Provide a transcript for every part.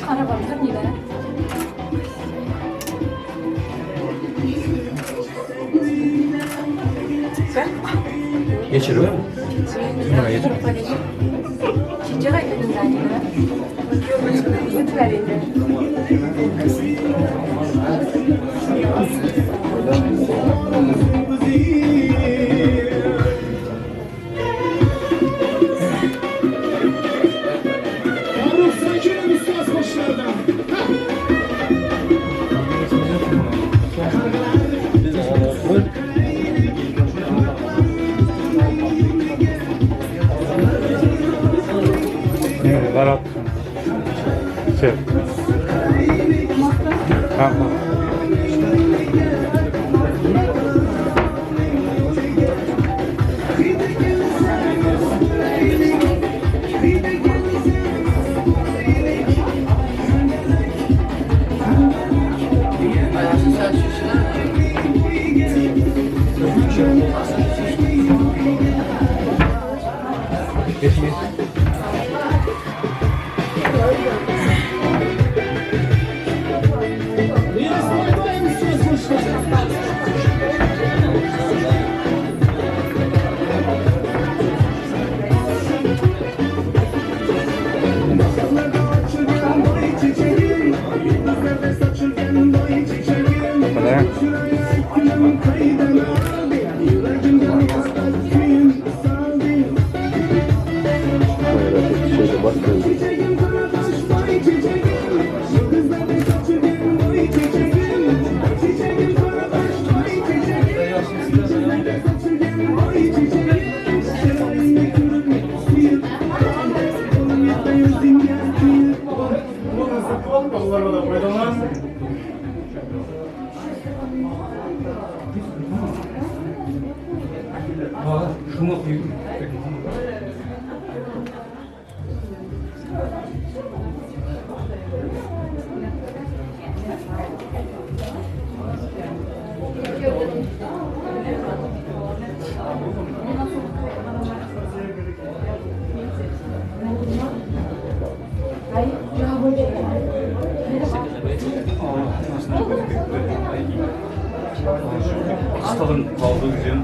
Qarab 삽니다. Geçiriyor mu? Kecha Faruk sakin üstaz başlardan. Ne, Şey. Tamam. Geç geç. Miras boydan üstaz başlardan. Açılgan boy çiçeğim, yıldızlarda saçılgan boy çiçeğim. Kadar. Gülüm kaydan aldı, yüreğimden muhabbet kıyım saldı. Çiçeğim karabaş boy çiçeğim, yıldızlarda saçılgan boy çiçeğim. Çiçeğim karabaş boy çiçeğim, yıldızlarda saçılgan boy çiçeğim. Şelalinde kırık suyum, kolum yatayım zinger kıyım. Şunu koyayım. Hastalığın kaldığı güzel.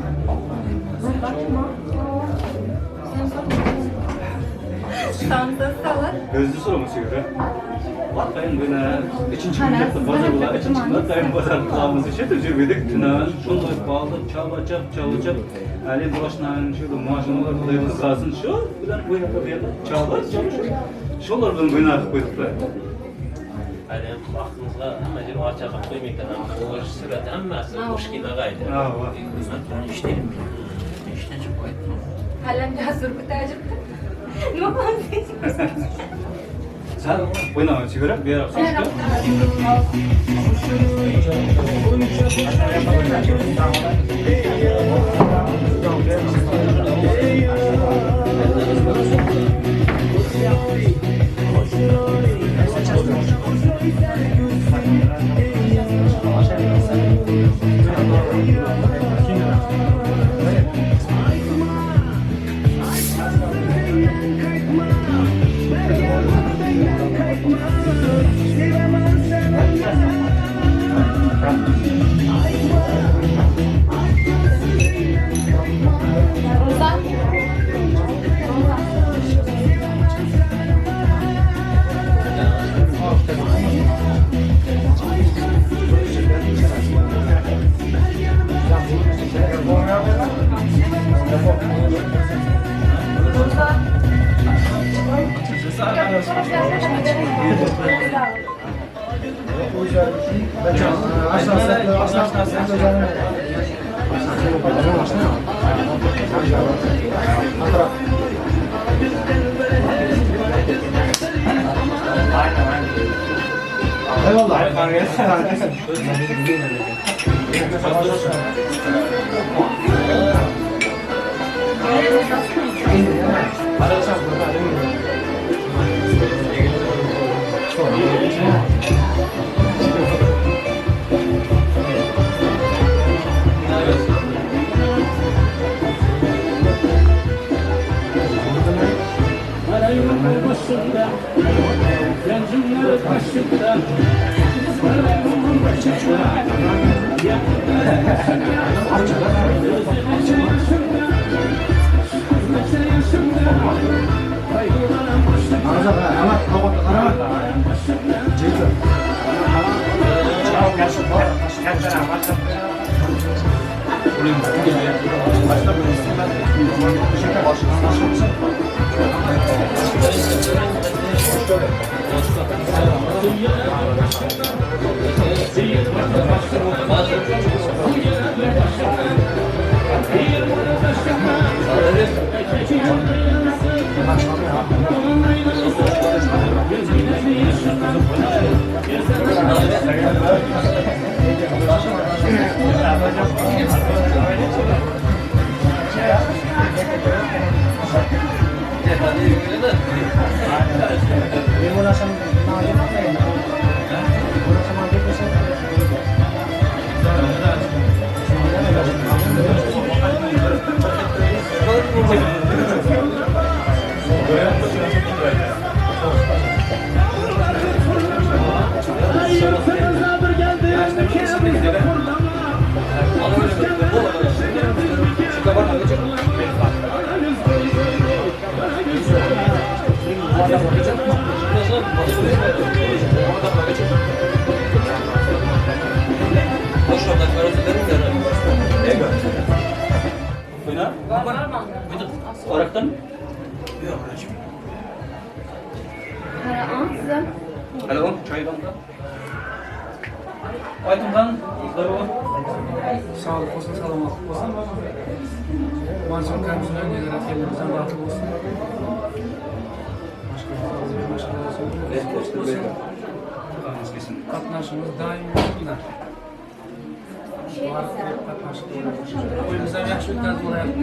Samsa salat. Gözlü soraması göre. Latayın bana üçüncü gün bazar bular, üçüncü gün latayın bazar kılamızı şey tecrübe tünan, şunday bağlı, çaba çap, çaba çap. Ali bulaşnan şu maşinalar Xudoy qilsin shu bilan bu yoqqa bu yoqqa çaba çap shu. Şolar bilan bina qilib qo'ydik. Hali vaqtimizga hamma yer archa qilib qo'ymaydi. Qo'yish surati hammasi mushkilag'aydi. Ha, Ben işteyim. İşten çıkıp koydum. Halam jasur kutajibdi. Nima qilamiz? Sal o'ynamasi kerak, bu yoqqa Boshimda Ranjimlar boshimda Oraktan? Hello, choy banda. Aytımdan, здорово. Sağlık olsun, salamatlık olsun. Mansur Karimzadeh yaratganimizdan baxtli bo'lsin. Boshqa olsun. Qatnashimiz doim bilan. Qatnashib o'yimiz ham yaxshi o'tkazib bo'lyapti.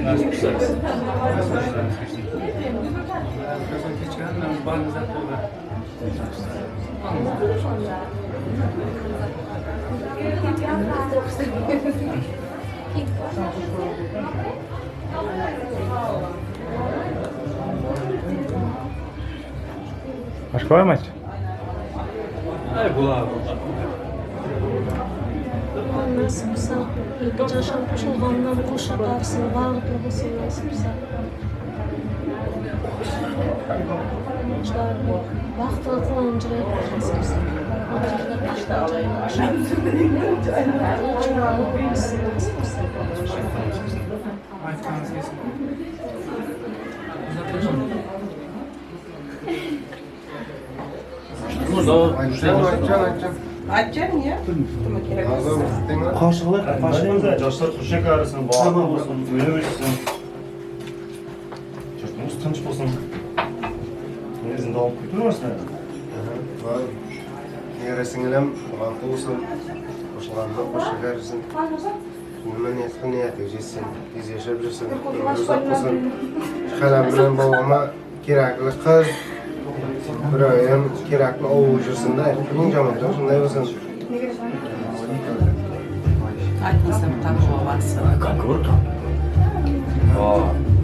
Kechgan barimizdan to'g'ri. Başka var mı aç? Ay bular. Nasip bo'lsa, jashn qo'shilgandan qo'sha qarsin, baxtli bo'lsin nasib bo'lsa. Baxtli quvonchli nasib bo'lsa. Chiroyli bo'lsin nasib bo'lsa. Aytganingiz kelsin. Aytcan ya. Жаштар кошек арысын, бакытлуу болсун, өнүп өссүн. Журтубуз тынч болсун. Негизинде алып кетип. Nega singlim baxtli bo'lsin, qo'shilganda qo'shilib bersin. Nima niyat qil niyatiga jetsin, tez yashab yursin, umri uzoq bo'lsin. Qalam bilan bog'ma kerakli qiz, bir oyim kerakli ovul yursin-da, eng jamoat shunday bo'lsin. Aytmasam tabu varsa. Круто.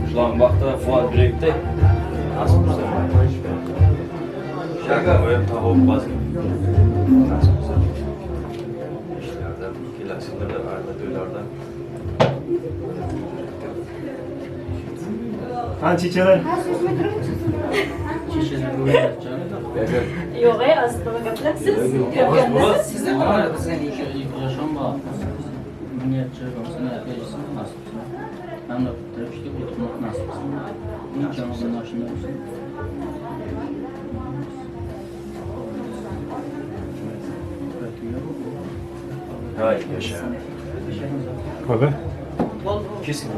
Ушулардын бактыга кубат биректе. Насип болсо. Шага оюм табып базы. Насип болсо. Ишлерде, келесі жылдарда, арда тойларда. Qani chechalar? Yo'q, ey, hozir nima gaplasiz? Sizni qoladi bizga nega? Yaşam Niyatçı olsun, niyatçısın, nasip olsun. Memlekette işte oturmak nasip olsun. İmkanımızın başında olsun. Hay yaşa. Abi. Kesin.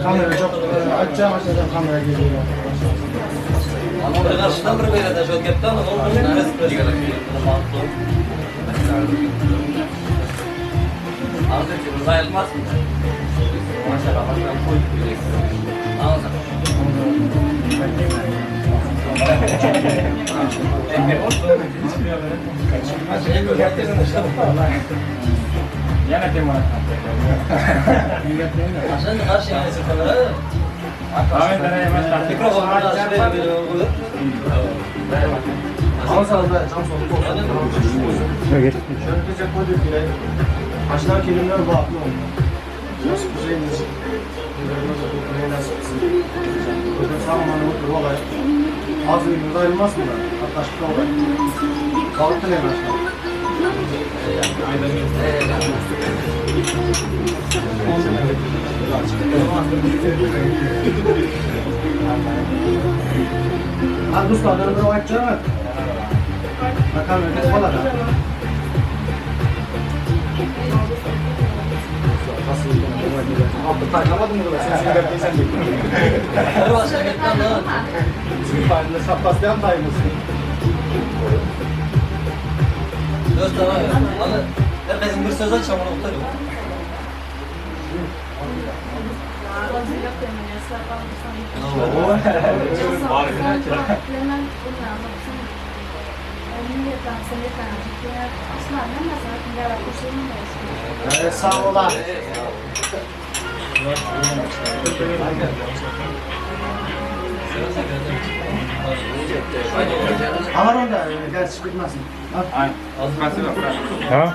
Kamera çok açacağım, açacağım kamera geliyor. Başlar kelimler bağlı oldu. Nasıl güzel Az uyumda ayrılmaz mı? Hatta olay. Balıklı ne başlar? Ha dostlar, bir aytacağım. Bakalım öyle falan. Tayinlamadım mı? Sen sen sen saplasyan tayımısın. Herkesin bir söz açacağım onu kurtarıyorum. Sağ ol. Alar onda, gerçi bitmesin. Ha?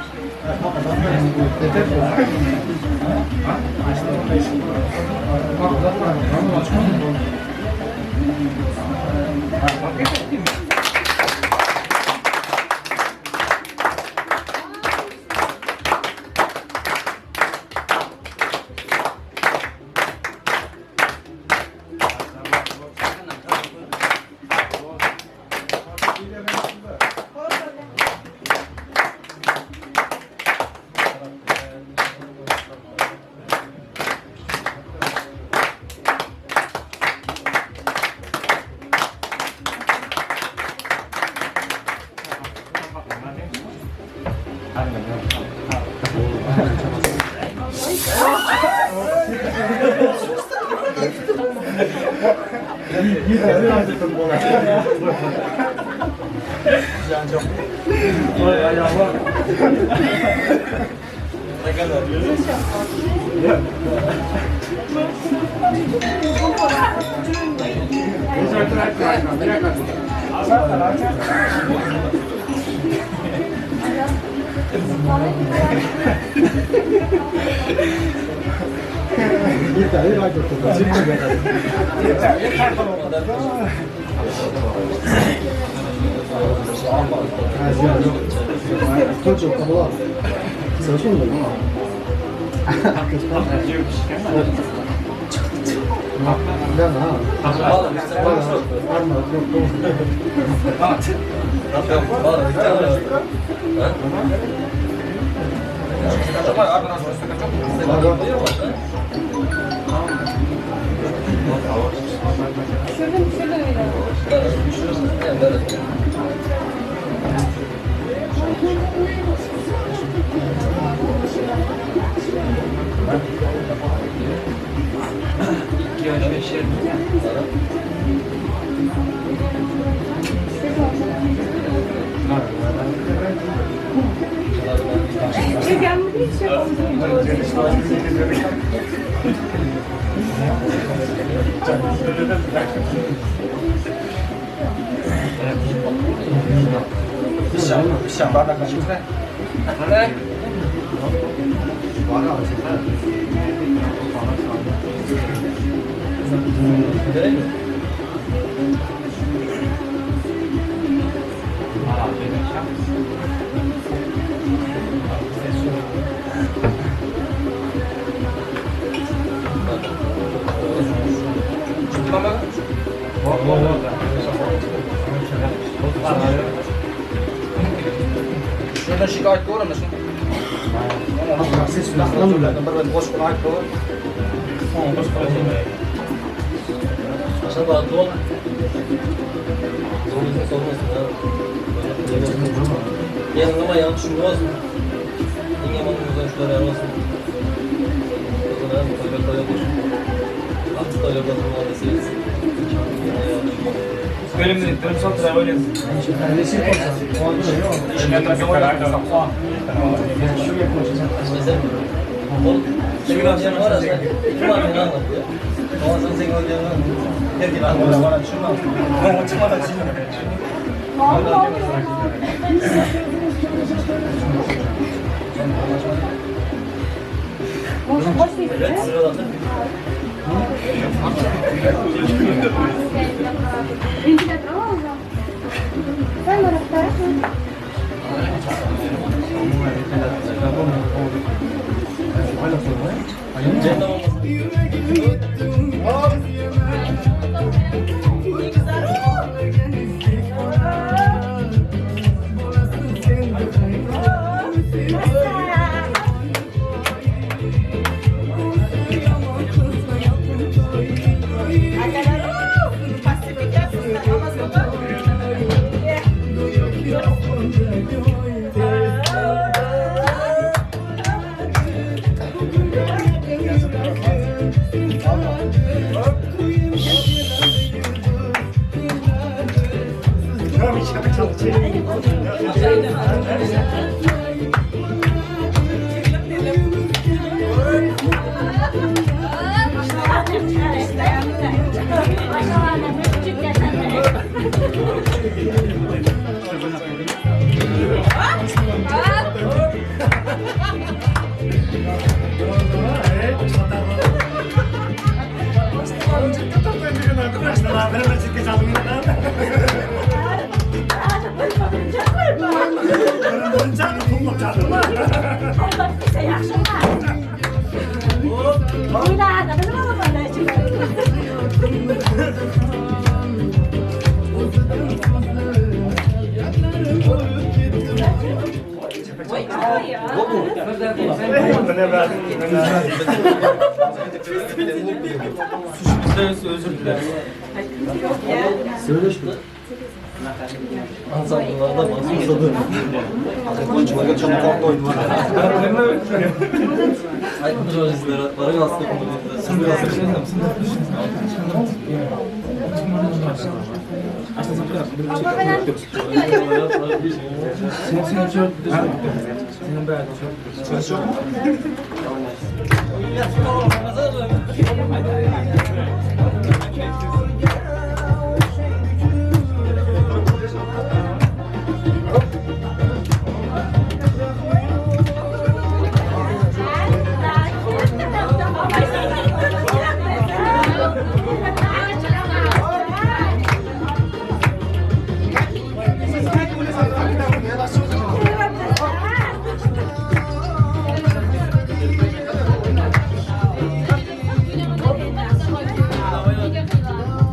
Şuradan şikayet doğru musun? Yanılma yanlış olsun. Yine şunlar olsun. O zaman Thank you.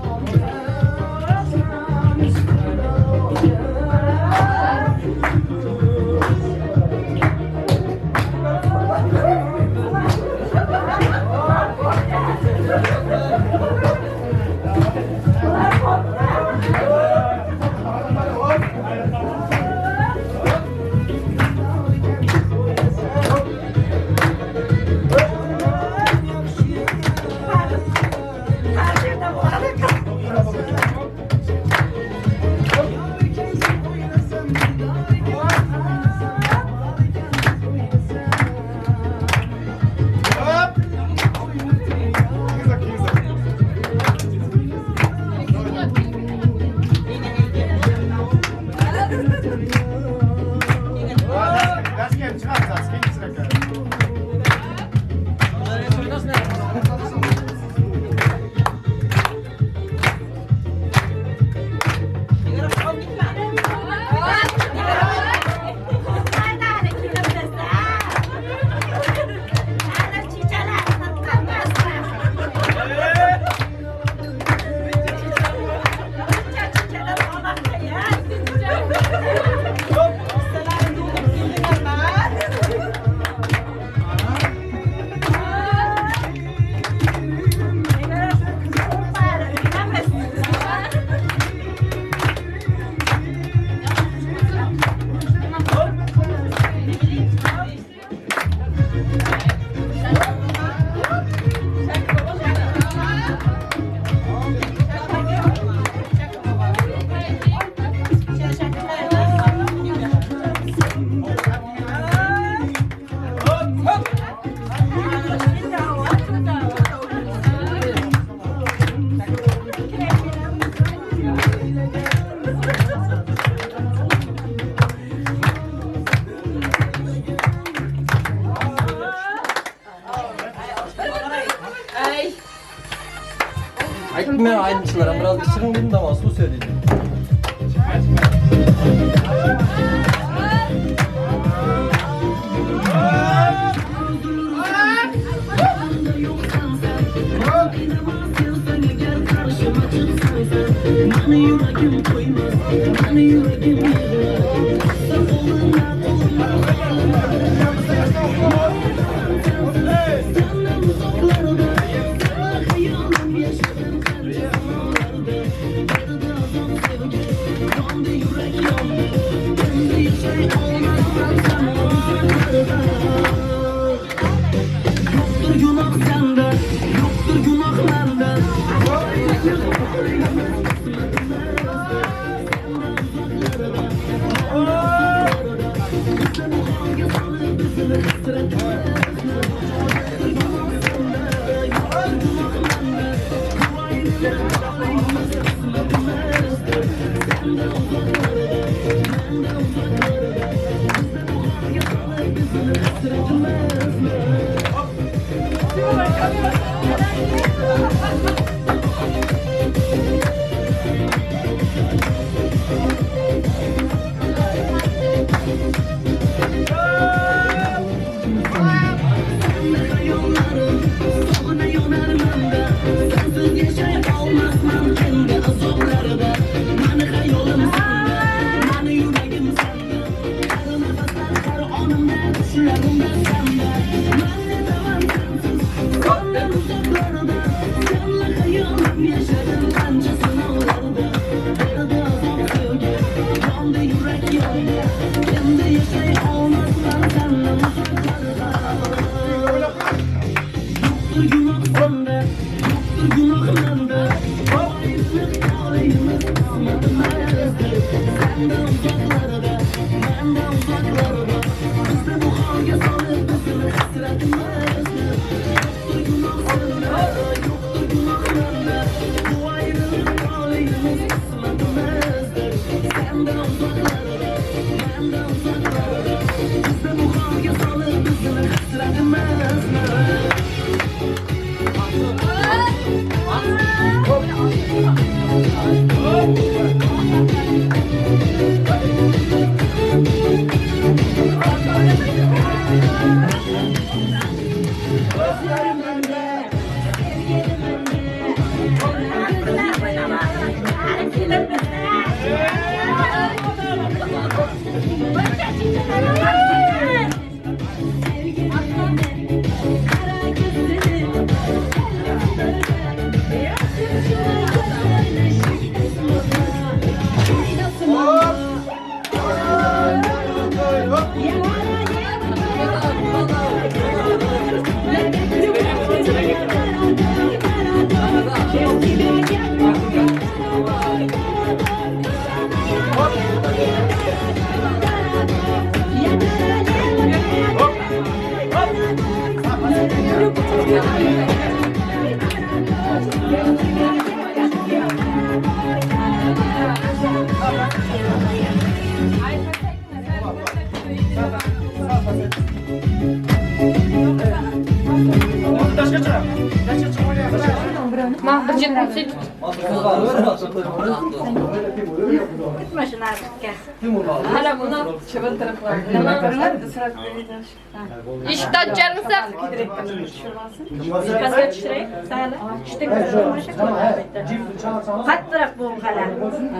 Qattiroq bo'l qala.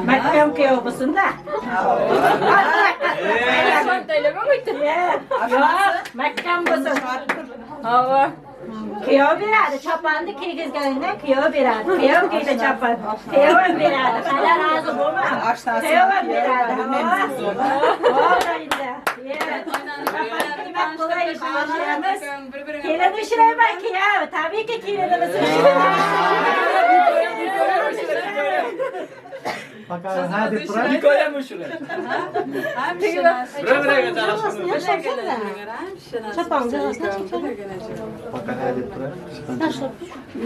Mahkam kuyov bo'lsin-da. Yo'q, mahkam bo'lsin. Hava. Kuyov beradi, choponni kiygizganingdan kuyov beradi. Kuyov kiysa chopon, kuyov ham beradi. Hali rozi bo'lma. Kuyov ham beradi. Kelin ushlayman, kuyov. Tabiiyki kelinimiz ushlayman.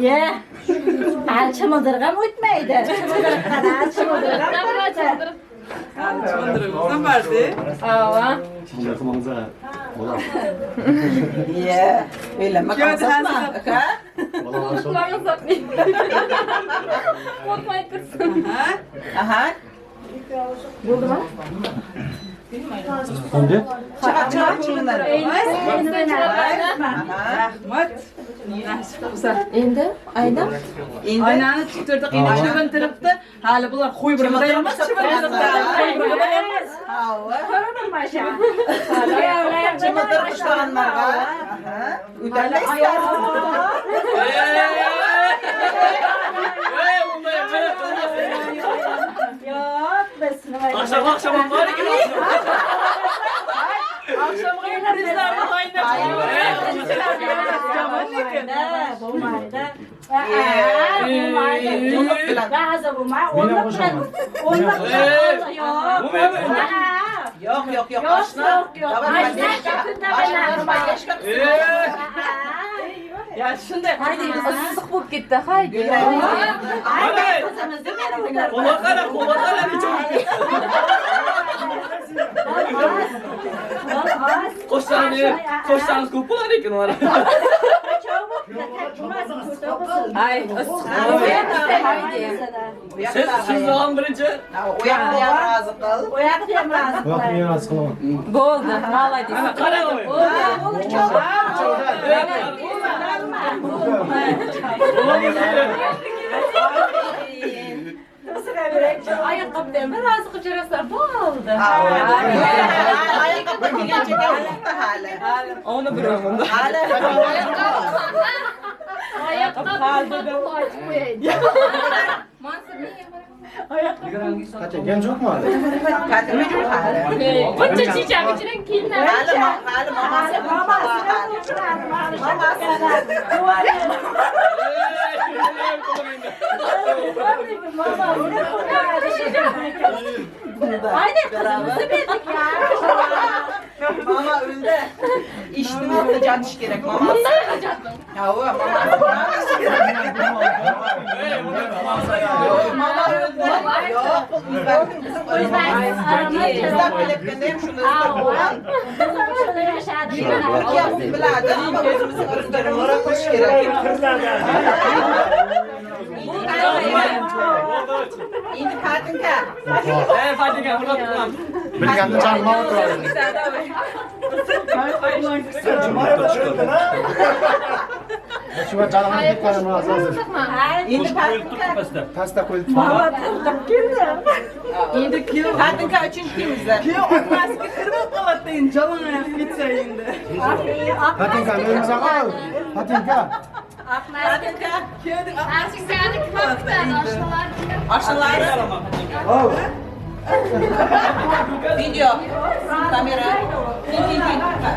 Ye. Hali chimildirg'am ham o'tmaydi. Chimildirqada chimildirg'am turibdi. Ava. Ye, o'ylanma qolsam. Aka. Qulog'ini sotmaydi. Qo'rqmay tursin. Aha. Bo'ldimi? Endi? Rahmat. Endi ayna? Aynani tuttirdik, endi chivintiribdi. Hali bular qo'y bir emas, chivintiribdi. Emas. Chivintirib ishlaganlarga. Uydalaysizlar. Yo'q, biz nima? Akşam var ekan. Akşamga prizlarni tayinlab Bo'lmaydi. Bo'lmaydi. Rozi bo'lma. O'nliq bilan, o'nliq bilan. Yo'q. Yo'q, yo'q, yo'q. Yo'q, yo'q. Давай, Ya shunday Issiq bo'lib ketdi, haydi. Qo'lga qara, qo'lga qara necha bo'lib ketdi. Qo'shsangiz ko'p bo'lar ekan ular. Ay, issiq. Siz ham birinchi. U yoqni ham rozi qil. U yoqni ham rozi Bu yoqni ham rozi qilaman. Bo'ldi, молодец. Ana qarang. Bo'ldi, Ayakkabıdan bir rozi qilib jo'rasizlar, bo'ldi. Ayakkabı kelgancha yo'qda hali. Uni bilaman. Hali. Ayakkabı ochib qo'yaydi. Mansur, menga Qachon? Gan yo'qmi hali? Kadrmi yo'q hali. Buncha chechak ichidan kiyinadi. Hali, hali mamasi, mamasi. Ayni qizimizni berdik ya. Mama o'ldi. Ishni ortda yotish kerak mamasi. Bunday qilajatdim. Ha, u mamasi. Mama o'ldi. Yo'q, bu o'zbekning bizim o'zbek bilayotganda ham shuni o'zbek bo'lgan. Biladi, ammo o'zimizni urf-odatimizni qilish kerak. Endi Fatinka. Ey Fatinka, hurmat qilaman. Bilganda jonimga o'tiradi. Shu jonimga ketganim rozi hozir. Endi Fatinka. Pastda qo'yib. Endi kuyov Fatinka uchun kiymiz. Kuyov otasiga kirib qoladi endi, jalon oyoq ketsa endi. Fatinka, o'zimiz ol. Fatinka. Fatinka. Kuyovning Archikani kim kutadi? Oshnalar. Oshnalar. Ol. Video. Kamera.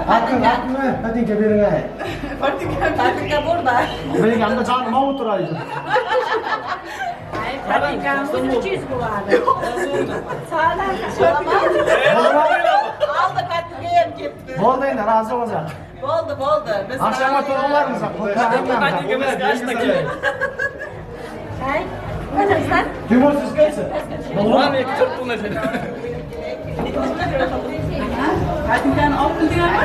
Fatinka, Fatinka bering. Fatinka burada. Bilganda jonimga o'tiradi. Fatinkamiz 300 bo'ladi. Oldi Fatinka ham ketdi. Bo'ldi endi, rozi bo'lsa. Bo'ldi, bo'ldi. Biz Akşama to'g'rilarmiz. Fatinka bilan ashna keling. Hay, o'tirsan. Timur siz qaysi? Ular eki to'rt bu narsani. Fatinkani olib bildinglarmi?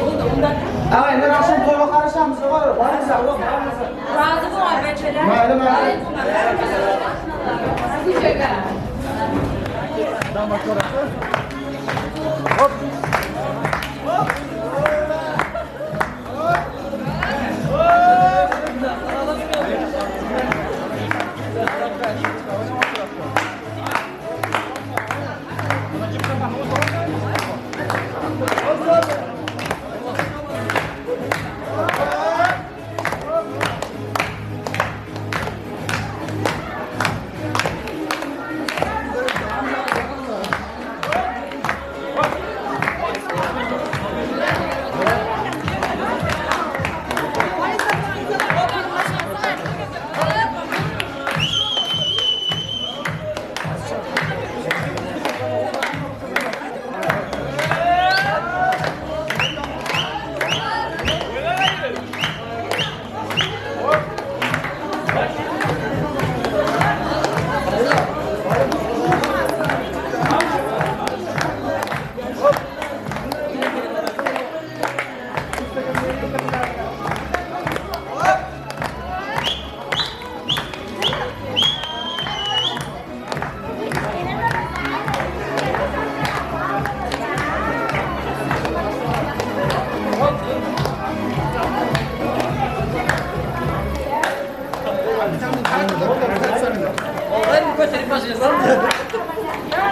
Bo'ldi, undan Ay, endi akşam to'yga qarashamiz, boramiz. Rozi bo'ling, bachalar. Mayli, mayli. Hop.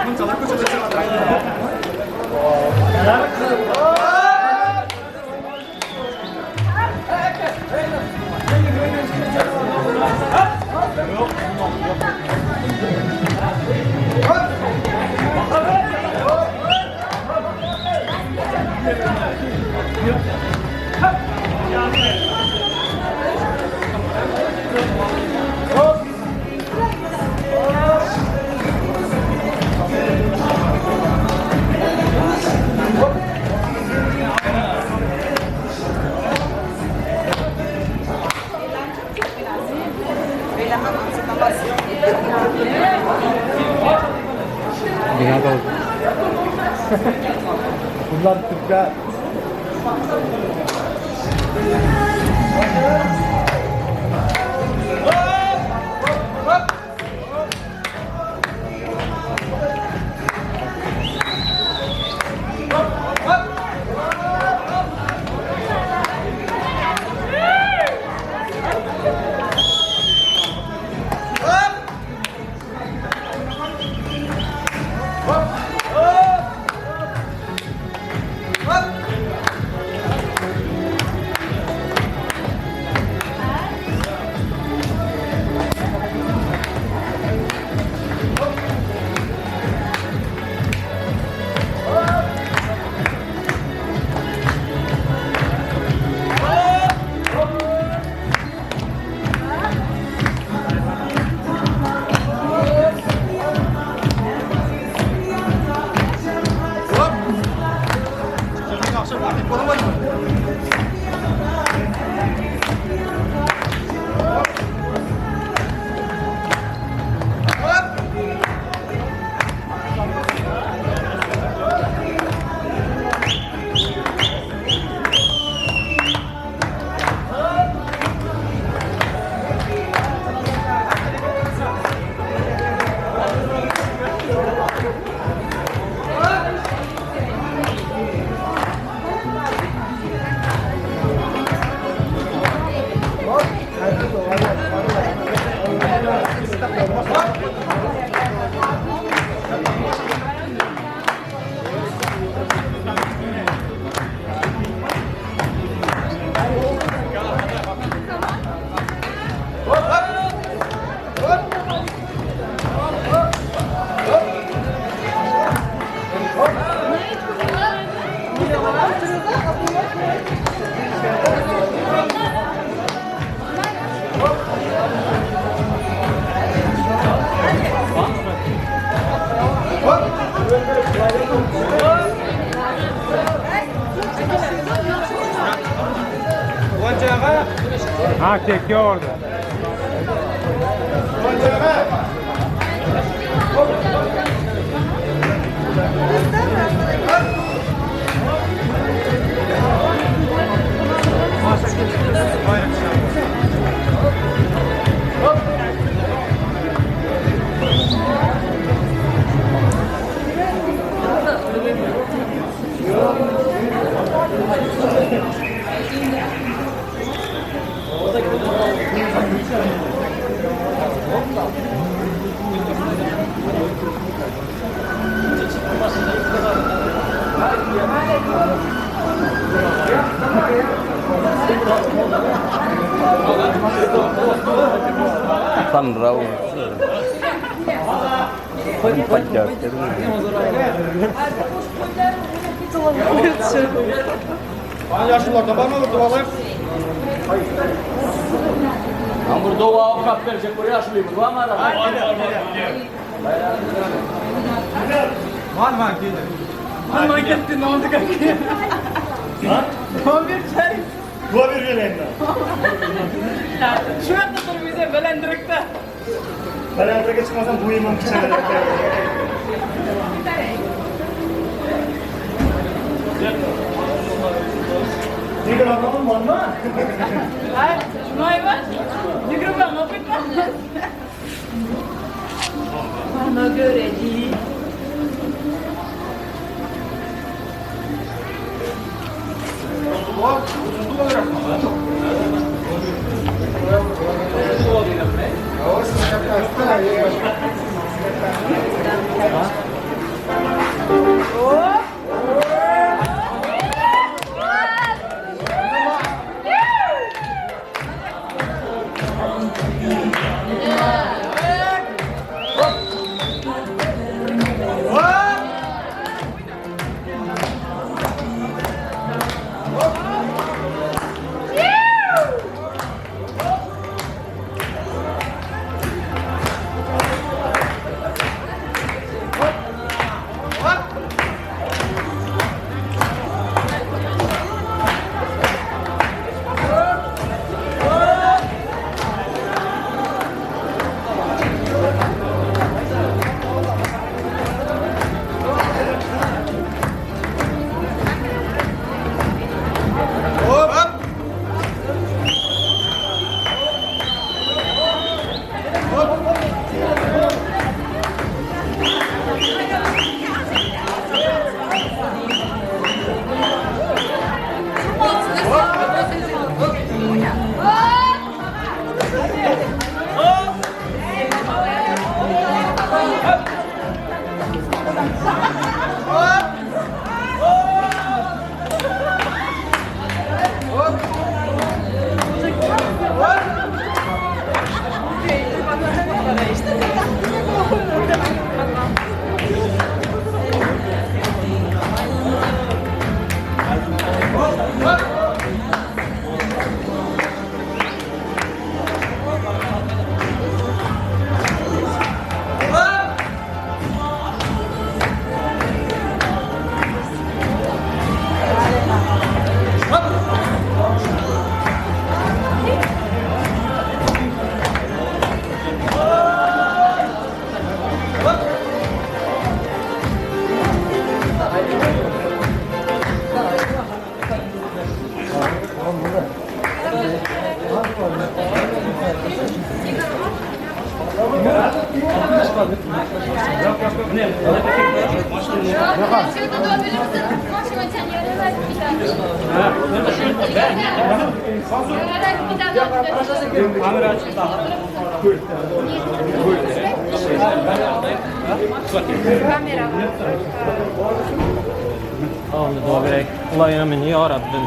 Bunchalar ko'chada chiqadi. Bunlar Türkler. Ha çekiyor orada. Tan rau. Man ketdi, ne oldu kanka? Ha? Bir çay. Duo bir vereyim Shu yoqda turibmiz, balandroqda. Balandroqqa chiqmasam bo'yim ham kichkina. Yigirma bormi? Ha, Jumoyeva? 20 olib Bana göre değil. Ilohim, ya Rabbim,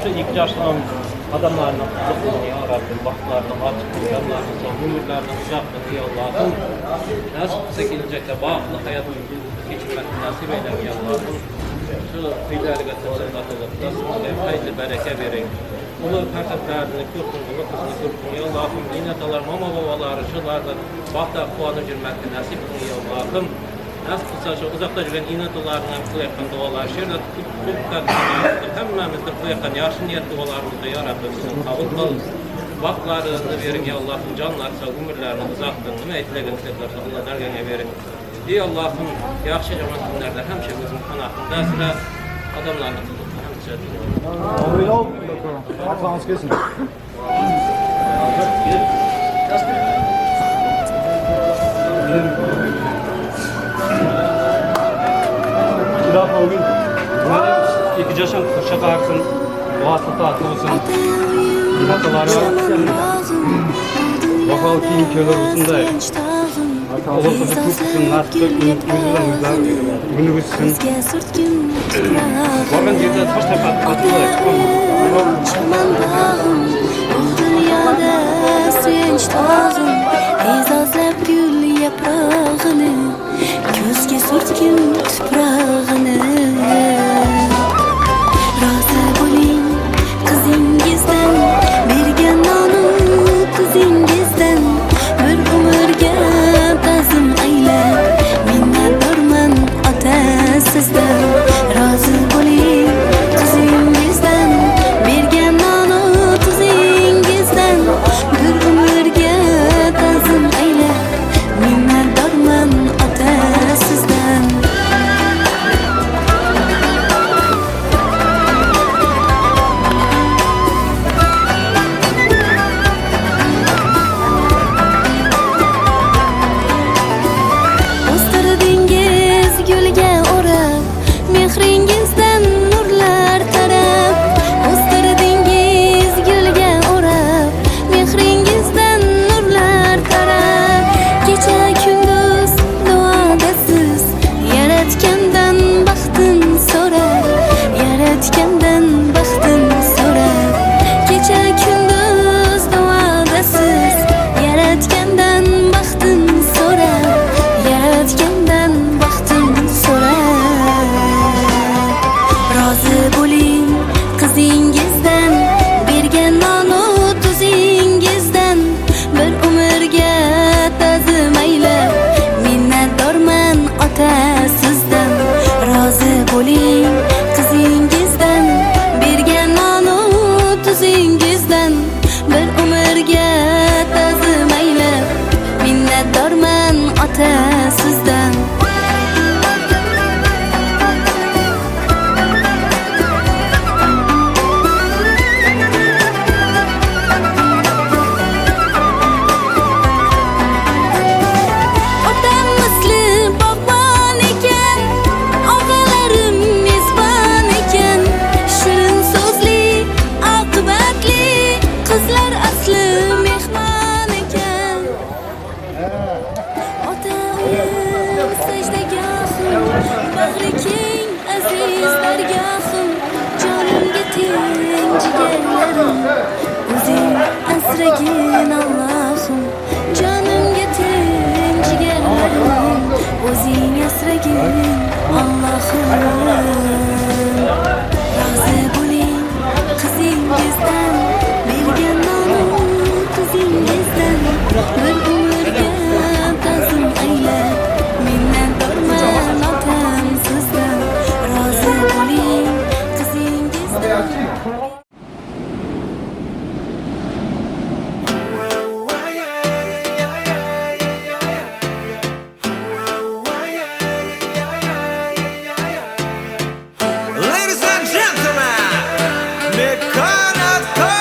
şu iki yaşlı adamlarını kutlu ya Rabbim, baxtlarını açıq, canlarını sağ, ömürlərini uzaq qıl ya Allahım. Nasip qılsa gələcəkdə baxtlı həyat keçirməkni nasip eyləm ya Allahım. Şu xeyirləri gətirsin, qatılıb, nasip qılsa xeyirli bərəkə verin. Ulu fərzədlərini ko'rsin, ulu qızını ko'rsin ya Allahım. Zinatalar, mama babaları, şulardan baxta quvanıb yürməkni nasip qıl ya Allahım. Nasip qılsa şu uzaqda yürgən inatalarına qılayotgan duolar, she'rda hammamizni qilayotgan yaxshi niyat duolarimizni ya Rabbim sizin qabul qil. Baxtlarini bering ya Allahım, canlar sağ, umrlarini uzoq qil. Nima aytilagan tilaklar Allah dargohga bering. Ey Allahım, yaxshi yomon kunlarda hamisha o'zing panohingda asra, odamlarni hamisha. Atlanız kesin. İki yaşam şakarsın, vasıta atılsın, ataları bakalım kim köyler olsun da olursa çok nasip günümüzsün. Bakın yerde taş tepe atılır. Chaman bog'im, bu dunyoda suyanch tog'im, e'zozlab gul yaprog'ini, ko'zga surtgin tuprog'ini. Rozi bo'ling qizingizdan, bergan nonu tuzingizdan, bir umrga ta'zim aylab, minnatdorman ota sizdan. Rozi bo'ling qizingizdan, bergan nonu tuzingizdan, bir umrga ta'zim aylab, minnatdorman ota sizdan. O'stirdingiz gulga o'rab, mehringizdan nurlar tarab. O'stirdingiz gulga o'rab, mehringizdan nurlar tarab. Kecha kunduz duodasiz, Yaratgandan baxtin so'rab, Yaratgandan baxtin so'rab. Kecha kunduz duodasiz, Yaratgandan baxtin so'rab, Yaratgandan baxtin so'rab. Rozi bo'ling qizingizdan, bergan nonu tuzingizdan, bir umrga ta'zim aylab, minnatdorman ota sizdan. Rozi bo'ling qizingizdan, bergan nonu tuzingizdan, bir umrga ta'zim aylab, minnatdorman ota sizdan. Otam misli bog'bon ekan, og'alarim mezbon ekan, shirin so'zli, oqibatli qizlar asli mehmon ekan. Ota Bahri keng aziz dargohim, jonimga teng jigarlarim. O'zing asragin Allohim, jonimga teng jigarlarim. O'zing asragin Allohim. Rozi bo'ling qizingizdan, bergan nonu tuzingizdan. Bir umrga ta'zim aylab, minnatdorman otam sizdan. Rozi bo'ling qizingizdan. Ladies and gentlemen, Mechanical!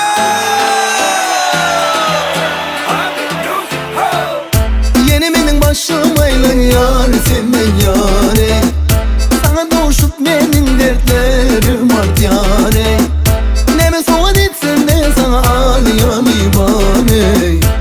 Yeni menin başım aylanıyor senin yare. Sana doğuşup benim dertlerim art yare. Neme soğan etsen de sana ağlayan ibane.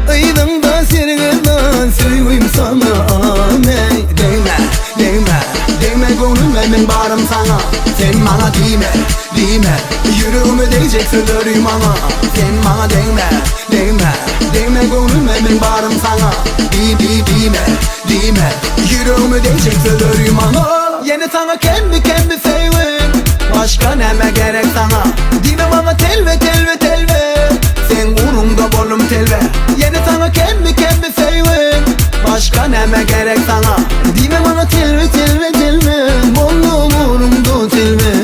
Aydın sergiden söyleyeyim sana ane. Değme, değme, değme gönlüme ben varım sana. Sen bana dime, dime, yüreğime değecek sözlerim ana. Sen bana değme, değme, değme gönlüme ben varım sana. Di di dime, dime, yüreğime değecek sözlerim ana. Yeni sana kendi kendi sevim, başka neme gerek sana. Dime bana telve telve telve, sen uğrunda bolum telve. Yeni sana kendi kendi sevim, başka neme gerek sana. Dime bana telve telve telve, bolum uğrunda telve.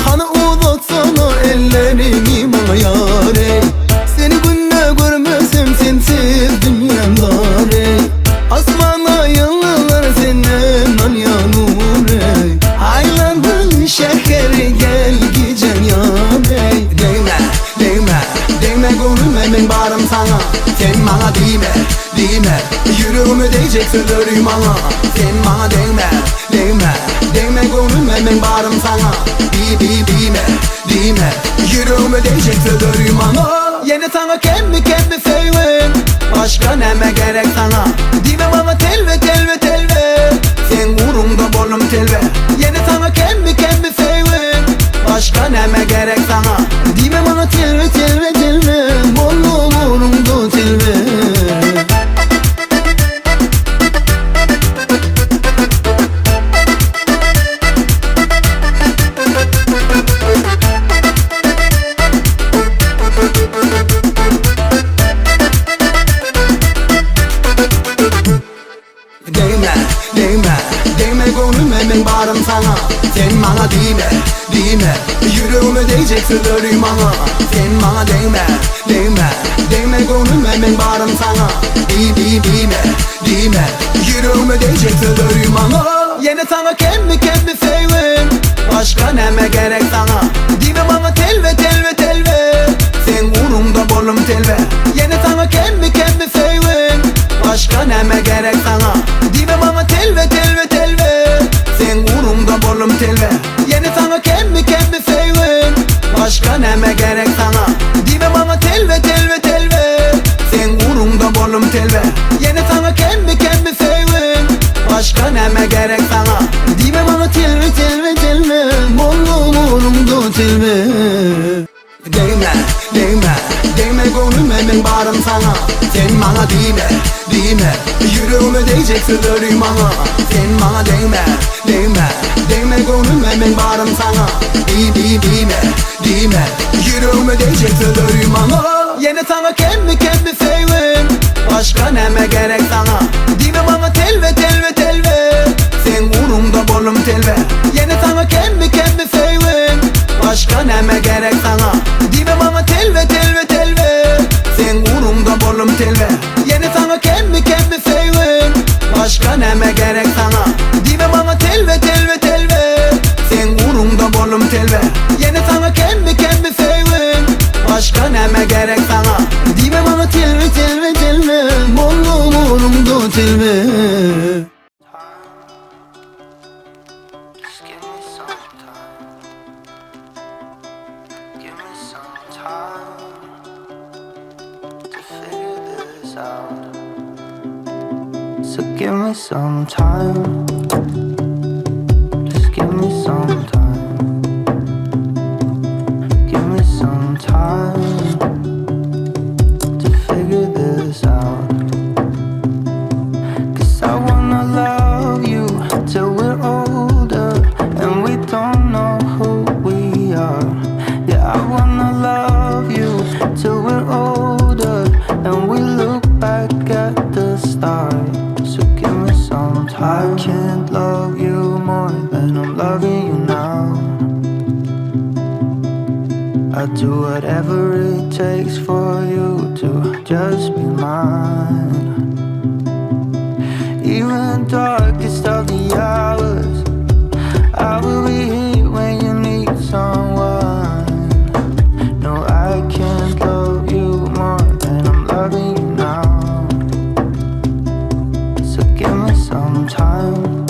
Hani uzatsana ellerini bana yare. Seni günde görmesem sensiz dünyam dare. Asmana yıllar senden al ya nure. Aylandın şehri gel gecen yare. Değme, değme, değme gönlüme ben varım sana. Sen bana dime, dime, yüreğime değecek sözlerim ana. Sen bana değme, değme, değme gönlüme ben varım sana. Di di dime, dime, yüreğime değecek sözlerim ana. Yeni sana kendi kendi sevim, başka neme gerek sana. Dime bana telve telve telve, sen uğrunda bolum telve. Yeni sana kendi kendi sevim, başka neme gerek sana. Dime bana telve telve telve, bolum uğrunda telve. Değme, değme, değme gönlüme ben varım sana. Sen bana dime, dime, yüreğime değecek sözlerim ana. Sen bana değme, değme, değme gönlüme ben varım sana. Di di dime, dime, yüreğime değecek sözlerim ana. Yeni sana kendi kendi sevim, başka neme gerek sana. Dime bana telve telve telve, sen uğrunda bolum telve. Yeni sana kendi kendi sevim, başka neme gerek sana. Dime bana telve telve telve, sen uğrunda bolum telve. Yeni sana kendi kendi sevim, başka neme gerek sana. Dime bana telve telve telve, sen uğrunda bolum telve. Yeni sana kendi kendi sevim, başka neme gerek sana. Dime bana telve telve telve, bolum uğrunda telve. Değme, değme, değme gönlüme ben varım sana. Sen bana dime, dime, yüreğime değecek sözlerim ana. Sen bana değme, değme, değme gönlüme ben varım sana. Di di dime, dime, yüreğime değecek sözlerim ana. Yeni sana kendi kendi sevim, başka neme gerek sana. Dime bana telve telve telve, sen uğrunda bolum telve. Yeni sana kendi kendi sevim, başka neme gerek sana. Dime bana telve telve telve, sen uğrunda bolum telve. Yeni sana kendi kendi sevim, başka neme gerek sana. Dime bana telve telve telve, sen uğrunda bolum telve. Yeni sana kendi kendi sevim, başka neme gerek sana. Dime bana telve telve telve, bolum uğrunda tell me. Just give me some time. Give me some time to figure this out. So give me some time. Just give me some time. Give me some time to figure this out. 'Cause I wanna love you till we're older and we don't know who we are. Yeah, I wanna love you till we're older and we look back at the stars. So give me some time. I can't love you more than I'm loving you now. I do whatever it takes for you to just be mine. Even darkest of the hours, I will be here when you need someone. No, I can't love you more than I'm loving you now. So give me some time.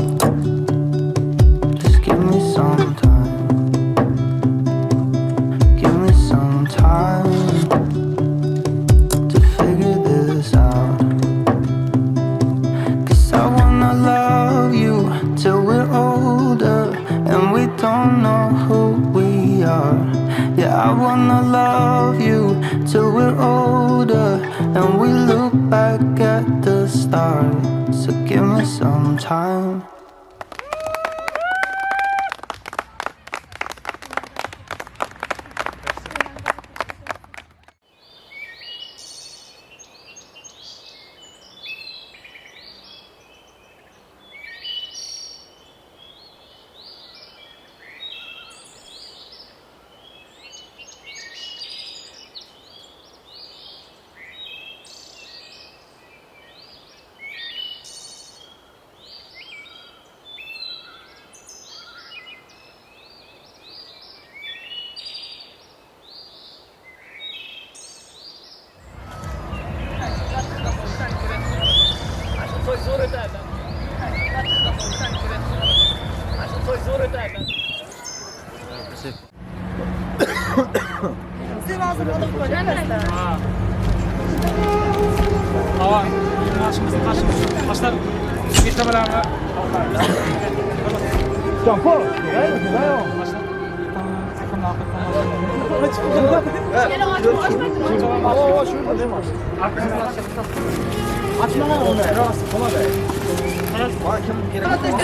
Just give me some time. Give me some time to figure this out. 'Cause I wanna love you till we're older and we don't know who we are. Yeah, I wanna love you till we're older and we look back at the stars. So give me some time.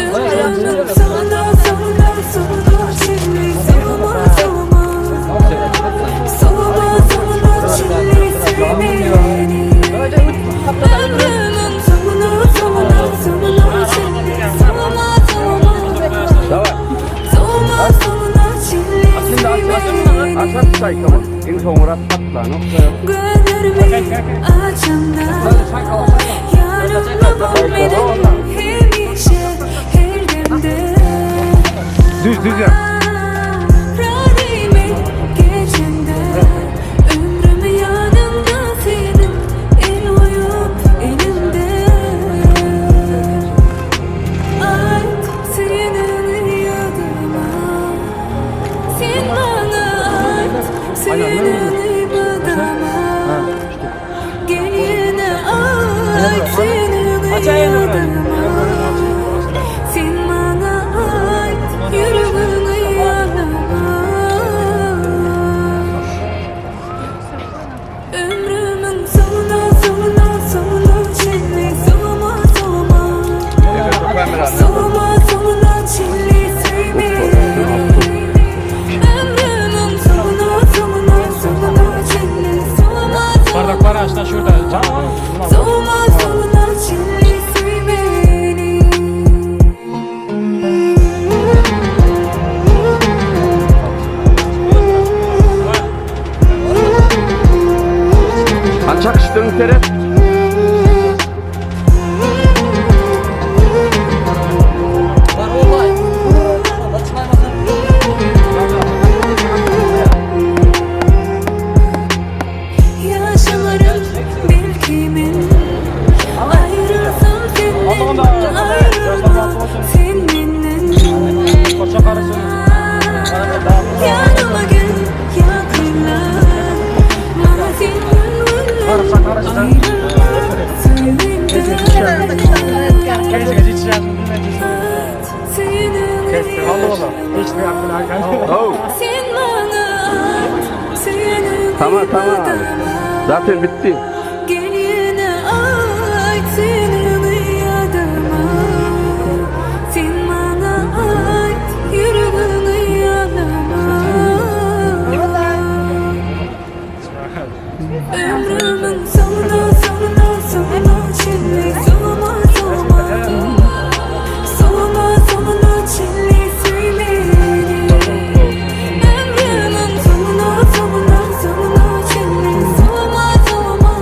Ömrümün sonuna sonuna sonuna şimdi soluma soluma soluma sonuna şimdi sevmeni. Ömrümün sonuna sonuna sonuna şimdi soluma soluma soluma sonuna şimdi sevmeni. Gözlerimi açanda yanımda bul beni hemişe her demde. Düz düz yap. Radime geçende ömrümü yanımda senin el koyup elimde. Ait senin yadıma, sen bana ait senin badama. Gel yine ait senin yadıma, sen bana ait yüreğini yanıma. Ömrümün sonuna sonuna sonuna şimdi soluma soluma soluma sonuna şimdi sevmeni. Ömrümün sonuna sonuna sonuna şimdi soluma Bardakları aç da şurada. soluma soluna şimdi sevmeni. Tamam tamam. Zaten bitti. Gel yine ayt senini yadıma. Sen bana ayt yürügünü yadıma. Ömrümün sonuna sonuna sonuna çilli sonuna sonuna sonuna sonuna çilli söyledi. Ömrümün sonuna sonuna sonuna çilli sonuna sonuna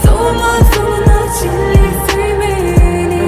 sonuna sonuna çilli söyledi.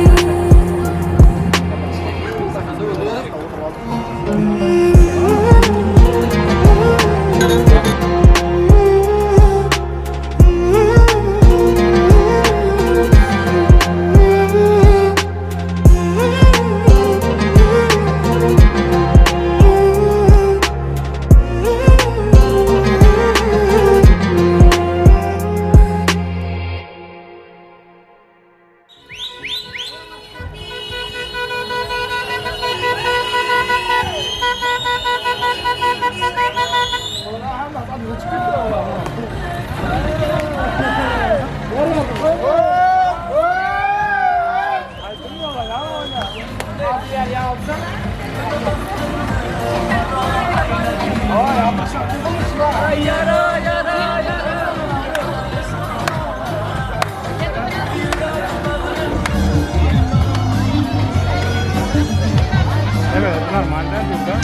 Evet normalde burada.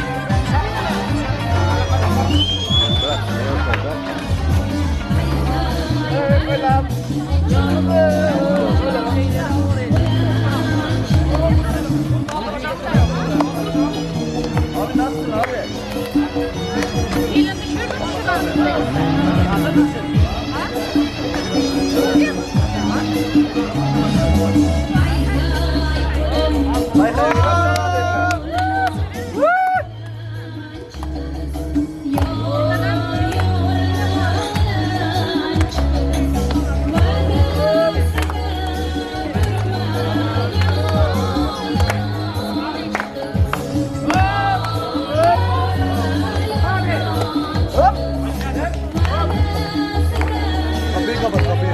Kapıyı kapat kapıyı.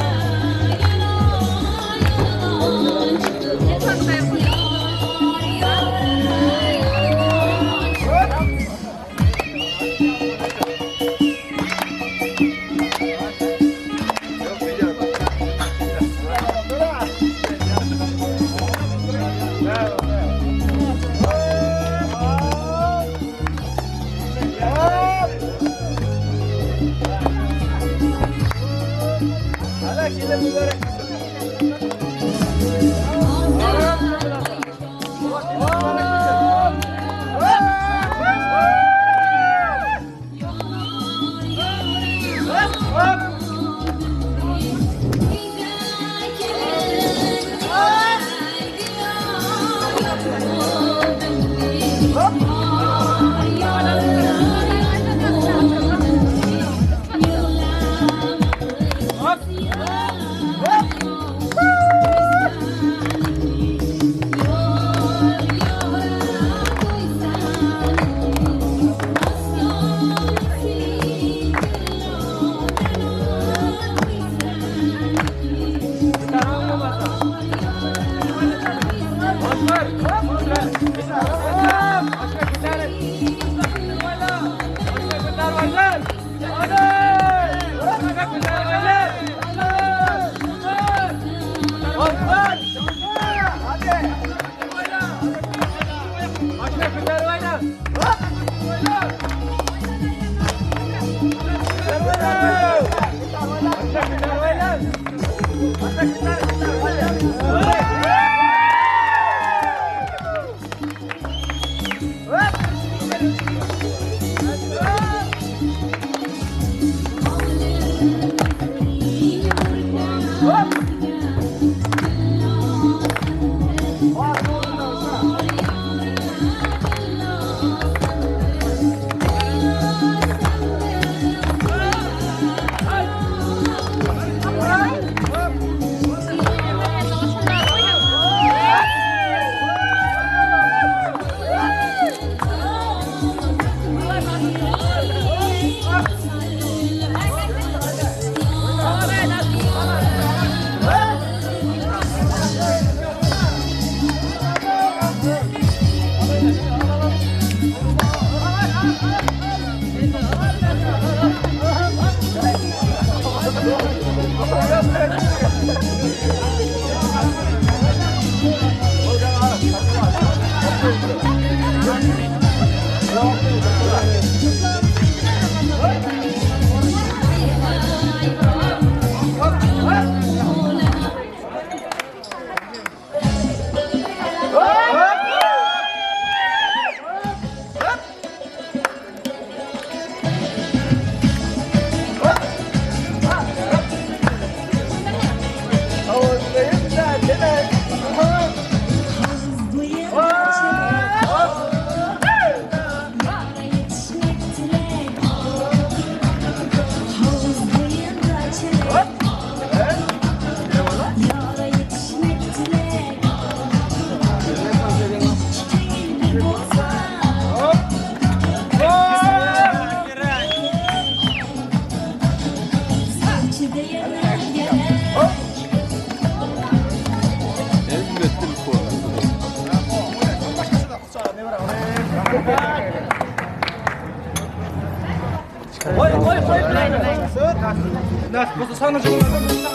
Nasip bo'lsa sog'inch.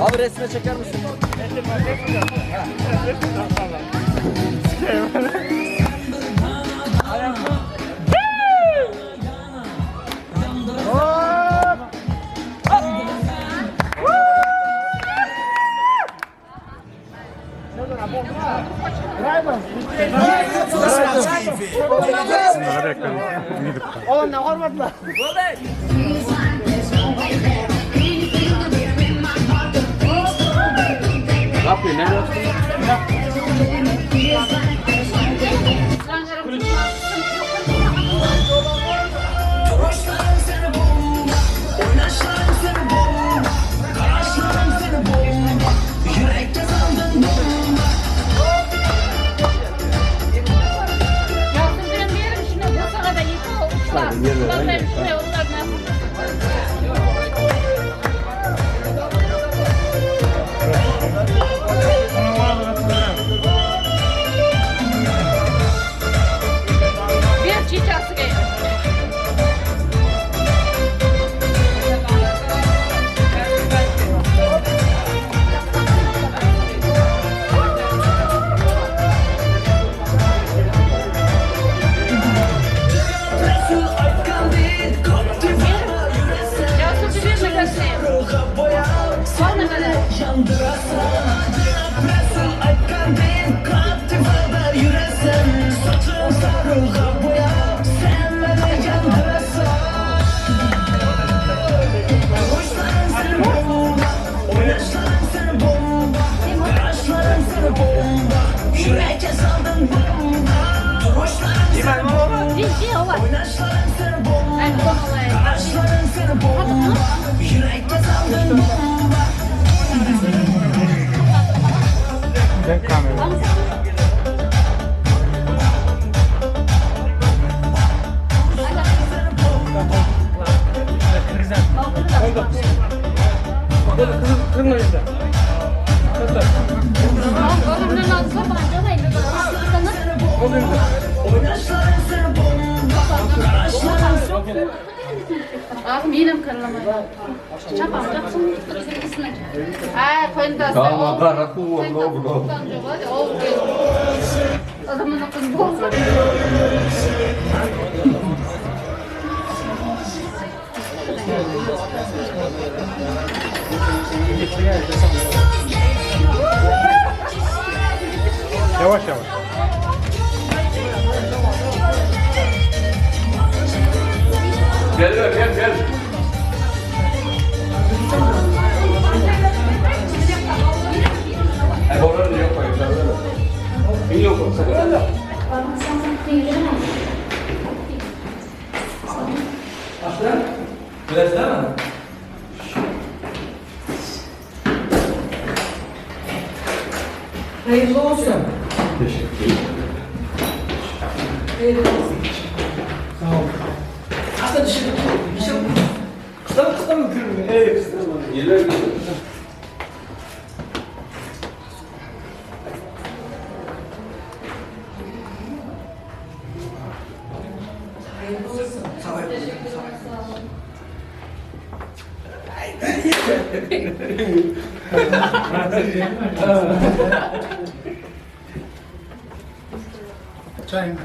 Abi resme çeker misin? Yavaş yavaş. Gel gel gel. Bilasizlarmi? Hayırlı olsun. Teşekkür ederim. Hayırlı olsun. Sağ ol. Aslında kısa kısa mı gülmüyor? Evet kısa. Geliyor. Hayırlı olsun. Sağ ol. Sağ olun. Çay mı?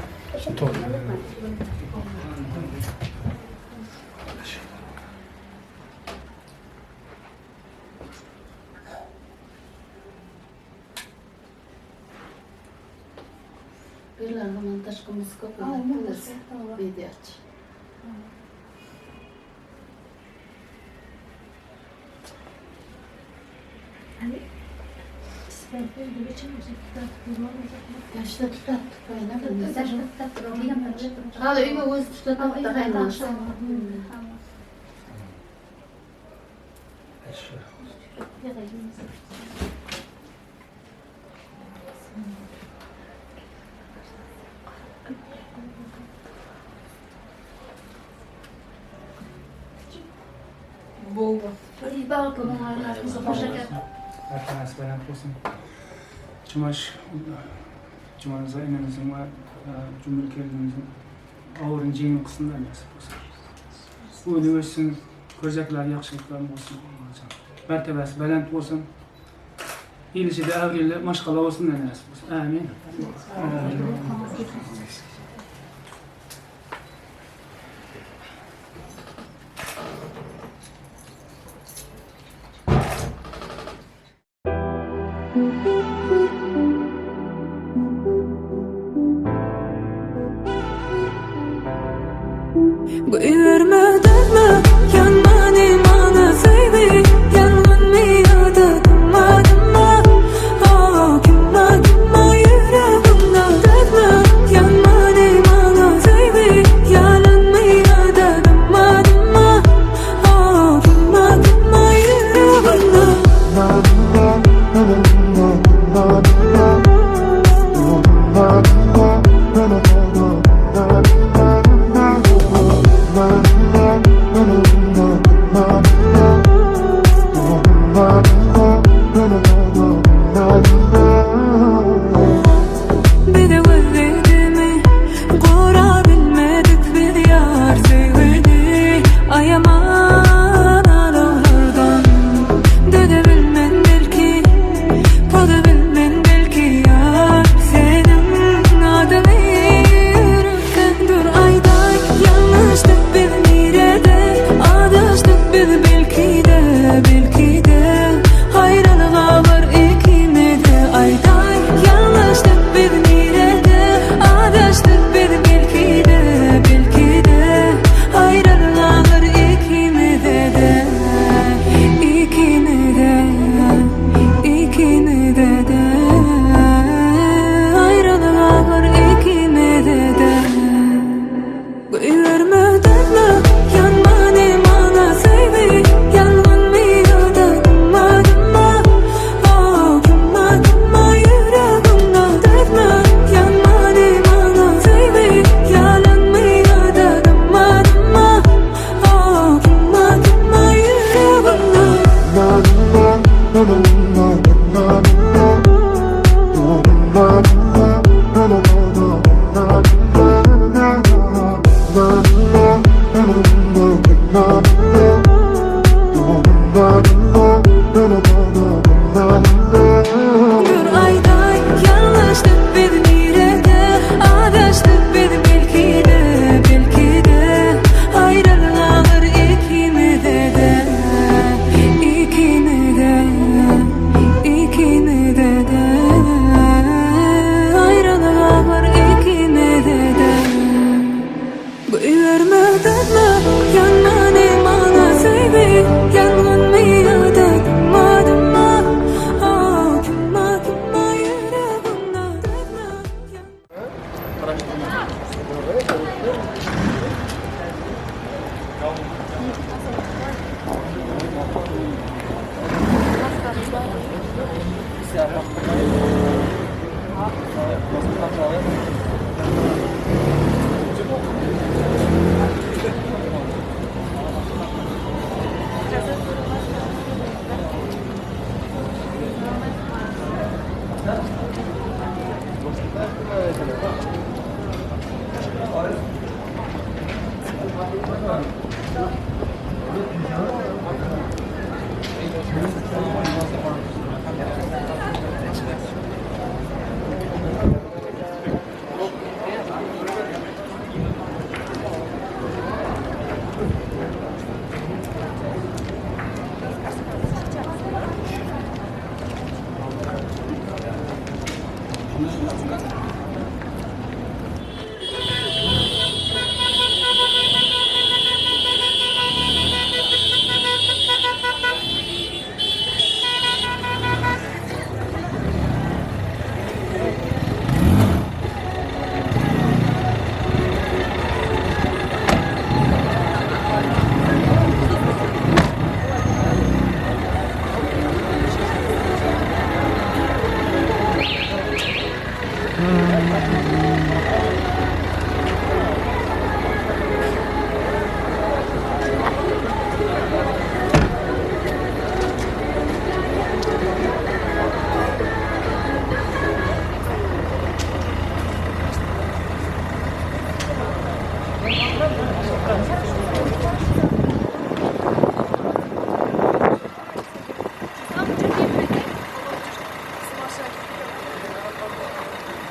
Bo'ldi. Martabasi baland bo'lsin. Jumash Jumanıza inimizin va Cumhur kelinimizin og'irini jengil qilsin da nasib bo'lsin. O'yli o'ssin, ko'rjaklar yaxshiliklar bo'lsin. Martabasi baland bo'lsin. El ichida avrili mashqala bo'lsin nasib bo'lsin. Amin. Görmedin mi? Yanman imanı sevdi. Yanman miyadı dıma dıma. Oh, kima kima yüreğimde dertme. Yanman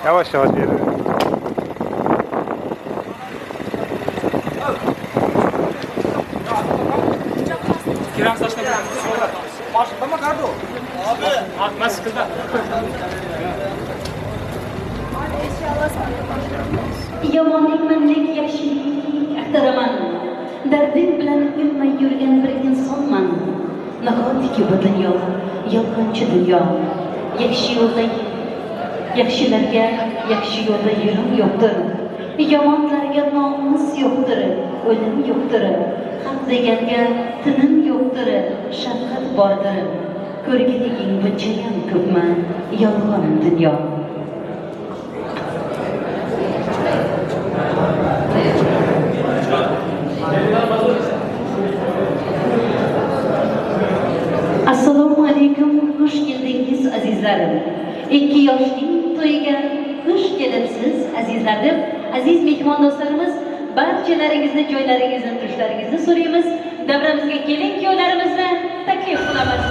Yavaş yavaş geliyor. Yomonlikmanlik yaxshilik axtaraman. Dardim bilan o'lmay yurgan bir insonman. Nahotki bu dunyo yolg'onchi dunyo. Yaxshi yo'lda yaxshilarga yaxshi yo'lda yurim yo'qdir. Yomonlarga nomus yo'qdir, o'lim yo'qdir. Haq deganga tinim yo'qdir, shafqat bordir. Ko'rganliging bunchayam ko'pmi yolg'on dunyo. Assalomu alaykum, xush keldingiz azizlarim. Ikki yoshning to'yiga xush kelibsiz azizlar deb aziz mehmon do'stlarimiz barchalaringizni joylaringizdan turishlaringizni so'raymiz. Davramizga kelin kuyovlarimizni taklif qilamiz.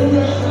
Bugün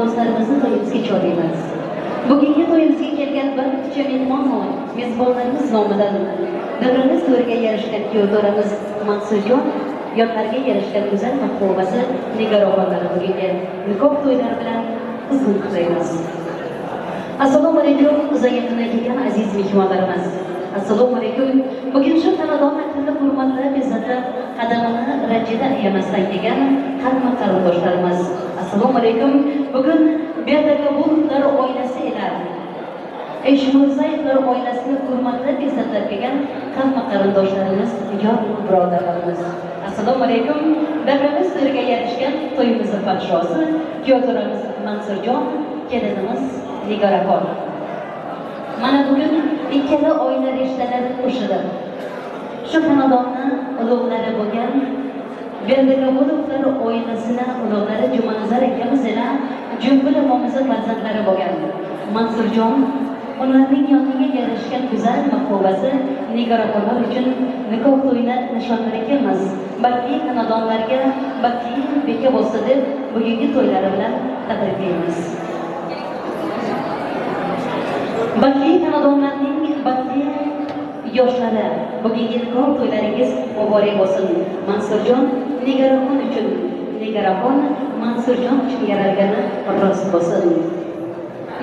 mehmondo'stlarimizni to'yimizga chorlaymiz. Bugungi to'yimizga kelgan barcha mehmon mezbonlarimiz nomidan davramiz to'riga yarashgan kuyovto'ramiz Mansurjon, yonlariga yarashgan go'zal mahbubasi Nigor bugungi nikoh to'ylari bilan qizg'in qutlaymiz. Assalomu alaykum uzoq kelgan aziz mehmonlarimiz. Assalomu alaykum. Bugun shu xonadon haqida hurmatli bezatlar qadamini rajida ayamasdan kelgan hamma qarindoshlarimiz. Assalomu alaykum. Bugun Berdiqobulovlar oilasi ila Eshmurzayevlar oilasini hurmatli bezatlar kelgan hamma qarindoshlarimiz, yor birodarlarimiz. Assalomu alaykum. Davramiz to'riga yarashgan to'yimizning podshosi kuyovto'ramiz Mansurjon, kelinimiz Nigoraxon. Mana bugun ikkala oila rishtalari qo'shildi. Shu xonadonni ulug'lari bo'lgan Berdiqobulovlar oilasini ulug'lari Jumanazar akamiz ila Jumbul opamiz farzandlari bo'lgan Mansurjon, ularning yoniga yarashgan go'zal mahbubasi Nigoraxonlar uchun nikoh to'yini nishonlar ekanmiz. Baxtli xonadonlarga baxtli beka bo'lsin deb bugungi to'ylari bilan tabriklaymiz. Baxtli xonadonlarning baxtli yoshlari, bugungi nikoh to'ylaringiz muborak bo'lsin. Mansurjon Nigoraxon uchun, Nigoraxon Mansurjon uchun yaralgani rost bo'lsin.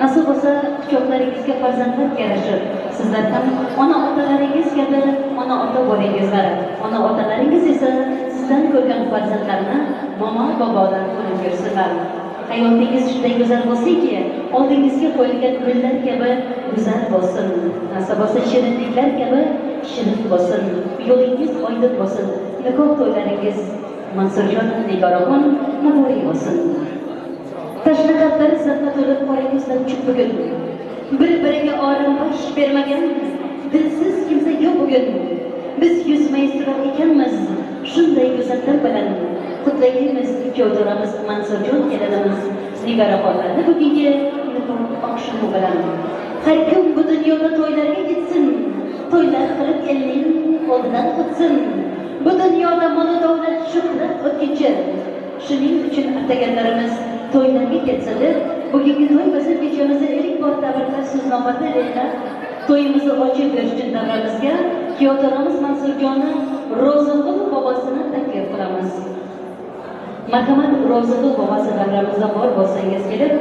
Nasib bo'lsa quchoqlaringizga farzandlar yarashib, sizlar ham ona otalaringiz kabi ona ota bo'lingizlar. Ona otalaringiz esa sizdan ko'rgan farzandlarni momo bobodan ko'rib yursinlar. Hayotingiz shunday go'zal bo'lsinki, oldingizga qo'yilgan gullar kabi go'zal bo'lsin. Nasib bo'lsa shirinliklar kabi shirin bo'lsin. Yo'lingiz oydin bo'lsin. Nikoh to'ylaringiz Mansurjon Nigoraxon muborak bo'lsin. Tashna qalblari zavqqa to'lib qora ko'zlar uchib bugun. Bir-biriga orom bosh bermagan dilsiz kimsa yo'q bugun. Biz yuzma-yuz turar ekanmiz shunday go'zal dil bilan. Qutlaymiz kuyovto'ramiz Mansurjon, kelinimiz Nigoraxonlarni bugungi nikoh oqshomi bilan. Har kim bu dunyoda to'ylarga ketsin, to'ylar qilib elning oldidan o'tsin. Bu dunyoda mol davlat shuhrat o'tkinchi. Shuning uchun ataganlarimiz to'ylarga ketsin deb bugungi to'y bazm kechamizni ilk bor tabriklab so'znomada ila to'yimizni ochib berish uchun davramizga kuyovto'ramiz Mansurjonni Ro'ziqul bobosini taklif qilamiz. Marhamat, Ro'ziqul bobosi davramizda bor bo'lsangiz kelib,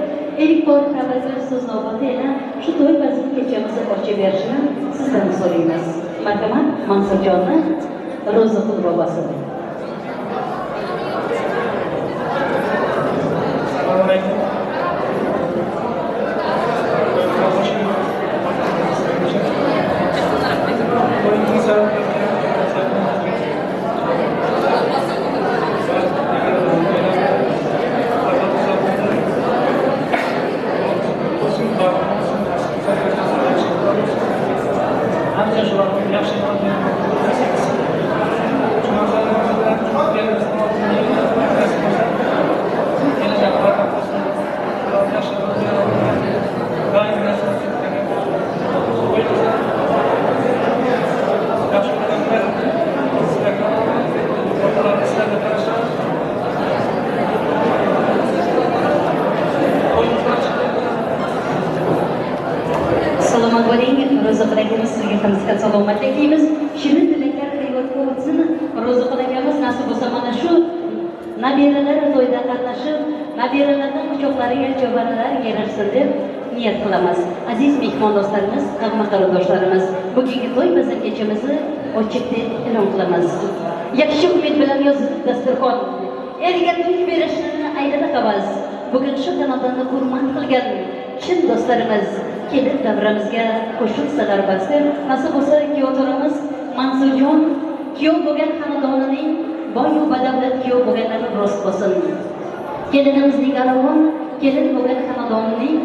ilk bor tabriklab so'z navbati ila shu to'y bazm kechamizni ochib berishini sizdan so'raymiz. Marhamat, Mansurjonni Ro'ziqul bobosi. Salomat bo'ling, Ro'ziqul akamiz, sizga ham salomatlik tilaymiz. Shirin tilaklar hayotga o'tsin. Ro'ziqul akamiz nasib bo'lsa mana shu nabiralar to'yda qatnashib, nabiralarning quchoqlariga chovaralar yarashsin deb niyat qilamiz. Aziz mehmondo'stlarimiz, qavm qarindoshlarimiz, bugungi to'y bazm kechamizni ochiq deb e'lon qilamiz. Yaxshi umid bilan yozilib dasturxon, elga to'y berishni ayladi havas. Bugun shu xonadonni hurmat qilgan chin do'stlarimiz kelib davramizga qo'shilsalar basir. Nasib bo'lsa kuyovto'ramiz Mansurjon kuyov bo'lgan xonadonining boy va badavlat kuyov bo'lganlari rost bo'lsin. Kelinimiz Nigoraxon kelin bo'lgan xonadonining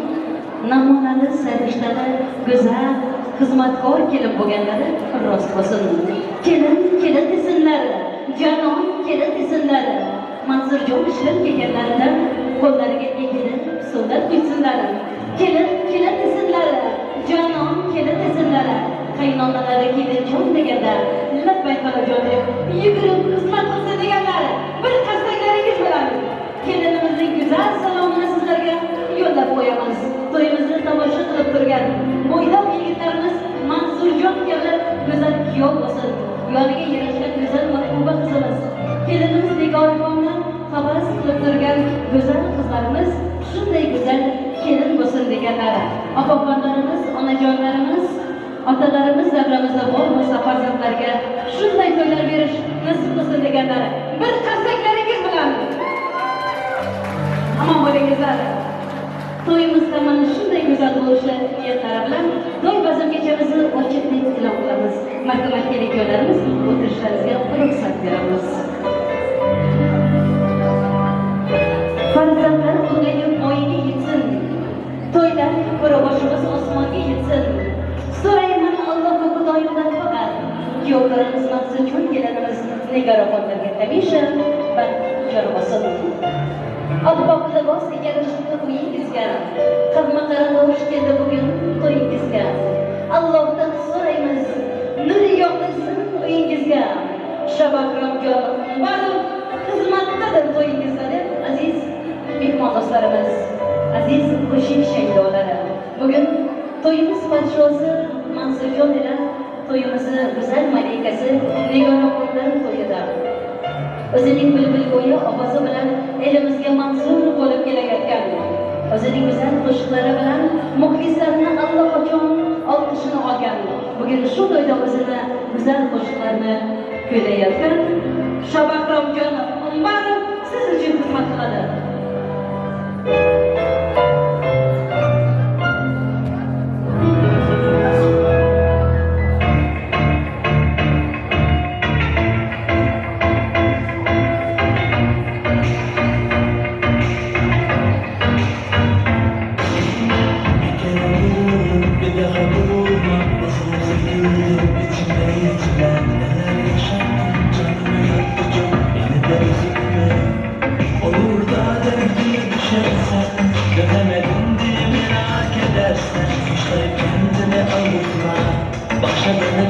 namunali, sarishtali, go'zal, xizmatkor kelin bo'lganlari rost bo'lsin. Kelin, kelin desinlar, janon kelin desinlar. Mansurjon ishlab kelganlarida qo'llariga egilib suvlar quysinlar. Kelin, kelin desinlar, janon kelin desinlar. Qaynonalari kelinjon deganda labbay xolajon deb yugurib xizmat qilsin deganlar. Bir qarsaklaringiz bilan kelinimizning go'zal salomini sizlarga Nigorxonni havas qilib turgan go'zal qizlarimiz shunday go'zal kelin bo'lsin deganlari. Opaxonlarimiz, onajonlarimiz, otalarimiz davramizda bor bo'lsa farzandlarga shunday to'ylar berish nasib qilsin deganlari. Bir qarsaklaringiz bilan omon bo'lingizlar. To'yimizda mana shunday go'zal bo'lishi niyatlari bilan to'y bazm kechamizni ochiq deb e'lon qilamiz. Marhamat kelin-kuyovlarimiz o'tirishlaringizga ruxsat beramiz. Farzandlar ulg'ayib voyaga yetsin. To'ydan ko'ra boshimiz osmonga yetsin. So'rayman Alloh va Xudoyimdan faqat. Kuyovlarimiz Mansurjon kelinimiz Nigoraxonlarga hamisha baxt yor bo'lsin. Oppoq libos yarashibdi uyingizga. Qavmi qarindosh keldi bugun to'yingizga. Allohdan so'raymiz, nur yog'ilsin uyingizga. Shabakromjon Umarov xizmatdadir to'yingizda deb aziz mehmondo'stlarimiz, aziz qo'shiq shaydolari. Bugun to'yimiz podshosi Mansurjon ila to'yimizni go'zal malikasi Nigoraxonlar to'yida o'zining bulbulgo'yi ovozi bilan elimizga manzur bo'lib kelayotgan, o'zining go'zal qo'shiqlari bilan muxlislarni allaqachon olqishini olgan, bugun shu to'yda o'zini go'zal qo'shiqlarini kuylayotgan Shabahromjon Umarov siz uchun xizmat qiladi. Başka.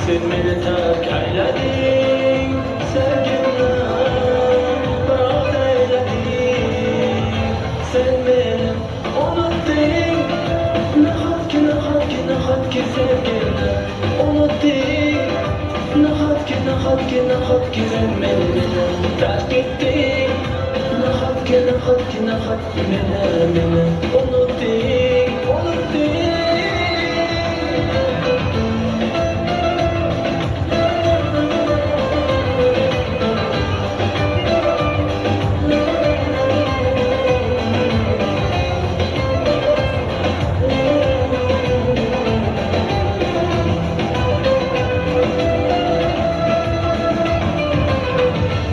Sen meni tark aylading, sevgimni birov aylading. Sen meni unutding, nahotki, nahotki, nahotki sevgimni unutding. Nahotki, nahotki, nahotki sen meni tark etding. Nahotki, nahotki, nahotki meni, meni unutding, unutding.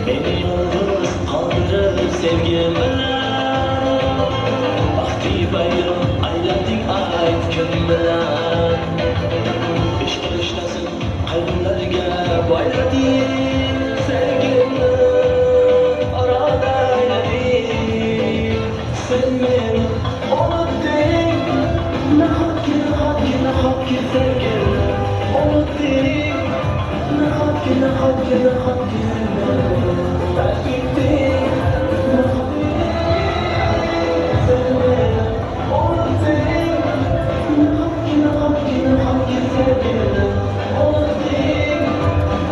Beni yalnız kaldırıp sevgim bilan, Baxti bayram aylading ayt kim bilan. Ishq rishtasin qalblarga boylading, sevgimni orada aylading. Sen meni unutding, nahotki, nahotki, nahotki sevgimni unutding. Nahotki, nahotki, nahotki sen meni tark etding. Sen meni unutding, nahotki, nahotki, nahotki sevgimni unutding.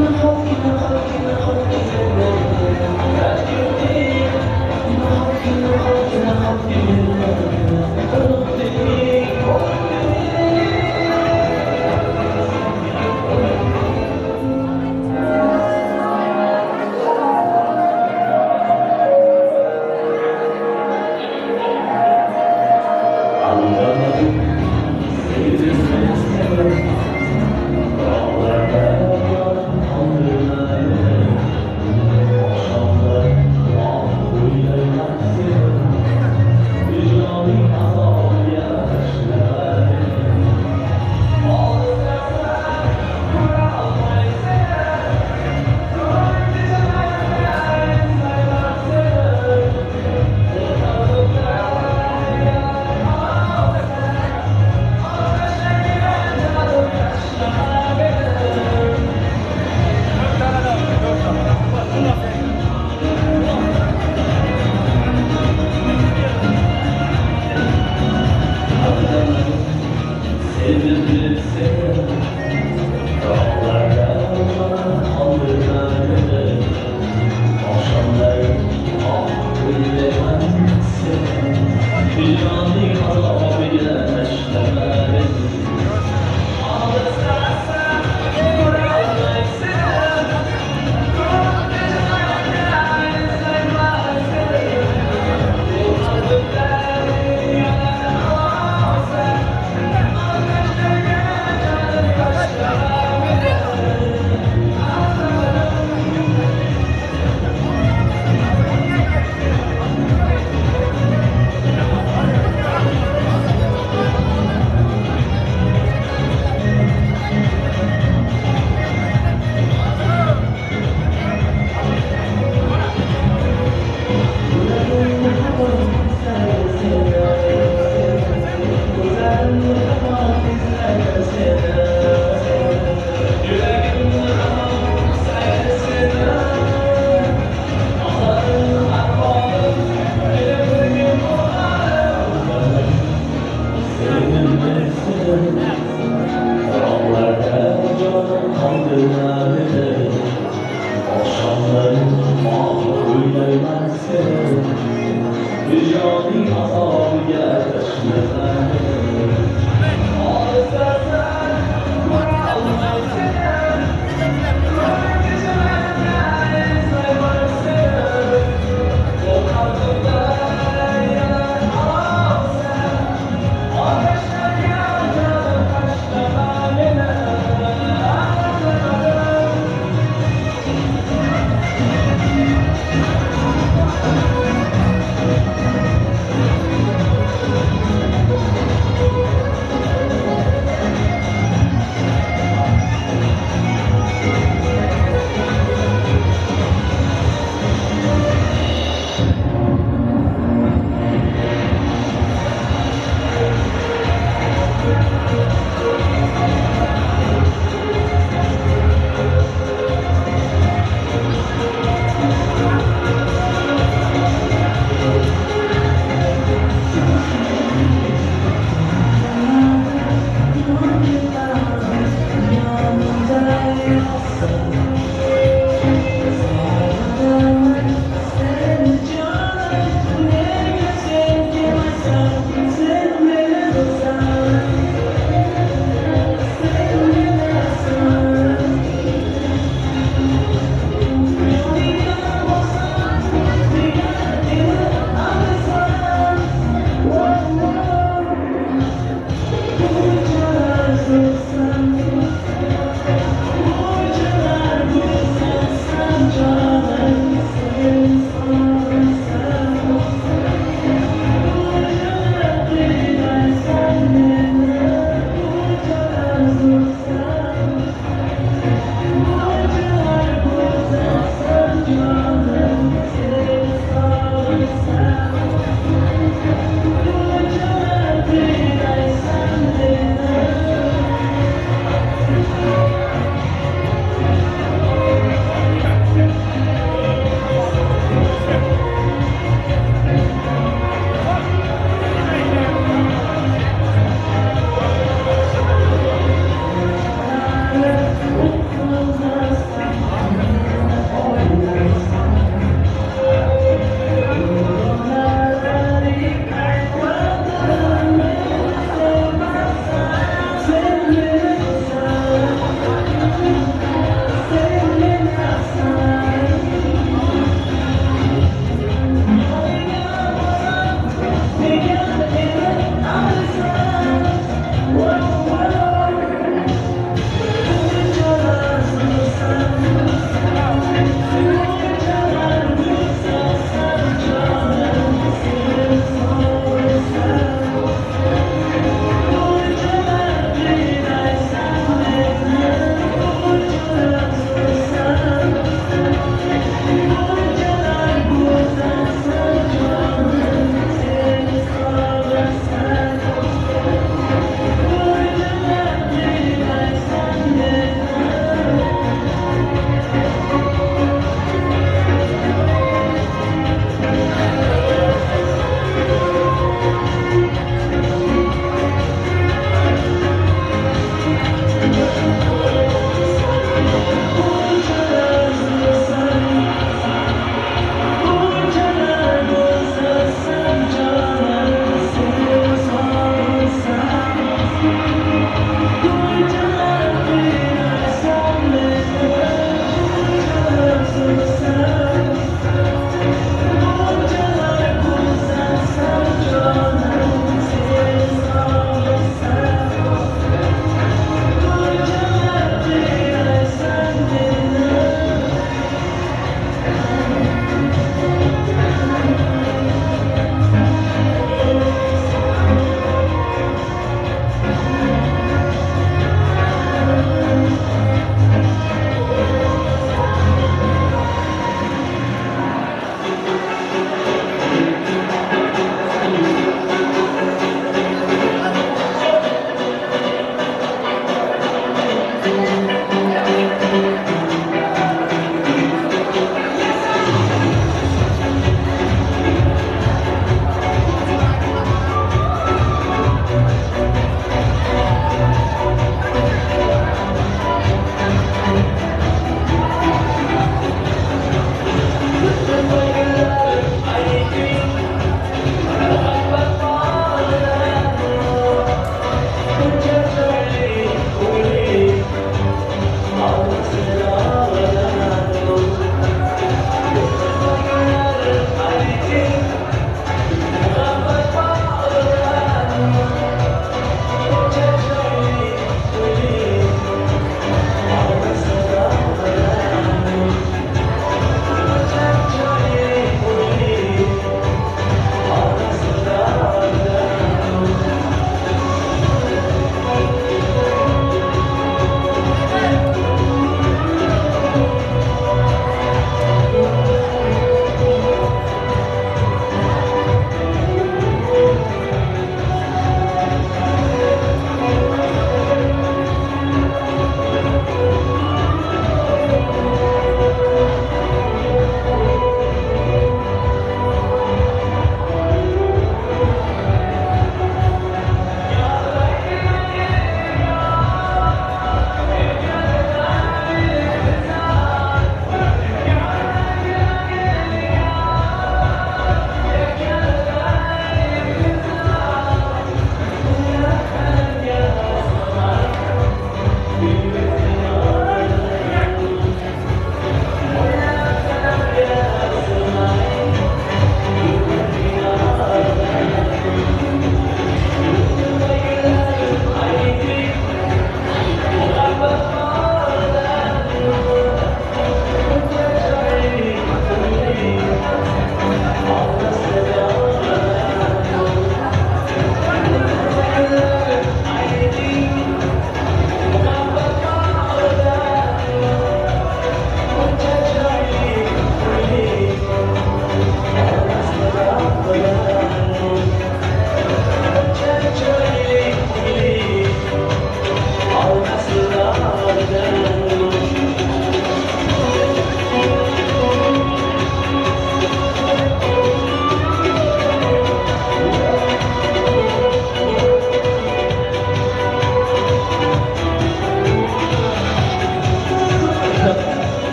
Nahotki, nahotki, nahotki sen meni tark etding. Nahotki, nahotki, nahotki meni unutding, unutding. Anlamadım, sevdim ben seni. Dağlarda kaldırmayı, akşamlar ah uylarlar seni. Vicdanın azabı yaşları. Sevdim seni, dağlarda kaldırmayı, akşamlar ah uylayman seni. Vicdanın azabıyla taşlama beni.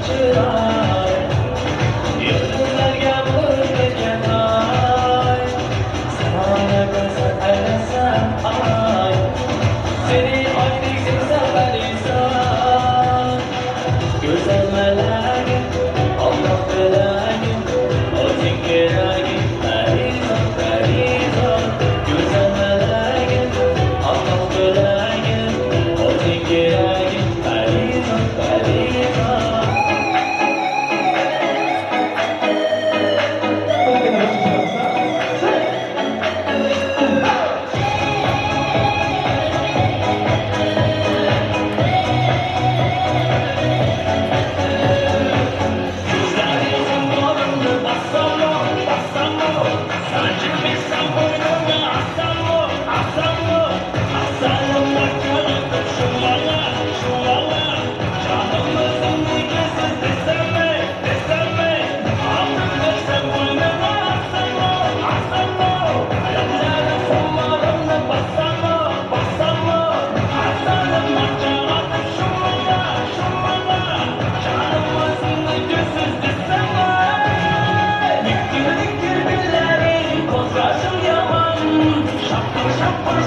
Chiroy, yulduzlarga nur bergan oy, Samoni go'zal aylasam oy, seni oydek sevsam parisan. Go'zal malagim, Alloh tilagim, o'zing keragim, parizod, parizod. Go'zal malagim, Alloh tilagim, o'zing keragim, parizod, parizod.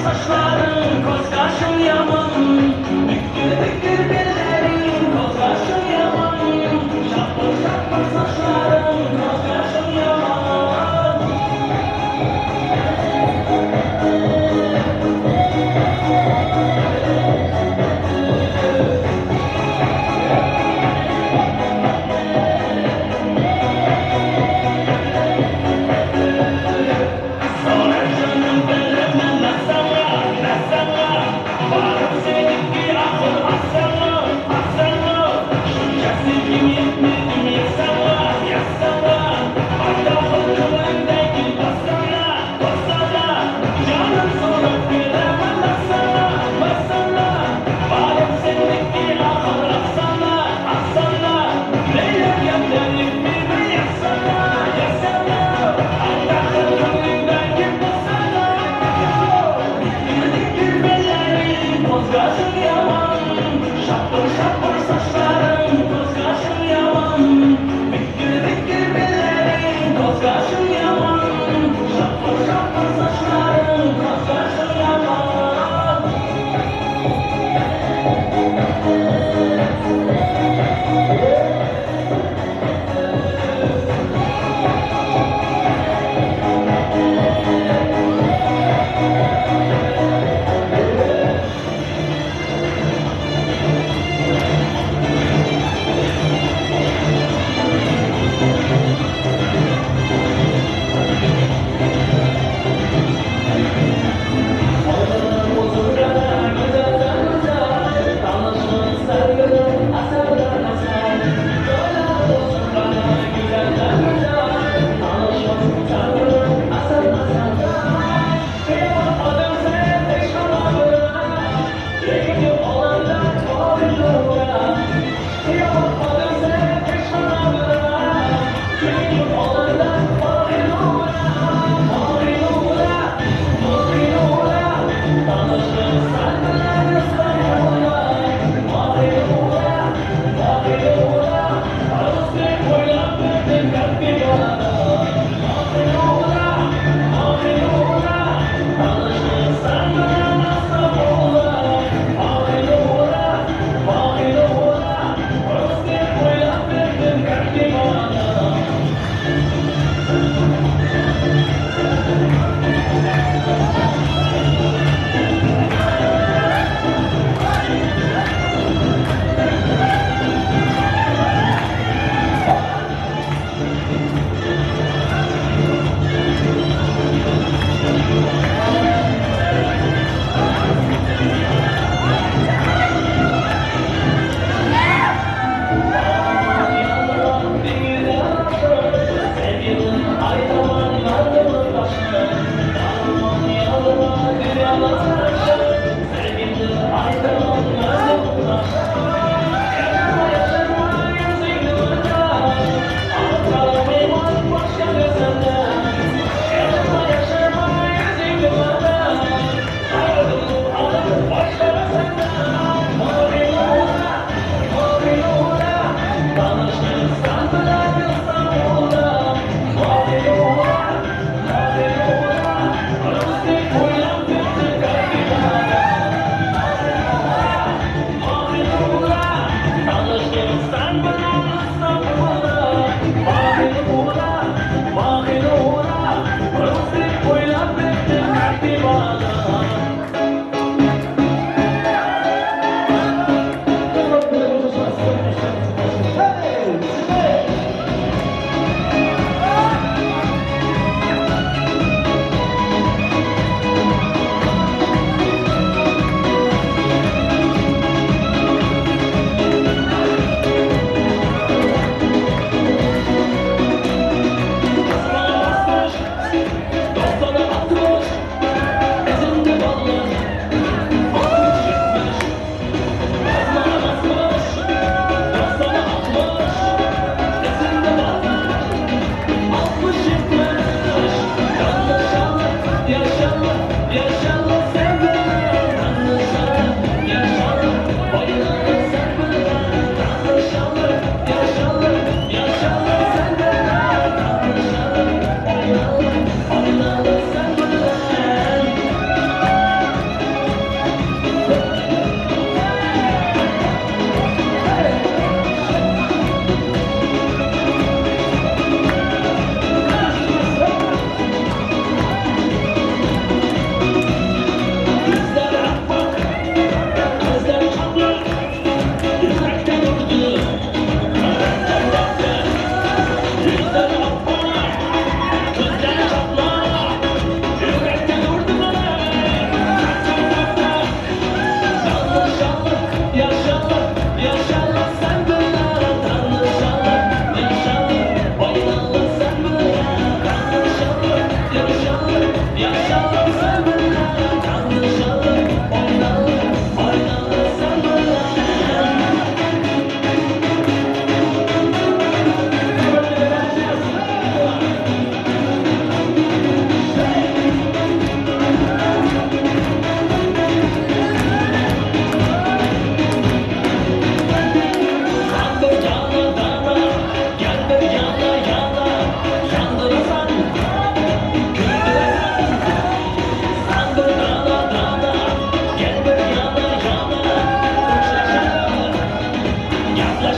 Saçların, koz kaşın yaman, Bükür bükür bellerin, koz kaşın yaman, Şapır şapır saçların, koz kaşın yaman. Koz kaşın yaman, şapır şapır saçların, koz kaşın yaman.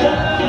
Yeah.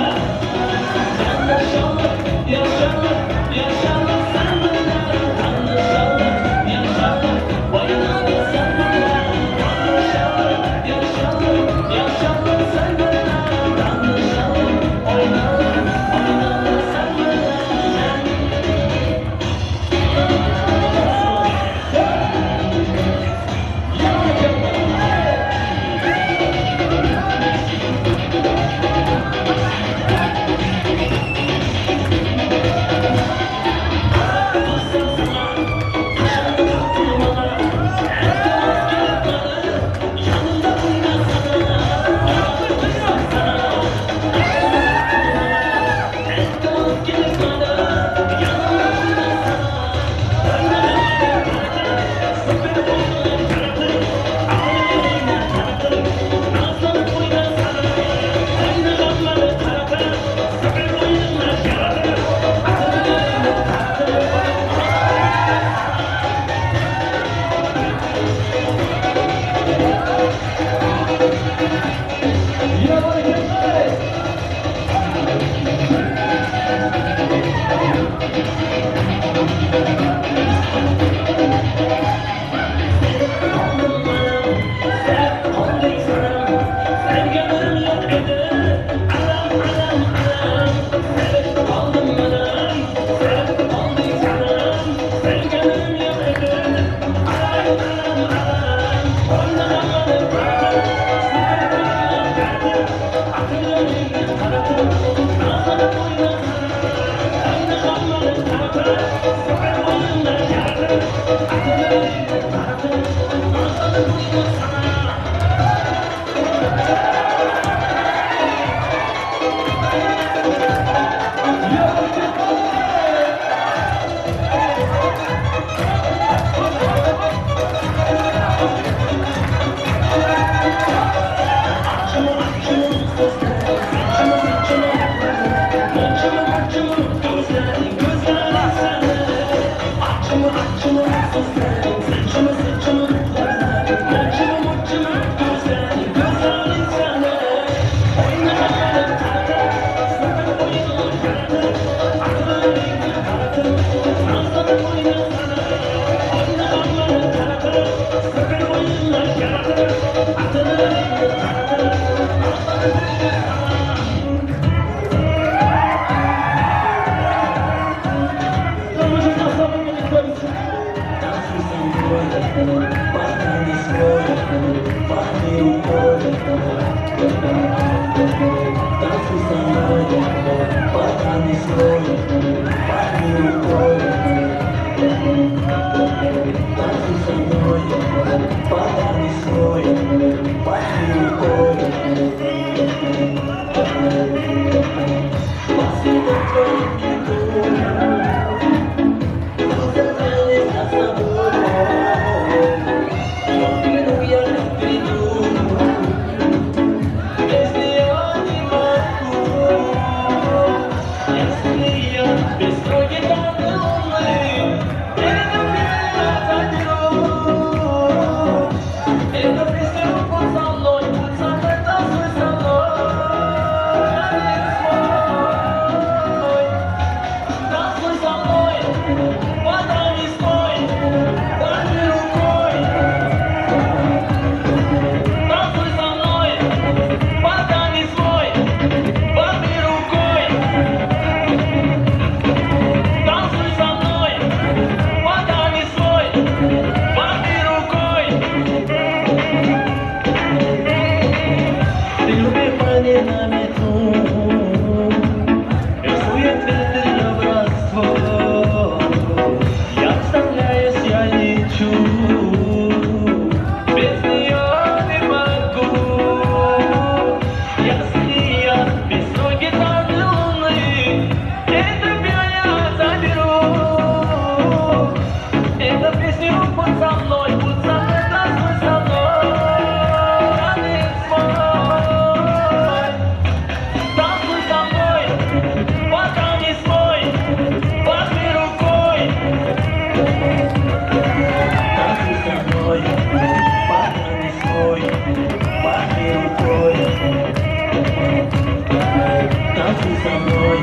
со мной,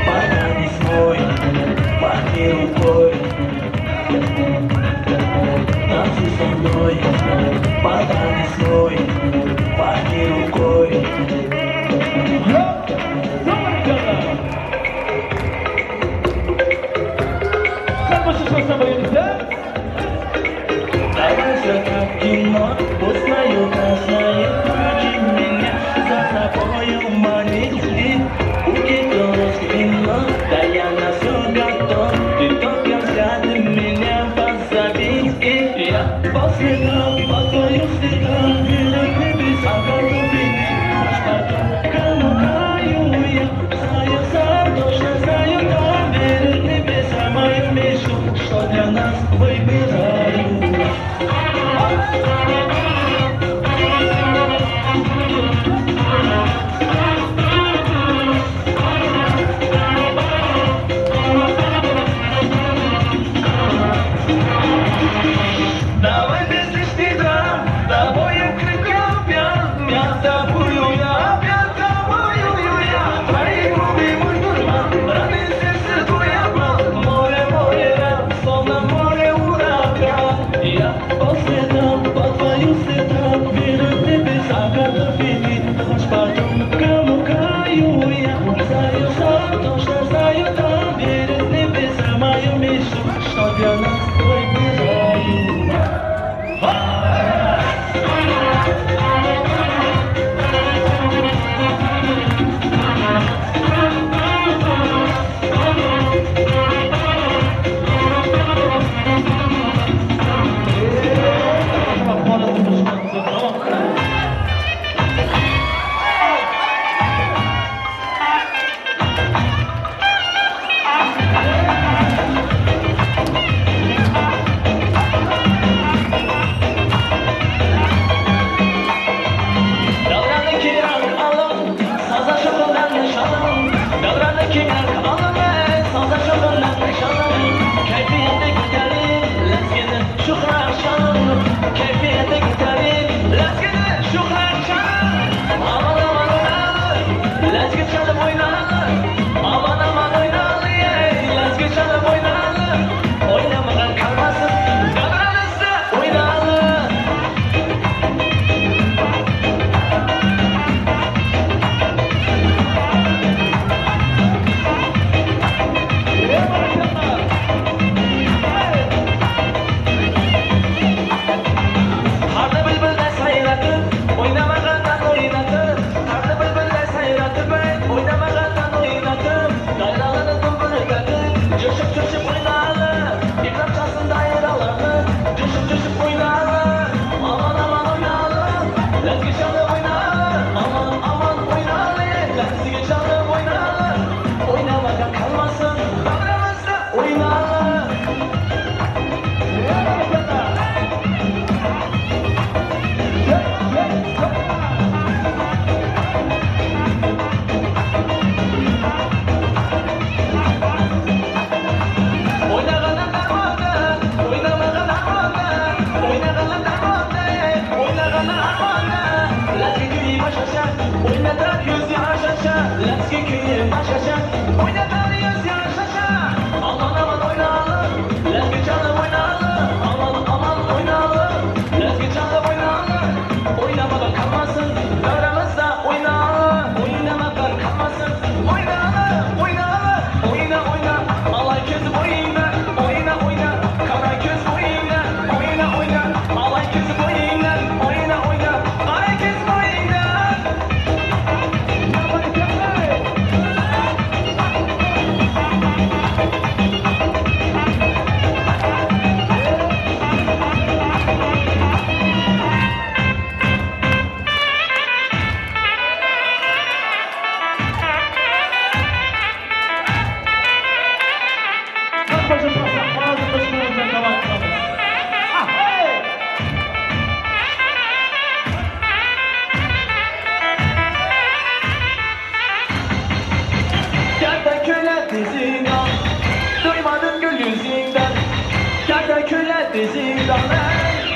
потанец мой, махни рукой. Танцуй со мной, потанец мой, махни рукой. Давай все как в кино, пусть мое красное хочет меня за собою манить. Букет роз вино, да я на все готов, ты только взглядом меня позови. И я по следам, по твоим следам, верю небеса, готов и не потом, кому каю я, знаю сам, точно знаю, там верю небеса, мою мечту, что для нас выбираю. Давай без лишних драм, тобою криком пьян, я тобою, я пьян, тобою, я. Твои губы мой дурман, раны сердце твой обман, море, море, ран, словно море ураган. Я по следам, по твоим следам, верю в небеса, готов идти, хоть потом, кому каю я. Знаю сам, точно знаю, там верю в небеса, мою мечту, что для нас выбираю.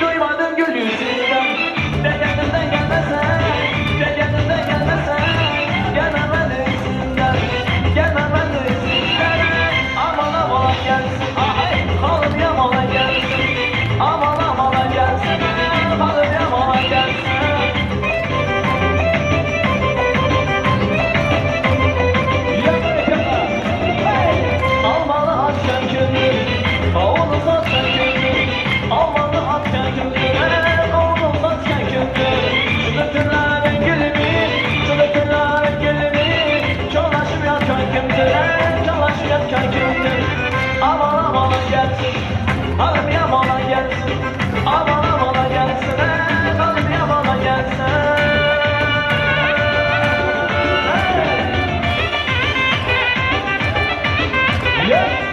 Duymadım gül yüzünden. De yanımdan gelmesen, de yanımdan gelmesen, yanıma değsinler. Hanım yamana gelsin. Aman amana gelsin. Hanım yamana gelsin. Yes,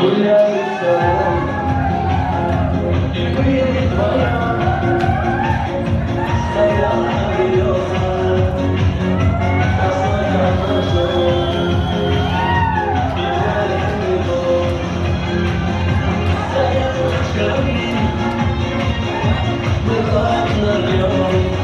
Гуляет сон, и пыль твоя стояла береза, красной как и его стоят ручками, мы ладно рвем.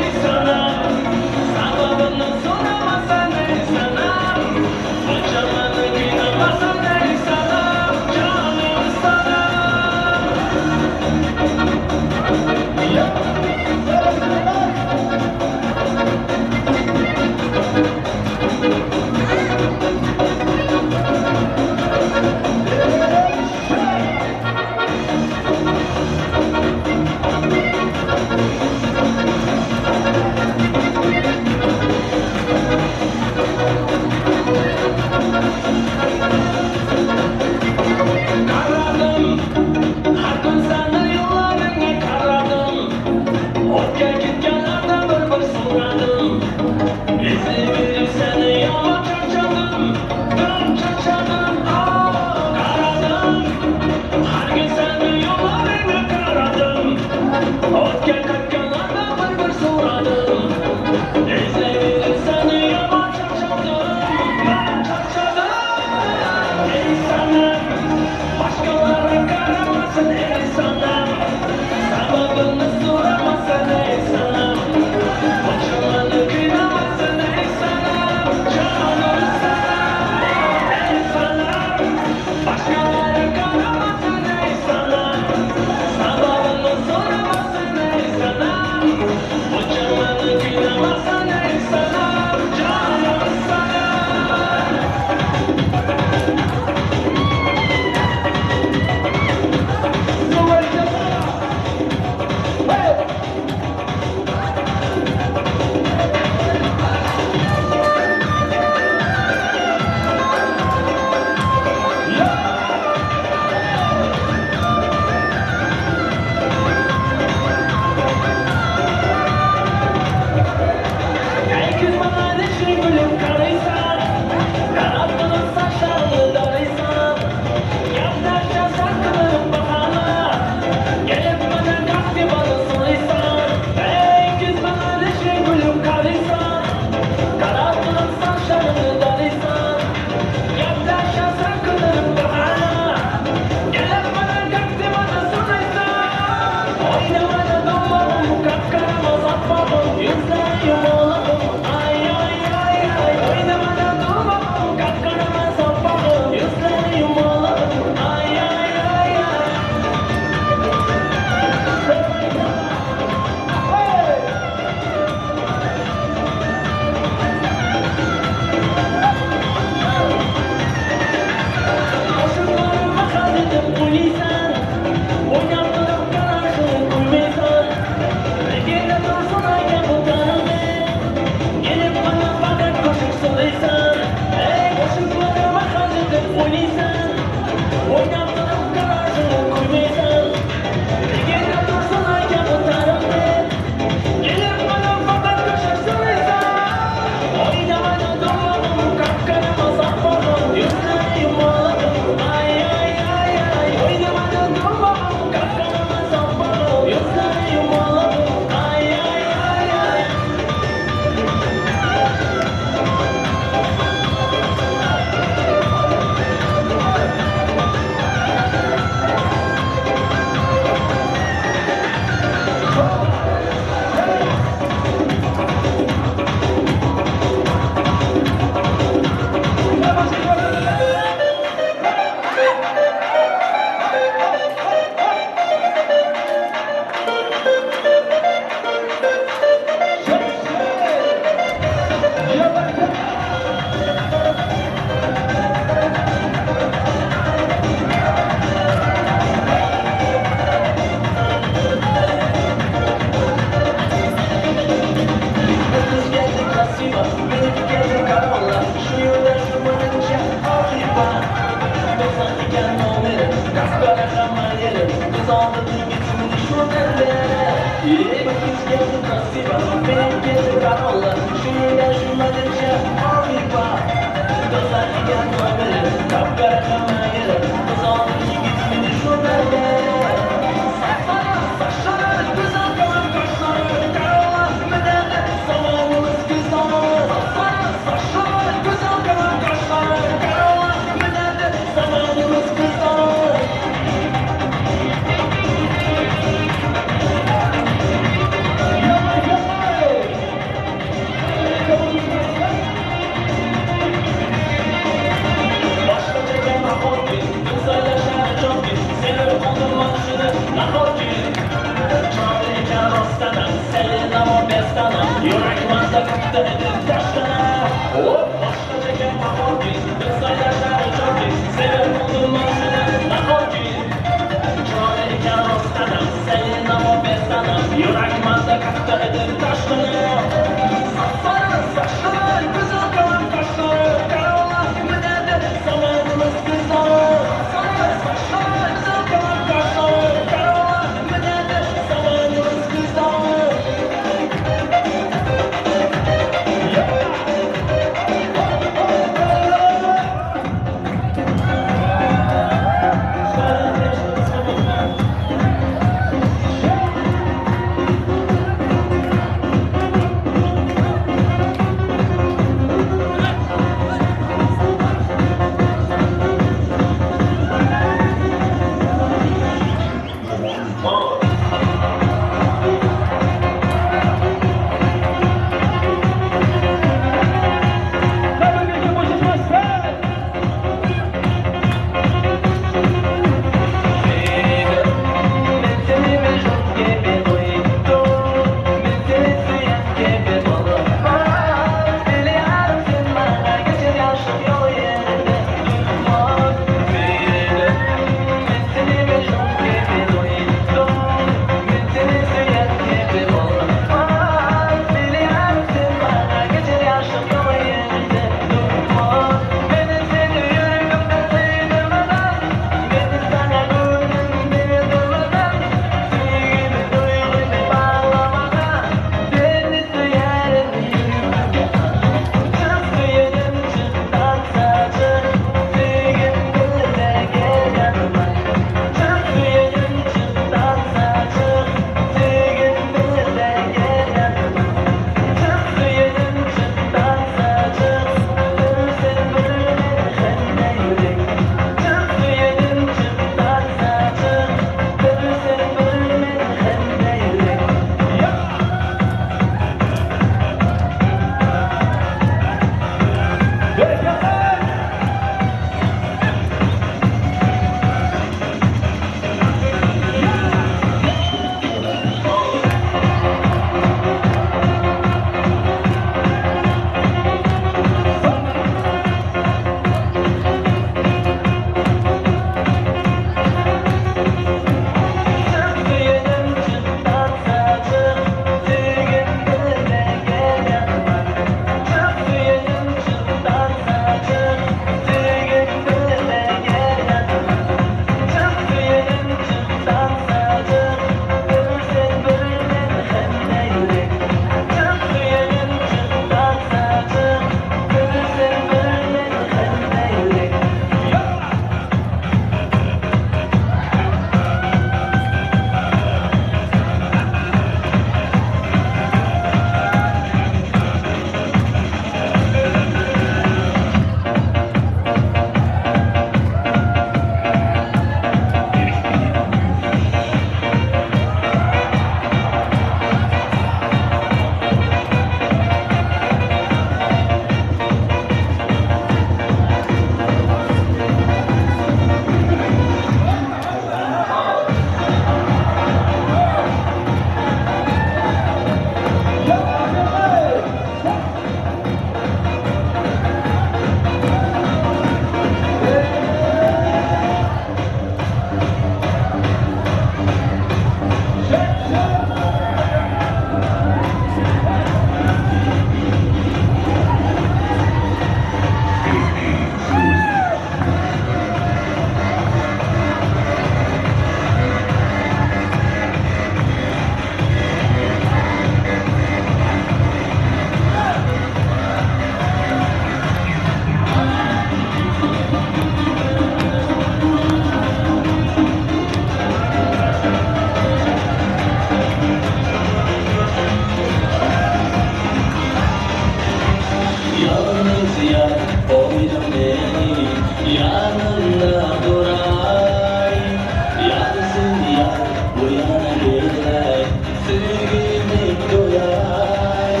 Sevgimi doyay.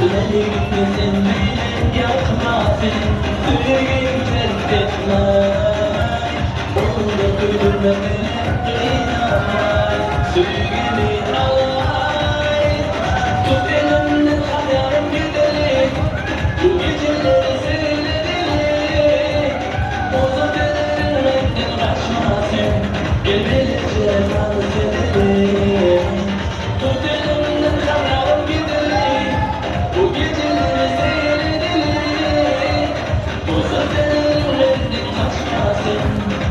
Lekin beni yakmasın, sevgim terk etmey. Onu kıydırma beni kıynamay, sevgimi alay. Tut elimden hayalim gidelim, bu geceleri seyredelim. Bozuk ellerimden kaçmasın, gel birlikte dans edelim. Tut elimden hayalim gidelim, bu geceleri seyredelim. Bozuk ellerimden kaçmasın,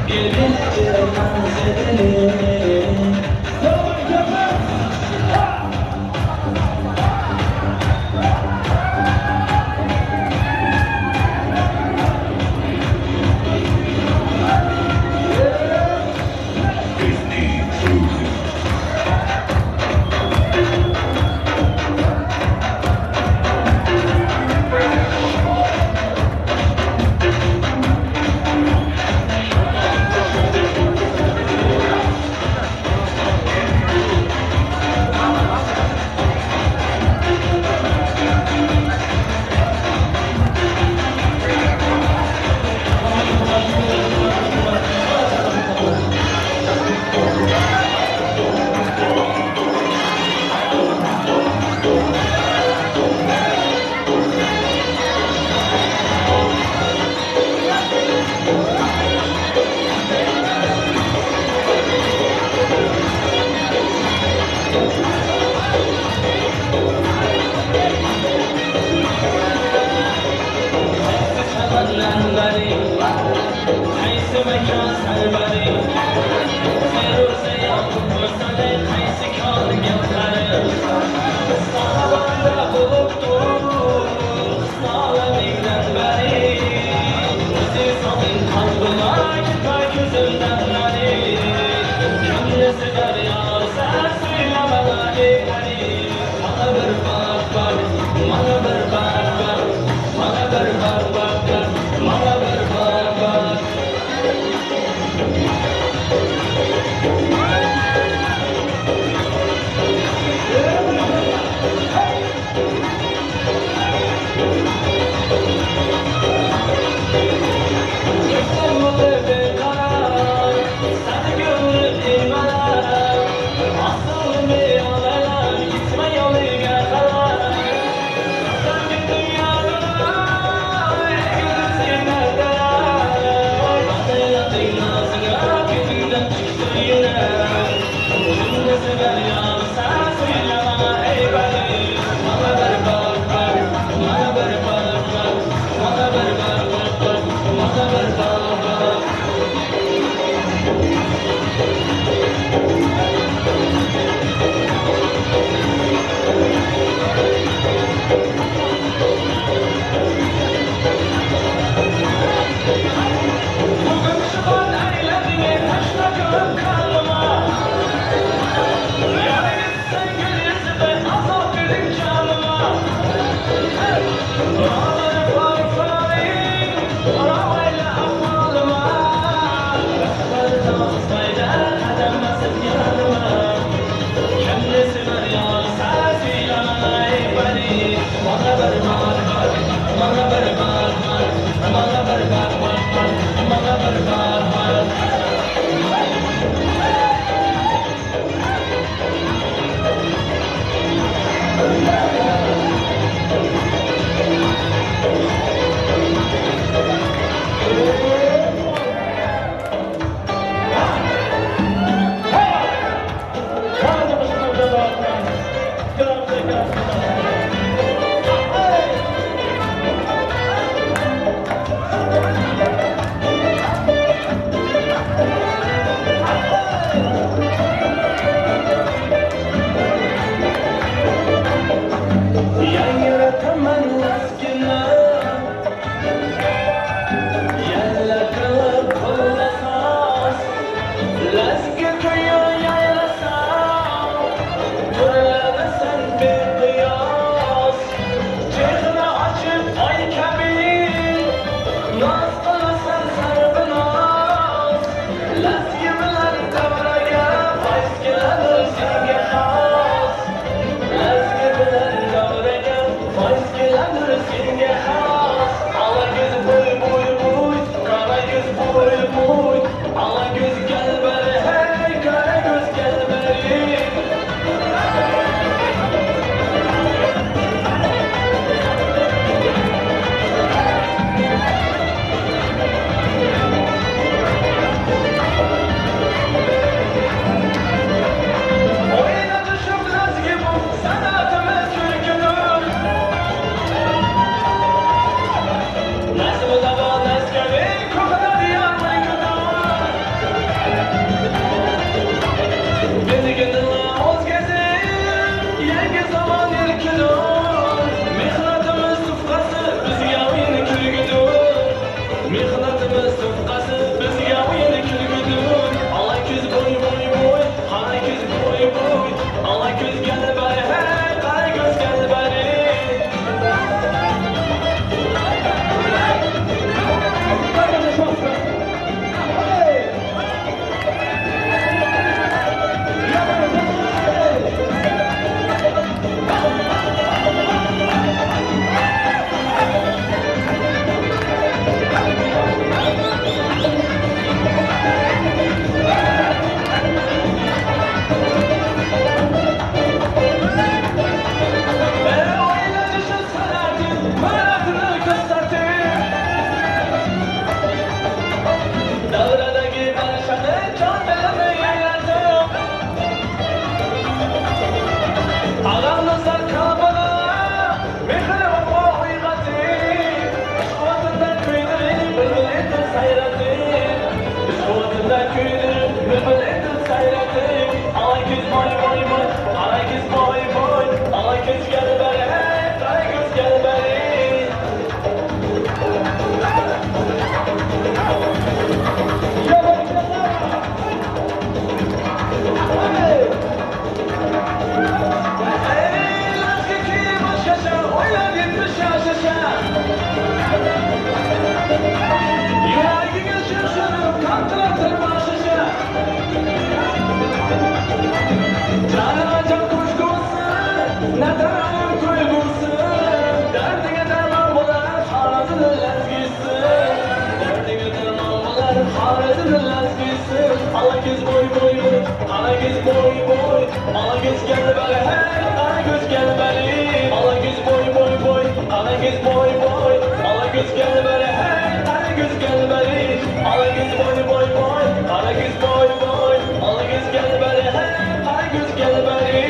gel birlikte dans edelim. Let's get to your Yuragingga shimshirib qantilatir boshicha. Janajan ko'shgusi, nadarim tuyg'usi, dardiga darmon bo'lar Xorazm lazgisi. Dardiga darmon bo'lar Xorazm lazgisi. Alagiz boy boy boy, alagiz boy boy, alagiz gelmeli hey, alagiz gelmeli. Alagiz boy boy boy, alagiz boy boy, alagiz gelmeli hey, alagiz gelmeli. Alagiz boy boy boy, alagiz boy boy, alagiz gelmeli hey, alagiz gelmeli.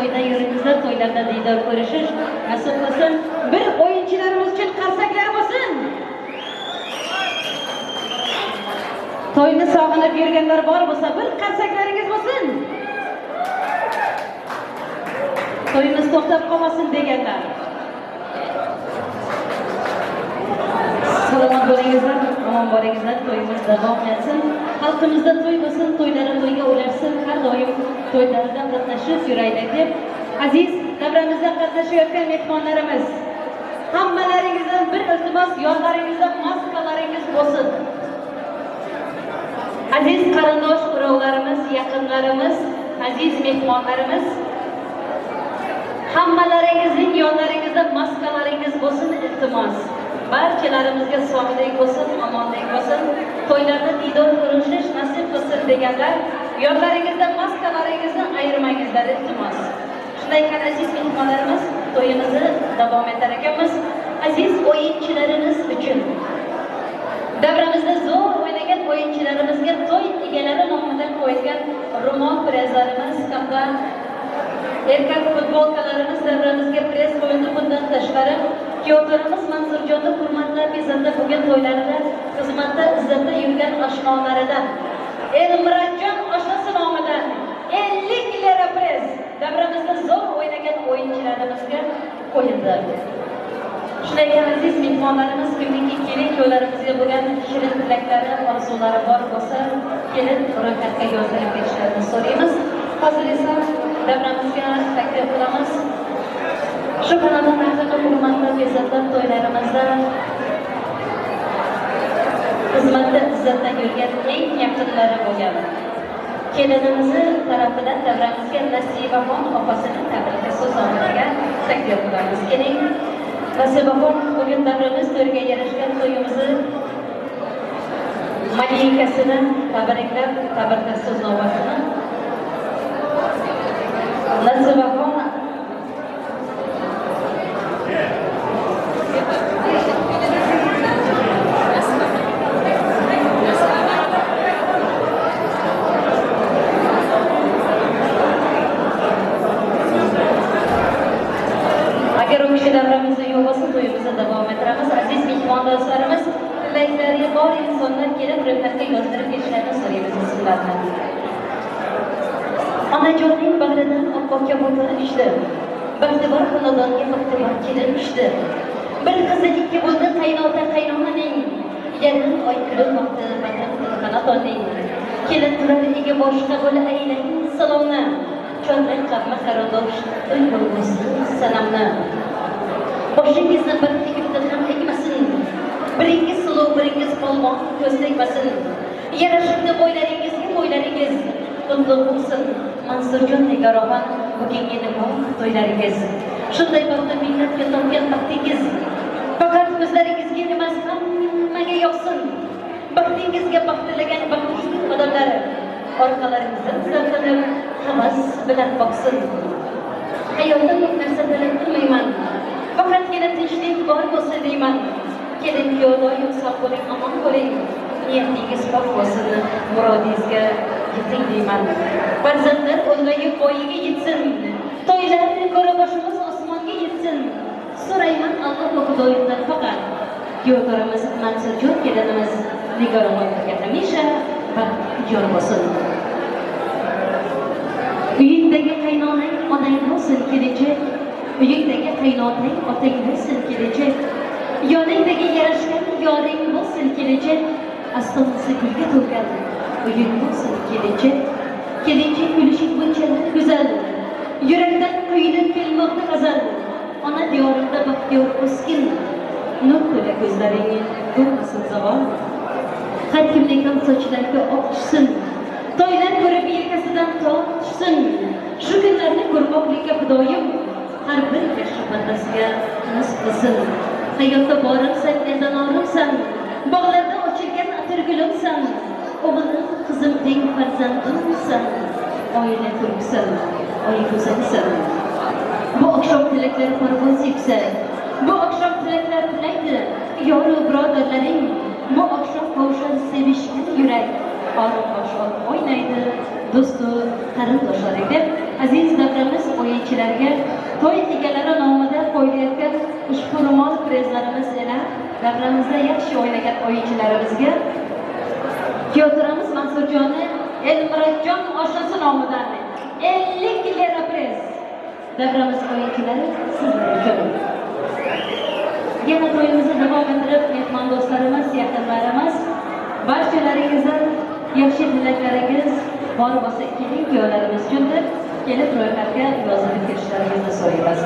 To'yda yuringizlar, to'ylarda diydor ko'rishish nasib qilsin. Bir o'yinchilarimiz uchun qarsaklar bo'lsin. To'yni sog'inib yurganlar bor bo'lsa, bir qarsaklaringiz bo'lsin. To'yimiz to'xtab qolmasin deganlar. Salomat bo'lingizlar, omon bo'lingizlar, to'yimiz davom etsin. Xalqimizda to'y bo'lsin, to'ylari to'yga ularsin, har doim to'ylarda qatnashib yuraylik deb aziz davramizda qatnashayotgan mehmonlarimiz, hammalaringizdan bir iltimos, yonlaringizda maskalaringiz bo'lsin. Aziz qarindosh urug'larimiz, yaqinlarimiz, aziz mehmonlarimiz, hammalaringizning yonlaringizda maskalaringiz bo'lsin, iltimos. Barchalarimizga sog'lik bo'lsin, omonlik bo'lsin, to'ylarda diydor ko'rishish nasib qilsin deganlar, yonlaringizda maskalaringizni ayirmangizlar, iltimos. Shunday ekan aziz mehmonlarimiz, to'yimizni davom etar ekanmiz. Aziz o'yinchilarimiz uchun davramizda zo'r o'ynagan o'yinchilarimizga to'y egalari nomidan qo'yilgan ro'mol prezlarimiz hamda erkak futbolkalarimiz davramizga prez qo'yildi. Bundan tashqari kuyovlarimiz Mansurjonni hurmatlab izzatda bugun to'ylarida xizmatda izzatda yurgan oshnolaridan Elmuratjon oshnasi nomidan 50 lira prez davramizda zo'r o'ynagan o'yinchilarimizga qo'yildi. Shunday ekan aziz mehmonlarimiz, kimniki kelin kuyovlarimizga bo'lgan shirin tilaklari, orzulari bor bo'lsa, kelin ro'yxatga yozdirib ketishlarini so'raymiz. Hozir esa davramizga taklif qilamiz. Shu xonadon ahliga hurmatlab, izzatlab to'ylarimizda xizmatda izzatda yurgan eng yaqinlari bo'lgan kelinimizni tarafidan davramizga Nasibaxon opasini tabrikli so'z oldiga taklif qilamiz. Keling Nasibaxon, bugun davramiz to'yga yarashgan to'yimizni malikasini tabriklab, tabrikli so'z navbatini Nasibaxon agar u kishi davramizda yo'q bo'lsa, to'yimizni davom ettiramiz. Aziz mehmondo'stlarimiz, tilaklari bor insonlar kelib ro'yxatga yozdirib ketishlarini so'raymiz sizlardan. Onajonning bag'ridan oppoq kabutar uchdi. Baxtibor xonadonga baxtibor kelin tushdi. Bir qizi ikki bo'ldi qaynota qaynonaning. Yarim oy kulilmoqda vatan xonadonning. Kelin turar ega boshqa bo'la aylang salomni. Chorlay qavmi qarindosh to'y bo'lgusi sanamni. Boshingizni bir tegibdi ham tegmasin. Biringiz suluv, biringiz polvon ko'z tegmasin. Yarashibdi bo'ylaringizga bo'ylaringiz. Qutlug' bo'lsin Mansurjon Nigoraxon bugungi nikoh to'ylaringiz. Shunday baxtli minnatga topgan baxtingiz faqat o'zlaringizga emas, hammaga yoqsin. Baxtingizga baxt tilagan baxtli odamlar orqalaringizdan zavqlanib havas bilan boqsin. Hayotda ko'p narsa talab qilmayman. Faqatgina tinchlik bor bo'lsa deyman. Kelin kuyov doim sog' bo'ling, omon bo'ling. Niyatingiz pok bo'lsin, murodingizga yeting deyman. Farzandlar ulg'ayib bo'yiga yetsin. To'ylar ko'ra boshimiz osmonga yetsin. So'rayman Alloh va Xudoyimdan faqat. Kuyovlarimiz Mansurjon kelinimiz Nigoraxonga hamisha baxt yor bo'lsin. Uyingdagi qaynonang onang bo'lsin kelinchak. Uyingdagi qaynotang otang bo'lsin kelinchak. Yoningdagi yarashgan yoring bo'lsin kelinchak. Astonasi gulga to'lgan uying bo'lsin kelinchak. Kelinchak kulishing bunchalar go'zal. Yurakdan quyilib kelmoqda g'azal. Ona diyorimda baxtiyor o'sgin. Nur to'la ko'zlaring ko'rmasin zavol. Har kimning ham sochlariga oq tushsin. To'ylar ko'rib yelkasidan tog' tushsin. Shu kunlarni ko'rmoqlikka Xudoyim har bir yaxshi bandasiga nasib qilsin. Hayotda borimsan, eldan orimsan. Bog'larda ochilgan atirgulimsan. O'g'lim, qizim teng farzandimsan. Oila ko'rksan, oy go'zalsan. Bu oqshom tilaklar parvoz sepsa, bu oqshom tilaklar tilaydi yoru birodarlaring. Bu oqshom qovushar sevishgan yurak. Orom bosh olib o'ynaydi do'stu qarindoshlaring deb aziz davramiz o'yinchilarga to'y egalari nomida qo'yilayotgan ushbu ro'mol prezlarimiz ila davramizda yaxshi o'ynagan o'yinchilarimizga Kuyovturamiz Mansurjonni Elmurodjon oshnasi nomidan 50 lira prez. Davramiz o'yinchilari sizlar uchun. Yana to'yimizni davom ettirib, mehmon do'stlarimiz, yaqinlarimiz, barchalaringizdan yaxshi tilaklaringiz bor bo'lsa kelin kuyovlarimiz uchun deb kelib ro'yxatga yozilib ketishlaringizni so'raymiz.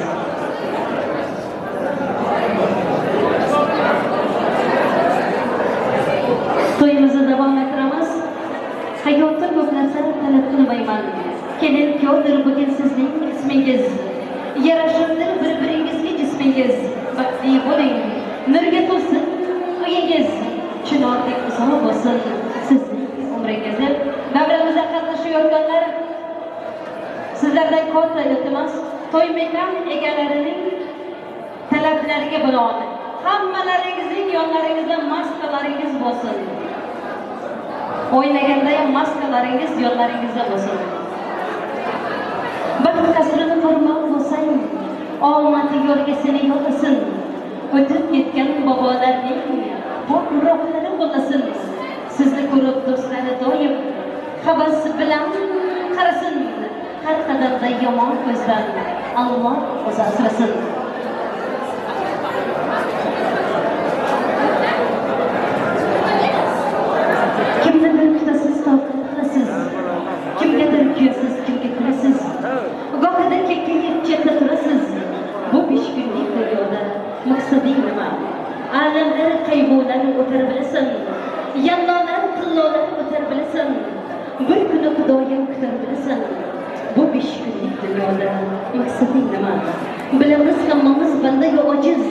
To'yimizni davom ettiramiz. Hayotda ko'p narsa talab qilmayman. Kelin kuyovdir bugun sizning ismingiz. Yarashibdir bir-biringizga jismingiz. Baxtli bo'ling, nurga to'lsin uyingiz. Chinordek uzoq bo'lsin sizning umringiz deb davramizda qatnashayotganlar sizlardan katta iltimos, to'y mekan egalarining talablariga binoan hammalaringizning yonlaringizda maskalaringiz bo'lsin. O'ynaganda ham maskalaringiz yonlaringizda bo'lsin. Baxt qasrini qurmoq bo'lsang, omadi yo'lga seni yo'llasin. O'tib ketgan bobolarning pok ruhlari qo'llasin. Sizni ko'rib do'stlari doim havas bilan qarasin. Har qadamda yomon ko'zdan Alloh o'zi asrasin. Kimnidir kutasiz, toqat qilasiz. Kimgadir kuyasiz, kimga kulasiz. Gohida kekkayib chetda turasiz. Bu 5 kunlik dunyoda maqsading nima? Alamlar, qayg'ular o'tar bilasan. Yallolar, tillolar o'tar bilasan. Bir kuni Xudoyim kutar bilasan. Bu 5 kunlik dunyoda maqsading nima? Bilamiz hammamiz bandayu ojiz.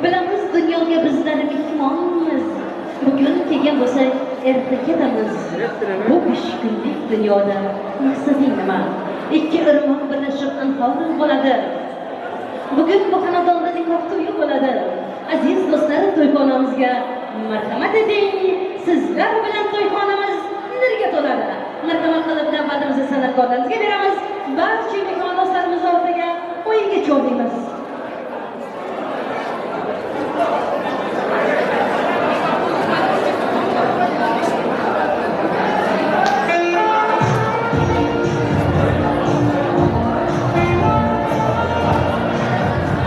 Bilamiz dunyoga bizlar mehmonmiz. Bugun kelgan bo'lsak, erta ketamiz. Bu 5 kunlik dunyoda maqsading nima? Ikki irmoq birlashib anhor bo'ladi. Bugun bu xonadonda nikoh to'yi bo'ladi. Aziz do'stlar, to'yxonamizga marhamat eding. Sizlar bilan to'yxonamiz nurga to'ladi. Marhamat qilib navbatimizni san'atkorlarimizga beramiz. Barcha mehmon do'stlarimiz oldiga o'yinga chorlaymiz.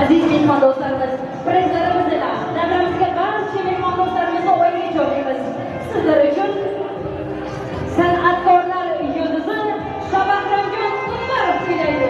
Aziz mehmon do'stlarimiz, prezlarimiz ila davramizga barcha mehmon do'stlarimizni o'yinga chorlaymiz. Sizlar uchun san'atkorlar yulduzi Shabahramjon Umarov kuylaydi.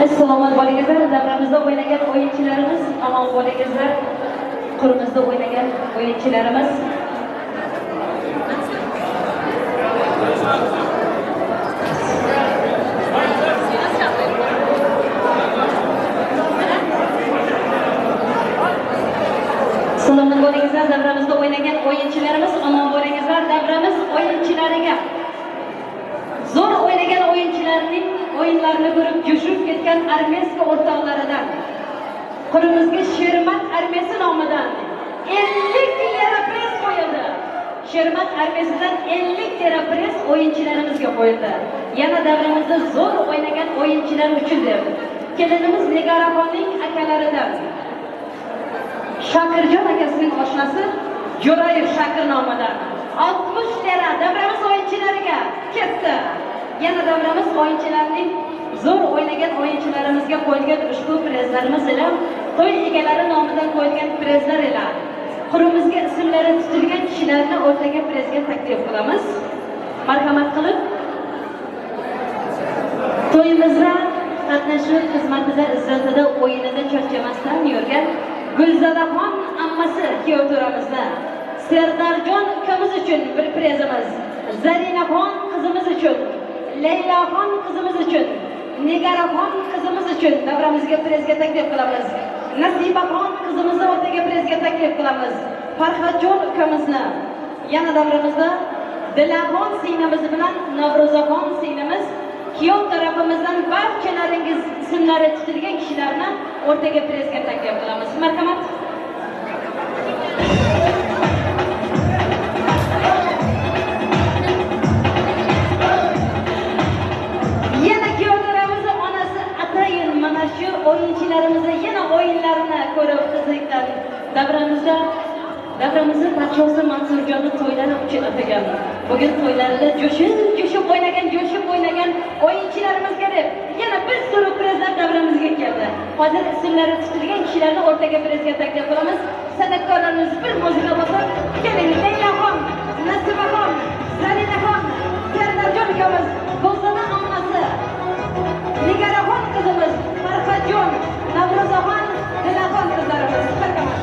Salomat bo'lingizlar, davramizda o'ynagan o'yinchilarimiz, omon bo'lingizlar. Qurimizda o'ynagan o'yinchilarimiz. Salomat bo'lingizlar, davramizda o'ynagan o'yinchilarimiz, omon bo'lingizlar. Davramiz o'yinchilariga zo'r o'ynagan o'yinchilarning o'yinlarini ko'rib jo'shib ketgan armeyskiy o'rtoqlaridan Qurimizga Shermat armiyasi nomidan 50 lira press qo'yildi. Shermat armiyasidan 50 lira press o'yinchilarimizga qo'yildi. Yana davramizda zo'r o'ynagan o'yinchilar uchun deb kelinimiz Nigaraxonning akalaridan Shakirjon akasining oshnasi Jo'rayev Shakir nomidan 60 lira davramiz o'yinchilariga ketdi. Yana davramiz o'yinchilarining zo'r o'ynagan o'yinchilarimizga qo'yilgan ushbu prezlarimiz ila to'y egalari nomidan qo'yilgan prezlar ila qurimizga ismlari tutilgan kishilarni o'rtaga prezga taklif qilamiz. Marhamat qilib to'yimizda qatnashib, xizmatida, izzatida, o'yinida charchamasdan yurgan Gulzadaxon ammasi kuyov to'ramizda Serdarjon ukamiz uchun bir prezimiz, Zarinaxon qizimiz uchun, Laylaxon qizimiz uchun, Nigaraxon qizimiz uchun davramizga prezga taklif qilamiz. Nasibaxon qizimizni o'rtaga prezga taklif qilamiz. Farhadjon ukamizni yana davramizda Dilaxon singlimiz bilan Navro'zaxon singlimiz kuyov tarafimizdan barchalaringiz ismlari tutilgan kishilarni o'rtaga prezga taklif qilamiz. Marhamat. Yana kuyovlarimizni onasi atayin mana shu o'yinchilarimizni yana o'yinlarini ko'rib qiziqdan davramizda podshosi Mansurjonni to'ylari uchun atagan. Bugun to'ylarida jo'shib o'ynagan o'yinchilarimizga deb yana bir suri prezlar davramizga keldi. Hozir ismlari tutilgan kishilarni o'rtaga prezga taklif qilamiz. San'atkorlarimiz bir muzika bosib, keling Laylaxon, Nasibaxon, Zarinaxon, Serdarjon ukamiz, Gulzada ammasi, Nigaraxon qizimiz, Farhadjon, Navro'zaxon, Dilaxon qizlarimiz. Marhamat.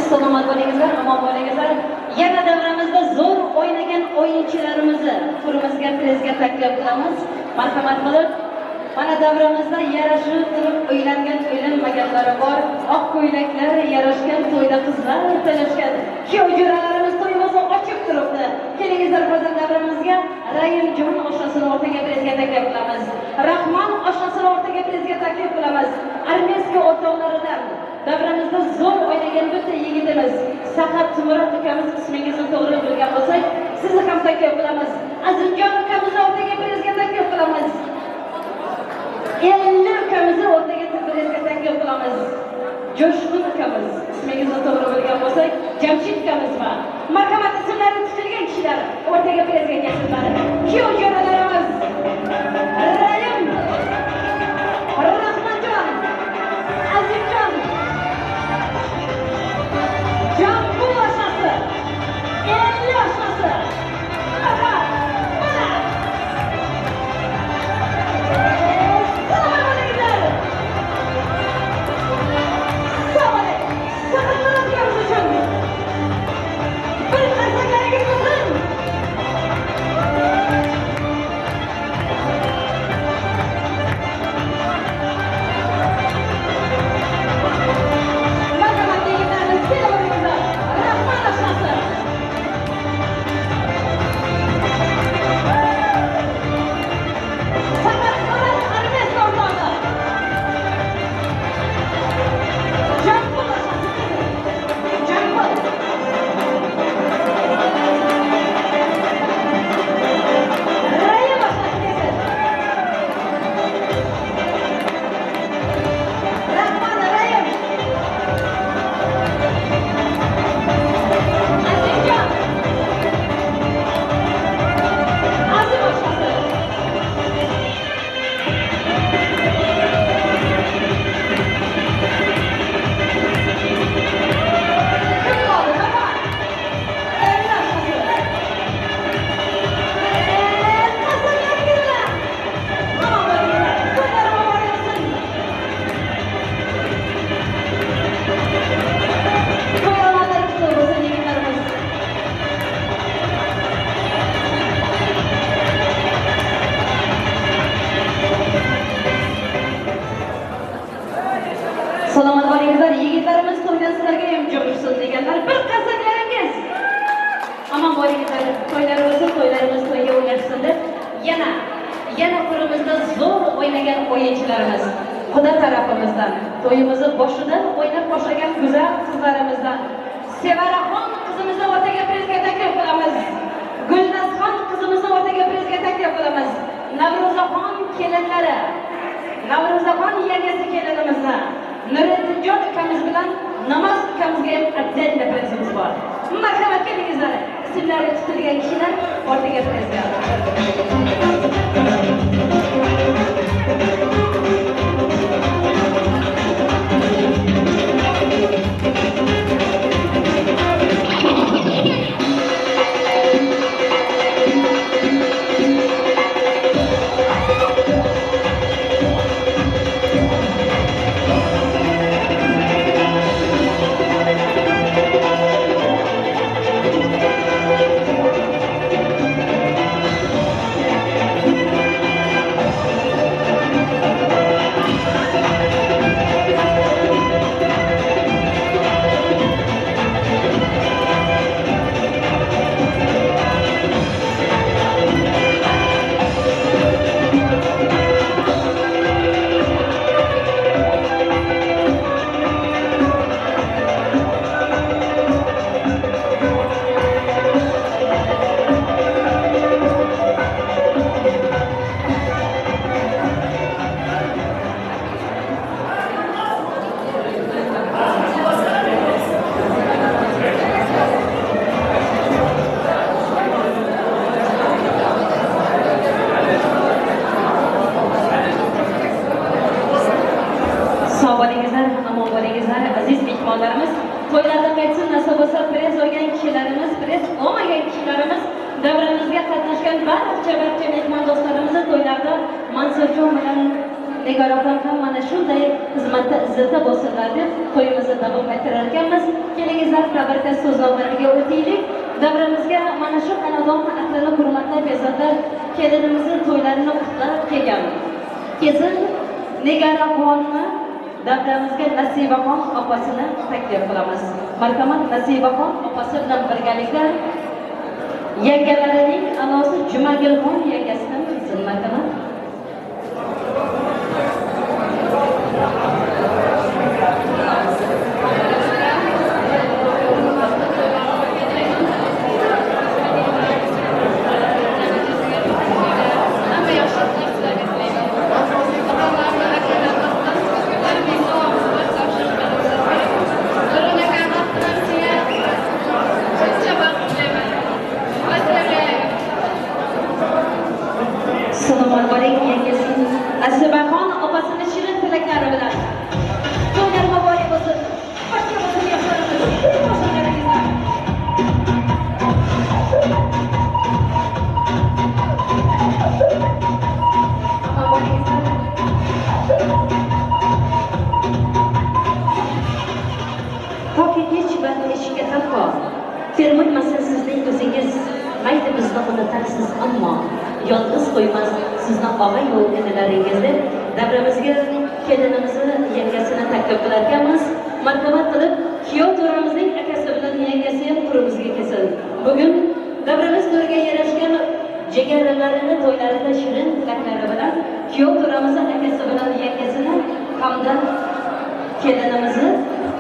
Salomat bo'lingizlar, omon bo'lingizlar. Yana davramizda zo'r o'ynagan o'yinchilarimizni turimizga prezga taklif qilamiz. Marhamat qilib, mana davramizda yarashib turib uylangan, uylanmaganlari bor. Oq ko'ylaklar yarashgan to'yda qizlar talashgan. Kuyov jo'ralarimiz to'yimizni ochib turibdi. Kelingizlar hozir davramizga rais o'rtaga prezga taklif qilamiz. Armeyskiy o'rtoqlaridan davramizda zo'r o'ynagan bitta yigitimiz Sahat Murod ukamiz, ismingizni to'g'ri bilgan bo'lsak, sizni ham taklif qilamiz. Azimjon ukamizni o'rtaga prezga taklif qilamiz. 50 ukamizni o'rtaga prezga taklif qilamiz. Jo'shqin ukamiz, ismingizni to'g'ri bilgan bo'lsak, Jamshid ukamiz va marhamat, ismlari tutilgan kishilar o'rtaga prezga kelsinlar. Kuyov jo'ralarimiz Rahim, Rahmatjon, Azimjon, Jambul oshnasi, 50 oshnasi. Marhamat, mana. Salomat bo'linglar. Salomat. Sahat ukamiz uchun bir qarsaklaringiz bo'lsin. Marhamat, yigitlarimiz, kelaveringizlar. Rahmat oshnasi. Sahat Murod Armeyskiy o'rtog'i. Jambul oshnasi. Jambul. Rahim oshnasi kelsin. Rahman, Rahim. Azimjon. Azim oshnasi. Kim qoldi? Marhamat. Elli oshnasi. Qarsaklar bilan. Aman bo'linglar. To'ylar muborak bo'lsin. To'y omadlari qutlug' bo'lsin, yigitlarimiz. Salomat bo'linglar, yigitlarimiz, to'ydan sizlarga ham jo'shsin deganlar bir qarsaklaringiz. Aman bo'linglar, to'ylar bo'lsin, to'ylarimiz to'yga ulashsin deb yana qo'limizda zo'r o'ynagan o'yinchilarimiz, xudo tarafimizdan to'yimizni boshidan o'ynab boshlagan go'zal qizlarimizdan Sevaraxon qizimizni o'rtaga prezga taklif qilamiz. Gulnazxon qizimizni o'rtaga prezga taklif qilamiz. Navro'zaxon kelinlari, Navro'zaxon yangasi kelinimizni Nuriddinjon ukamiz bilan Namoz ukamizga ham отдельно prezimiz bor. Marhamat, kelingizlar. Ismlari tutilgan kishilar o'rtaga prezga. Sog' bo'lingizlar, omon bo'lingizlar, aziz mehmonlarimiz. To'ylarda qaytsin, nasib bo'lsa, prez olgan kishilarimiz, prez olmagan kishilarimiz, davramizga qatnashgan barcha mehmon do'stlarimizni to'ylarda Mansurjon bilan Nigoraxon ham mana shunday xizmatda, izzatda bo'lsinlar deb to'yimizni davom ettirar ekanmiz. Kelingizlar, tabriklar so'z navbatiga o'taylik. Davramizga mana shu xonadon ahlini hurmatlab, e'zozlab, kelinimizni to'ylarini qutlab kelgan. Kesin Nigoraxonni davramizga Nasibaxon opasini taklif qilamiz. Marhamat, Nasibaxon opasi bilan birgalikda yangalarining alosi Jumagulxon yangasidan kelsin, marhamat. Salomat bo'ling, yangasi Asibaxon opasini shirin tilaklari bilan. To'ylar muborak bo'lsin. Xush bo'lsin yoshlarimiz. Qo'shiqlaringizlar. Omon bo'lingizlar. Toki hech bir eshikka tanho termulmasin sizning ko'zingiz, mayli bizni unutarsiz, ammo yolg'iz qo'ymas sizni og'a-yu inilaringiz deb davramizga kelinimizni yangasini taklif qilarkanmiz. Marhamat qilib kuyov to'ramizning akasi bilan yangasi ham qo'limizga kelsin. Bugun davramiz to'riga yarashgan jigarlarini to'ylarida shirin tilaklari bilan kuyov to'ramizni akasi bilan yangasini hamda kelinimizni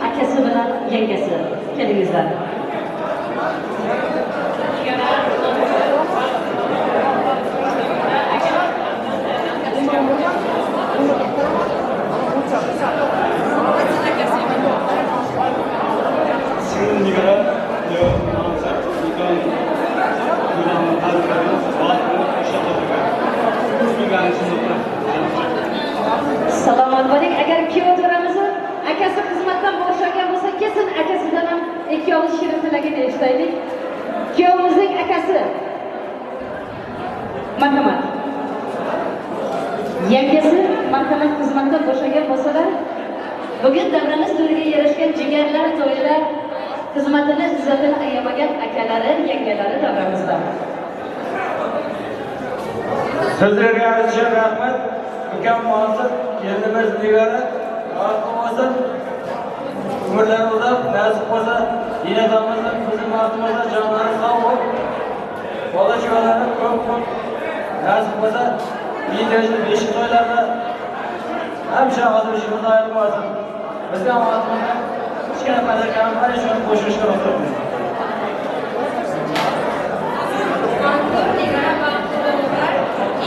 akasi bilan yangasi kelingizlar. Salomat bo'ling. Agar kuyov to'ramizni akasi xizmatdan bo'shagan bo'lsa, kelsin akasidan ham ikki og'iz shirin tilagini eshitaylik. Kuyovimizning akasi. Marhamat. Yangasi marhamat xizmatdan bo'shagan bo'lsalar, bugun davramiz to'riga yarashgan jigarlar to'yida xizmatini, izzatini ayamagan akalari, yangalari davramizda. Sizlarga azizcha rahmat. Ukam bo'lsin, kelinimiz Nigora, baxtli bo'lsin, umrlari uzoq, nasib bo'lsa, xonadonimizda, bizim baxtimizda jonlari sog' bo'lib, bola chaqalari ko'p-ko'p nasib bo'lsa, beshik to'ylarda hamisha hozir ayrilmasin. Bizga omadimizda kichkina padarkani bor, shuni qo'shishga ruxsat bering.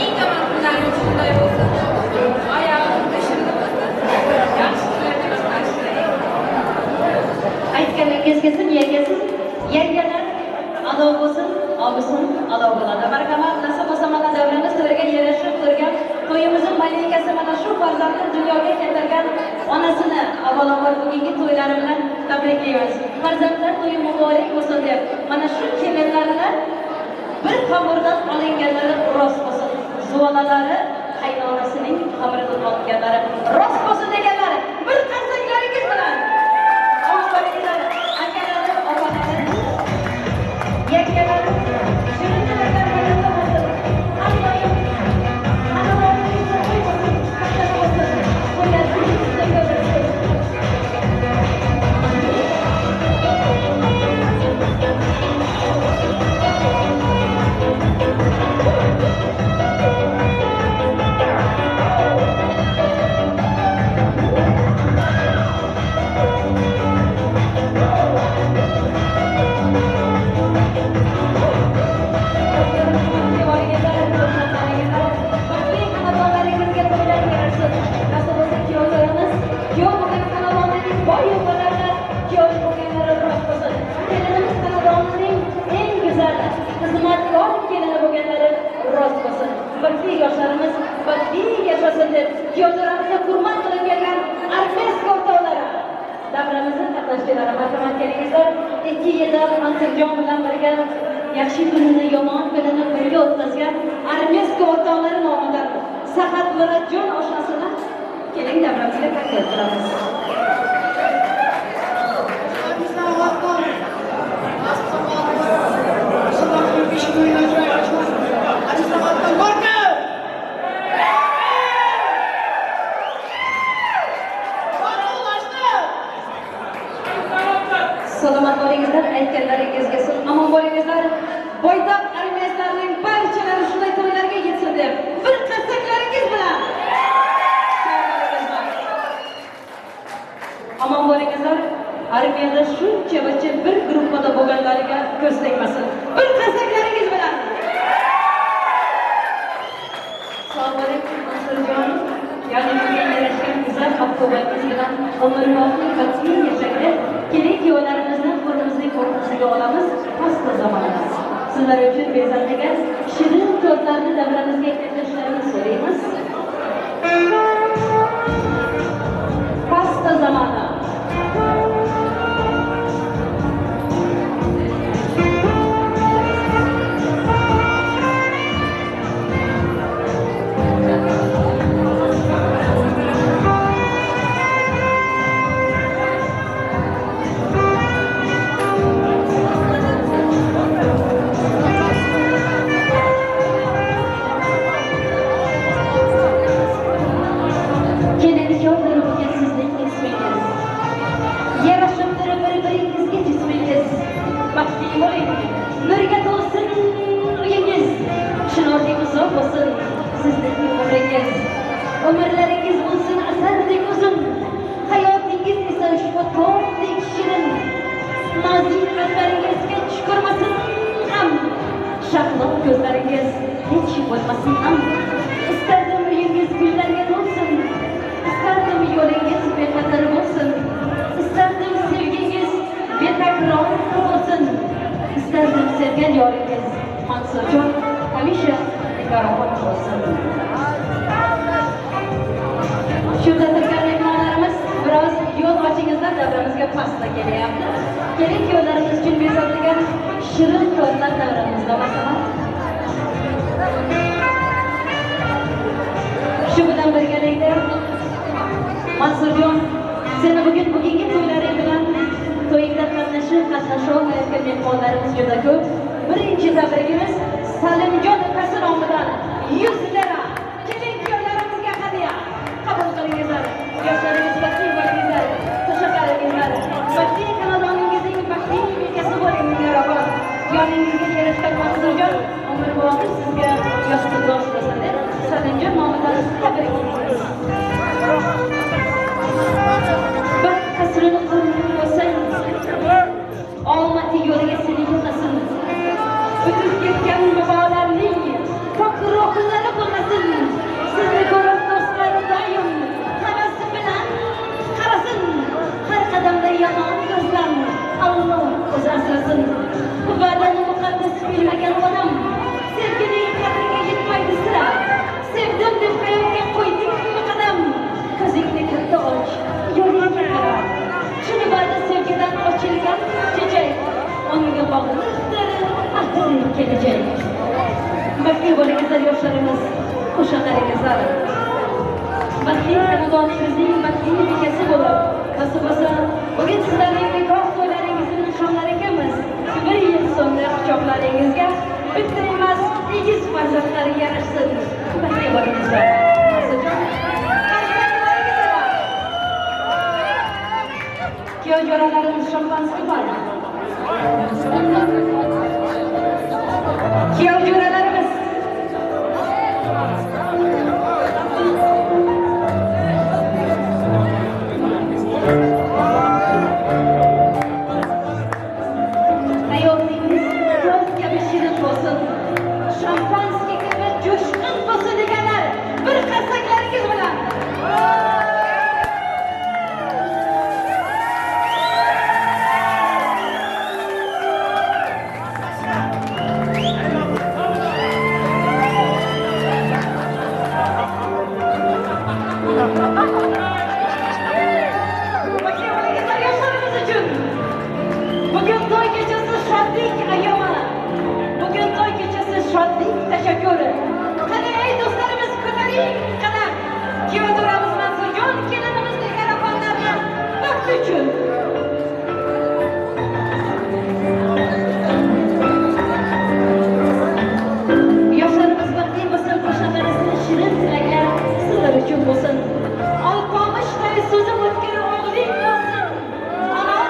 Eng yomon kunlaringiz shunday bo'lsin. Oyog'im shirin bo'lsin. Yaxshi kunlarga qarshi. Aytganingiz kelsin, yangasiz. Yangalar ado bo'lsin, obisin ado bo'ladi. Marhamat, nasib bo'lsa mana davramiz to'riga yarashib turgan to'yimizning malikasi mana shu farzandni dunyoga keltirgan onasini avvalambor bugungi to'ylari bilan tabriklaymiz. Farzandlar to'yi muborak bo'lsin deb mana shu kelinlarini bir xamirdan olinganlari rost bo'lsin. Zuvalalari qaynonasining xamiridan olinganlari rost bo'lsin deganlari bir qarsaklaringiz bilan. Ofarinlar, akalari, opalari, yangalari, shirin tilaklar bilan bo'lsin. Har doim xonadoningiz to'y bo'lsin, tantana bo'lsin, to'ylaringiz ko'p bo'lsin. Baxtli yoshlarimiz baxtli yashasin deb kuyovlarimizni hurmat qilib kelgan armesk o'rtoqlari davramizning qatnashchilari, marhamat kelingizlar. 2 yildan Mansurjon bilan birga yaxshi kunini, yomon kunini birga o'tkazgan armesk o'rtoqlari nomidan Sahat Murodjon oshnasini keling davramizga taklif qilamiz. Salomat bo'lingizlar, aytganlaringizga omon bo'lingizlar. Boytoq armiyalarining barchalari shunday to'ylarga yetsin deb bir qarsaklaringiz bilan omon bo'lingizlar. Armiyada shuncha bir gruppada bo'lganlariga ko'z tegmasin. Bir qarsaklaringiz bilan. Sog' bo'ling, Mansurjon. Yoningizga yarashgan go'zal oqibatingiz bilan umrboqi baxtli yashang. Keling kuyovlarimizni qo'limizning o'rtasiga olamiz. Pasta zamonamiz. Sizlar uchun bezatilgan shirin tortlarni davramizga keltirishlarini uzoq bo'lsin sizning umringiz. Umrlaringiz bo'lsin asaldek uzun, hayotingiz esa ushbu tongdek shirin. Nozik qalblaringiz hech ko'rmasin g'am, shahlo ko'zlaringiz hech bo'lmasin ham. Istardim uyingiz gullarga to'lsin, istardim yo'lingiz bexatar bo'lsin, istardim sevgingiz betakror bo'lsin, istardim sevgan yoringiz Mansurjon hamisha nigarobod bo'lsin. Shunda turgan mehmonlarimiz biroz yo'l ochingizlar, davramizga pastda kelyapti. Keling, yo'llarimiz uchun bezatilgan shirin tortlar davramizda marhamat. Shu bilan birgalikda Mansurjon, seni bugungi to'ylaring bilan to'yingda qatnashib, qatnasha olmayotgan mehmonlarimiz juda ko'p. Birinchi tabrigimiz Salimjon ukasi nomidan 100 lira. Keling, kuyovlarimizga hadya qabul qilingizlar. Yoshlaringiz baxtli bo'lingizlar, qo'shiqlaringizlar. Baxtli xonadoningizning baxtli bekasi bo'ling, Nigorobod. Yoningizga yarashgan Mansurjon umrboqi sizga yostiqdosh bo'lsin deb Salimjon nomidan tabriklaymiz. Baxt qasrini qurgan bo'lsang, omadi yo'liga seni yo'llasin. O'tib ketgan bobolarning pok ruhlari bo'lmasin. Sizni ko'rib do'stlar doim havas bilan qarasin. Har qadamda yomon ko'zdan Alloh o'zi asrasin. Va'dani muqaddas bilmagan odam sevgining qadriga yetmaydi sira. Sevdim deb hayotga qo'ydingmi qadam? Ko'zingni katta och, yo'lingga qara. Chin va'da sevgidan ochilgan chechak, unga bog'liqdir ahli kelajak. Baxtli bo'lingizlar yoshlarimiz, qo'shiqlaringizlar. Baxtli xonadoningizning baxtli bekasi bo'lib, nasib bo'lsa, bugun sizlarning nikoh to'ylaringizni nishonlar ekanmiz. Bir yil so'ngra quchoqlaringizga bitta emas, egiz farzandlar yarashsin. Baxtli bo'lingizlar. Kuyov jo'ralarimiz shampanskiy bormi? Kuyov jo'ralarimiz hayotingiz yoz kabi shirin bo'lsin, shampanskiy kabi jo'shqin bo'lsin deganlar bir qarsaklaringiz bilan. Bugun to'y kechasi shodlik ayyomi. Bugun to'y kechasi shodlik tashakkuri. Qani ey do'stlarimiz, ko'taring qadam. Kuyov jo'ramiz Mansurjon, kelinimiz Nigora baxt uchun. Yoshlarimiz baxtli bo'lsin, qo'shnilarimizning shirin tilaklar sizlar uchun bo'lsin. Alpomishday so'zim o'tkir o'g'ling bo'lsin. Anor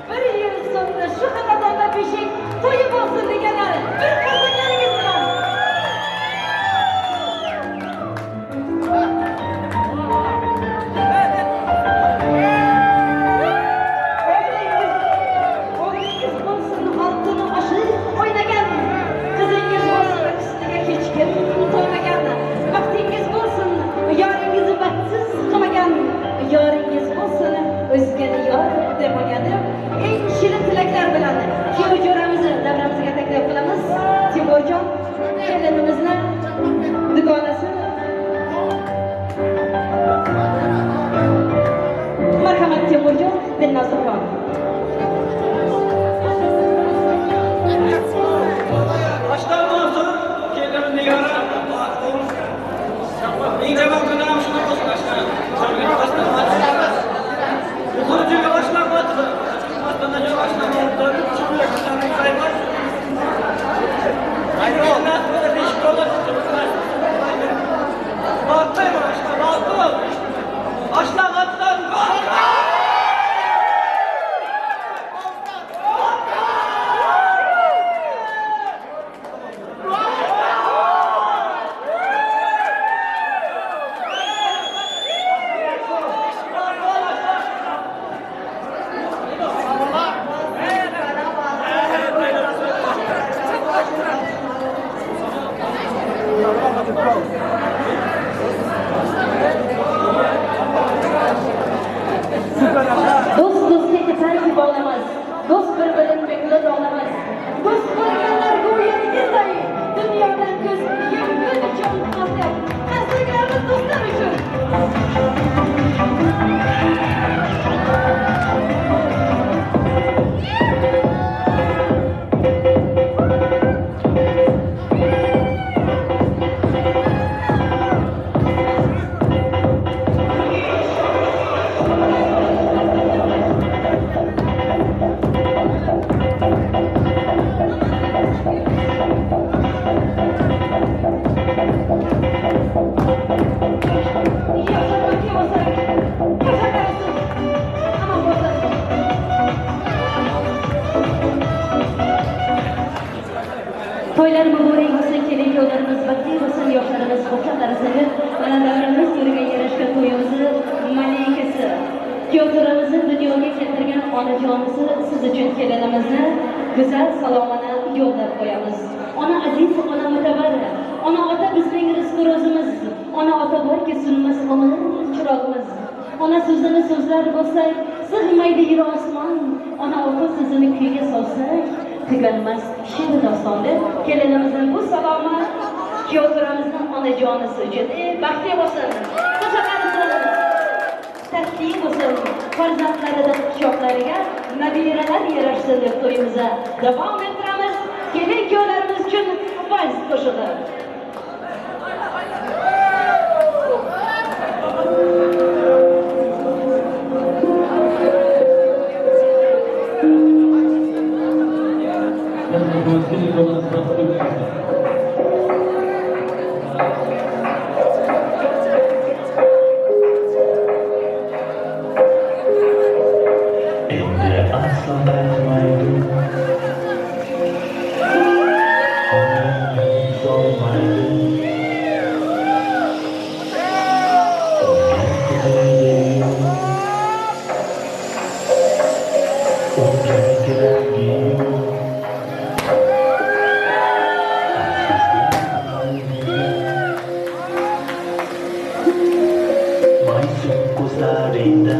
bir yil so'ngra shu xonadonda beshik to'yi bo'lsin deganlar bir qarsaklaringiz bilan. O'g'lingiz bo'lsin oltin oshib o'ynagan, qizingiz bo'lsin ustiga hech kim to'ymagan. Baxtingiz bo'lsin yoringizni baxtsiz qilmagan, yoringiz bo'lsin o'zgani yor deb olgan deb eng shirin tilaklar bilan kuyov jo'ramizni davramizga taklif qilamiz. Timurjon kelinimizni dugonasi. Marhamat Timurjon, Dilnozaxon. Baştan Mansur, kelinim Nigora. Eng jamon kunlarim shunda bo'lsin ashna. Yuqori oshna qotdi. Aşna qatdan. To'ylar muborak bo'lsin, kelin kuyovlarimiz baxtli bo'lsin, yoshlarimiz qo'sha qarasin. Mana davramiz to'riga yarashgan to'yimizni malikasi, kuyovlarimizni dunyoga keltirgan onajonimizni siz uchun kelinimizni go'zal salomini yo'llab qo'yamiz. Ona aziz, ona mutabar, ona ota bizning rizqu ro'zimiz, ona ota borki sunmas umr chirog'imiz. Ona so'zini so'zlar bo'lsak, sig'maydi yer osmon. Ona ota so'zini kuyga solsak, tuganmas she'r dostonda. Kelinimizning bu salomi kuyovlarimizning onajonisi uchun. Baxtli bo'lsin, qo'sha qarasin, tatli bo'lsin, farzandlarining quchoqlariga nabiralar yarashsin deb to'yimizni davom ettiramiz. Kelin kuyovlarimiz uchun vals qo'shig'i. Endi aslo aytmaydi, onamiz olmaydi. Unga keragi yo'q, maysun ko'zlaringda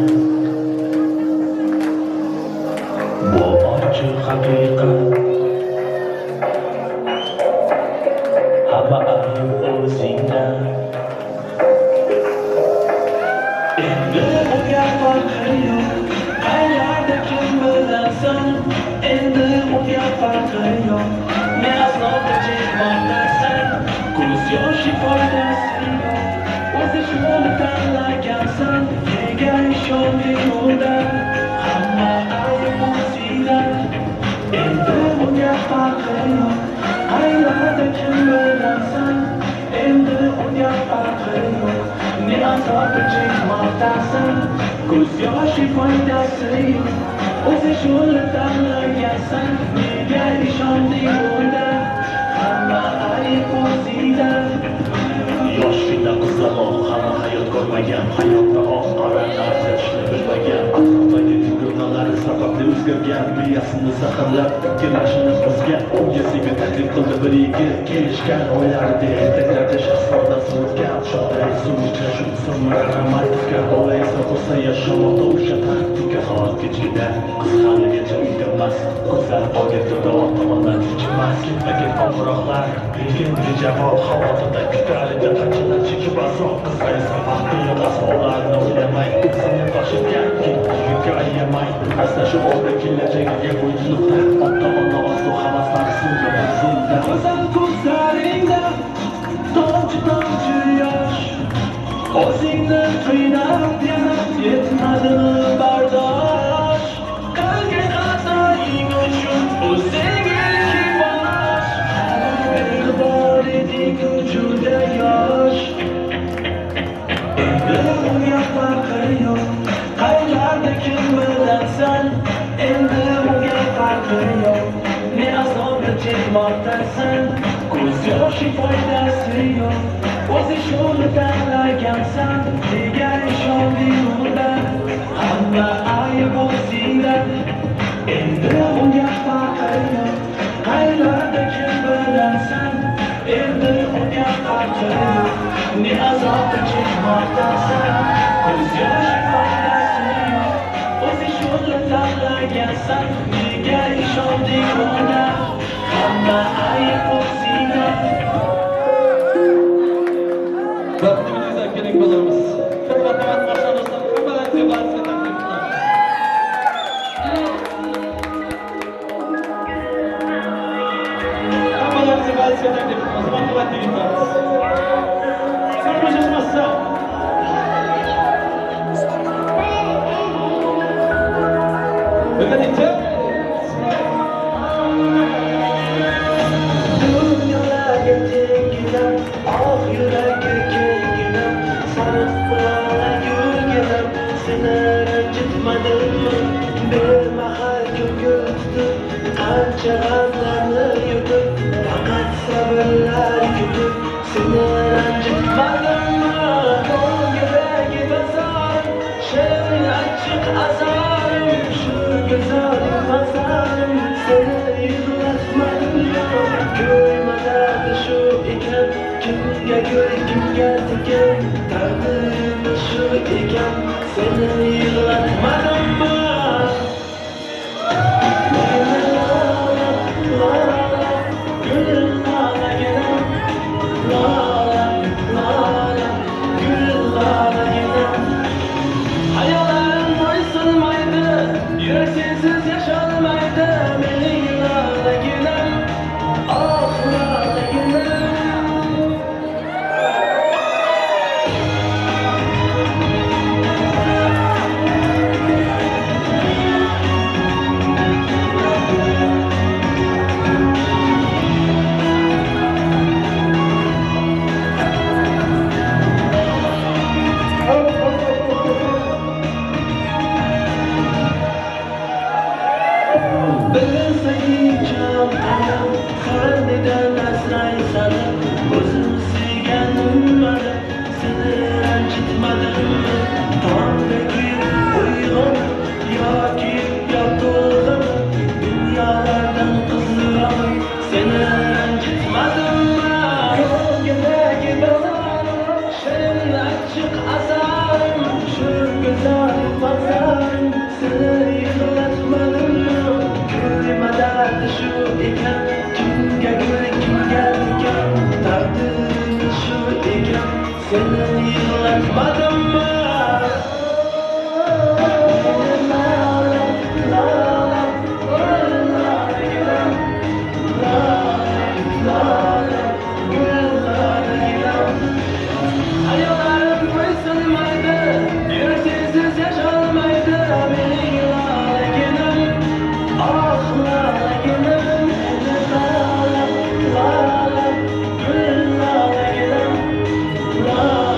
bu ochiq haqiqat. Hamma ayb o'zingda. Endi unga farqi yo'q, qayerda kim bilasan. Endi unga farqi yo'q, ne azobda chekmoqdasan. Ko'z yoshi foydasi yo'q, o'zi shuni tanlagansan. Nega ishonding unda? Hamma ayb o'zingda. Endi unga farqi yo'q, qayerda kim bilasan. Endi unga farqi yo'q, ne azobda chekmoqdasan. Ko'z yoshi foydasi yo'q, o'zi shuni tanlagansan. Nega ishonding unda? Hamma ayb o'zingda. Yoshlikda qizaloq, hamma hayot ko'rmagan, hayotda oq qora ajratishni bilmagan, atrofdagi dugonalari sababli o'zgargan, miyasini zaharlab, ikkalashini buzgan, unga sevgi taklif qildi bir yigit, kelishgan oylarida ertaklarda shahzodasi o'tgan, shoda esa o'sha romantika, bola esa qo'sa yashamoqda o'sha taktika. Soat kechida qiz haligacha uyda emas, qizlar qolgan turdi ota-onalar chiqmas, ketma-ket qo'ng'iroqlar, lekin javob xavotirda kutar edi qanchalar chekib azob. Qizlar esa baxtli yoqasi ularni o'ylamay, o'zini toshirgan yigitga ayamay, aslashib oldi kelajagiga qo'ydi nuqta. Ota-ona orzu havaslari suvga buzildi. Go'zal ko'zlaringda tomchi tomchi yosh, o'zingni qiynab yana yetmadimi bardosh? Qilgan xatoing uchun o'zing ilk bosh, e'tibor eding juda yosh. Endi unga farqi yo'q, qayerda kim bilasan. Endi unga farqi yo'q, ne azobni chekmoqdasan. Ko'z yoshi foydasi yo'q, o'zi shuni tanlagansan. Nega ishonding unda? Hamma ayb o'zingda. Endi unga farqi yo'q, qayerda kim bilasan. Endi unga farqi yo'q, ne azobni chekmoqdasan. Ko'z yoshi foydasi yo'q, o'zi shuni tanlagansan. Nega ishonding unda? Hamma ayb o'zingda. Vaqtimizni kerak bo'lamiz. Hurmatli do'stlar, hammalaringizga valsga taklif qilamiz. Hammalaringizga valsga taklif qilamiz. Marhamat yigitlarimiz. So'rashmasa. Birgalikda dunyolarga tengina, oq yurakka kengina, sariq piyola gulginam, seni ranjitmadimmi? Bir mahal ko'ngil tutib, qancha g'amlarni yutib, faqat Seni yig'latmadimmi? Seni yig'latmadimmi? Hayollarim bo'ysunmaydi, yurak sensiz yasholmaydi. Mening lolaginim, oh lolaginim, lola, lola, gul lolaginim, lola,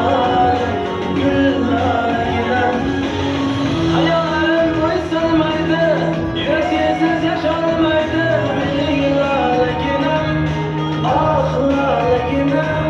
lola, gul lolaginim. Hayollarim bo'ysunmaydi, yurak sensiz yasholmaydi. Mening lolaginim, oh lolaginim.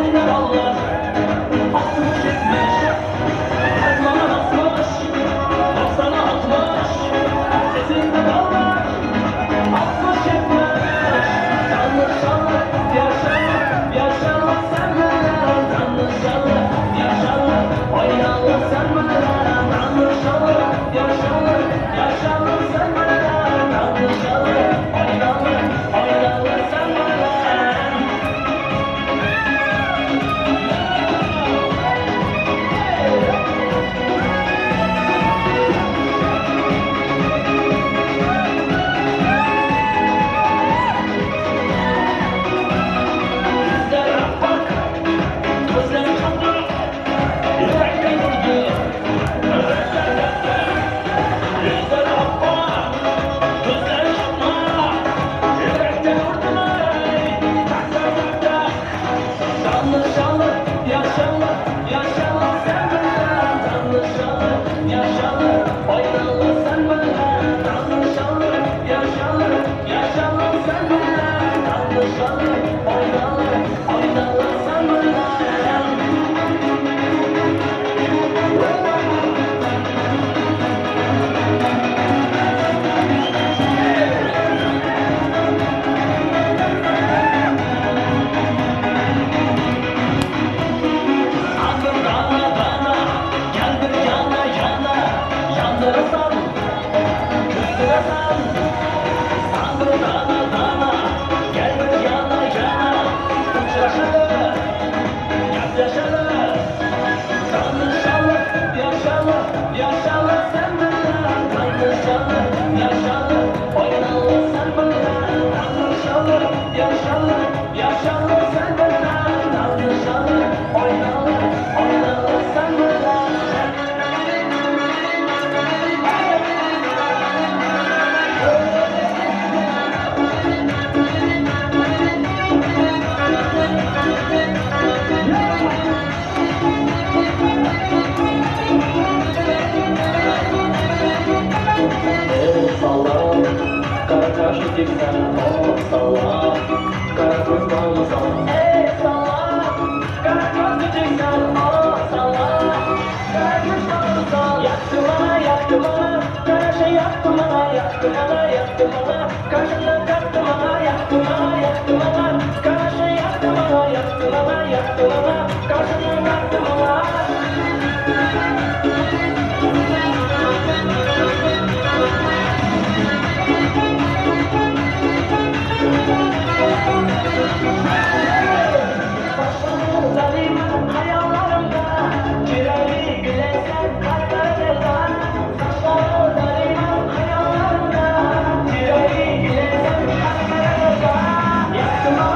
Sesinde ballar 60 70 Asmana basmış 90'a 60 Sesinde ballar 60 70 Tanışalım yaşalım yaşalım sen benden Tanışalım yaşalım oynalım sen benden Tanışalım yaşalım yaşalım sen benden Tanışalım oynalım oynalım sen benden. Yüzler bak, gözler çatlar, yürekten vurdu. Yüzler bak, gözler çatlar, yürekten vurdu. Tak tak tak tak. Tanışalım, yaşalım, yaşalım sen benden. Tanışalım, yaşalım, oynalım sen benden. Tanışalım, yaşalım, yaşalım sen benden. Tanışalım, oynalım, oynalım sen benden. Sandım dana dana, gel bir yana yana, yandırasan, küstüresan. Sandım dana dana, gel bir yana yana, uçlaşalım, gaplaşalım. Tanışalım, yaşalım, yaşalım sen benden. Tanışalım, yaşalım, oynalım sen benden. Tanışalım, yaşalım, yaşalım sen benden. Tanışalım, oynalım, oynalım sen benden. Ey salam, kara kaşı diksen, oh salam, kara göz bağlasan. Ey salam, kara göz diksen, oh salam, kara göz bağlasan. Yaktı bana, yaktı bana, kara şey yaktı bana, yaktı bana, yaktı bana, kaşını kattı bana, yaktı bana, yaktı bana, kara şey yaktı bana, yaktı bana, yaktı bana, kaşını kattı bana. Saçların hayallerimde, Kireli gülersen kalplerimde. Saçların hayallerimde, Kireli gülersen kalplerimde. Yaktı bana,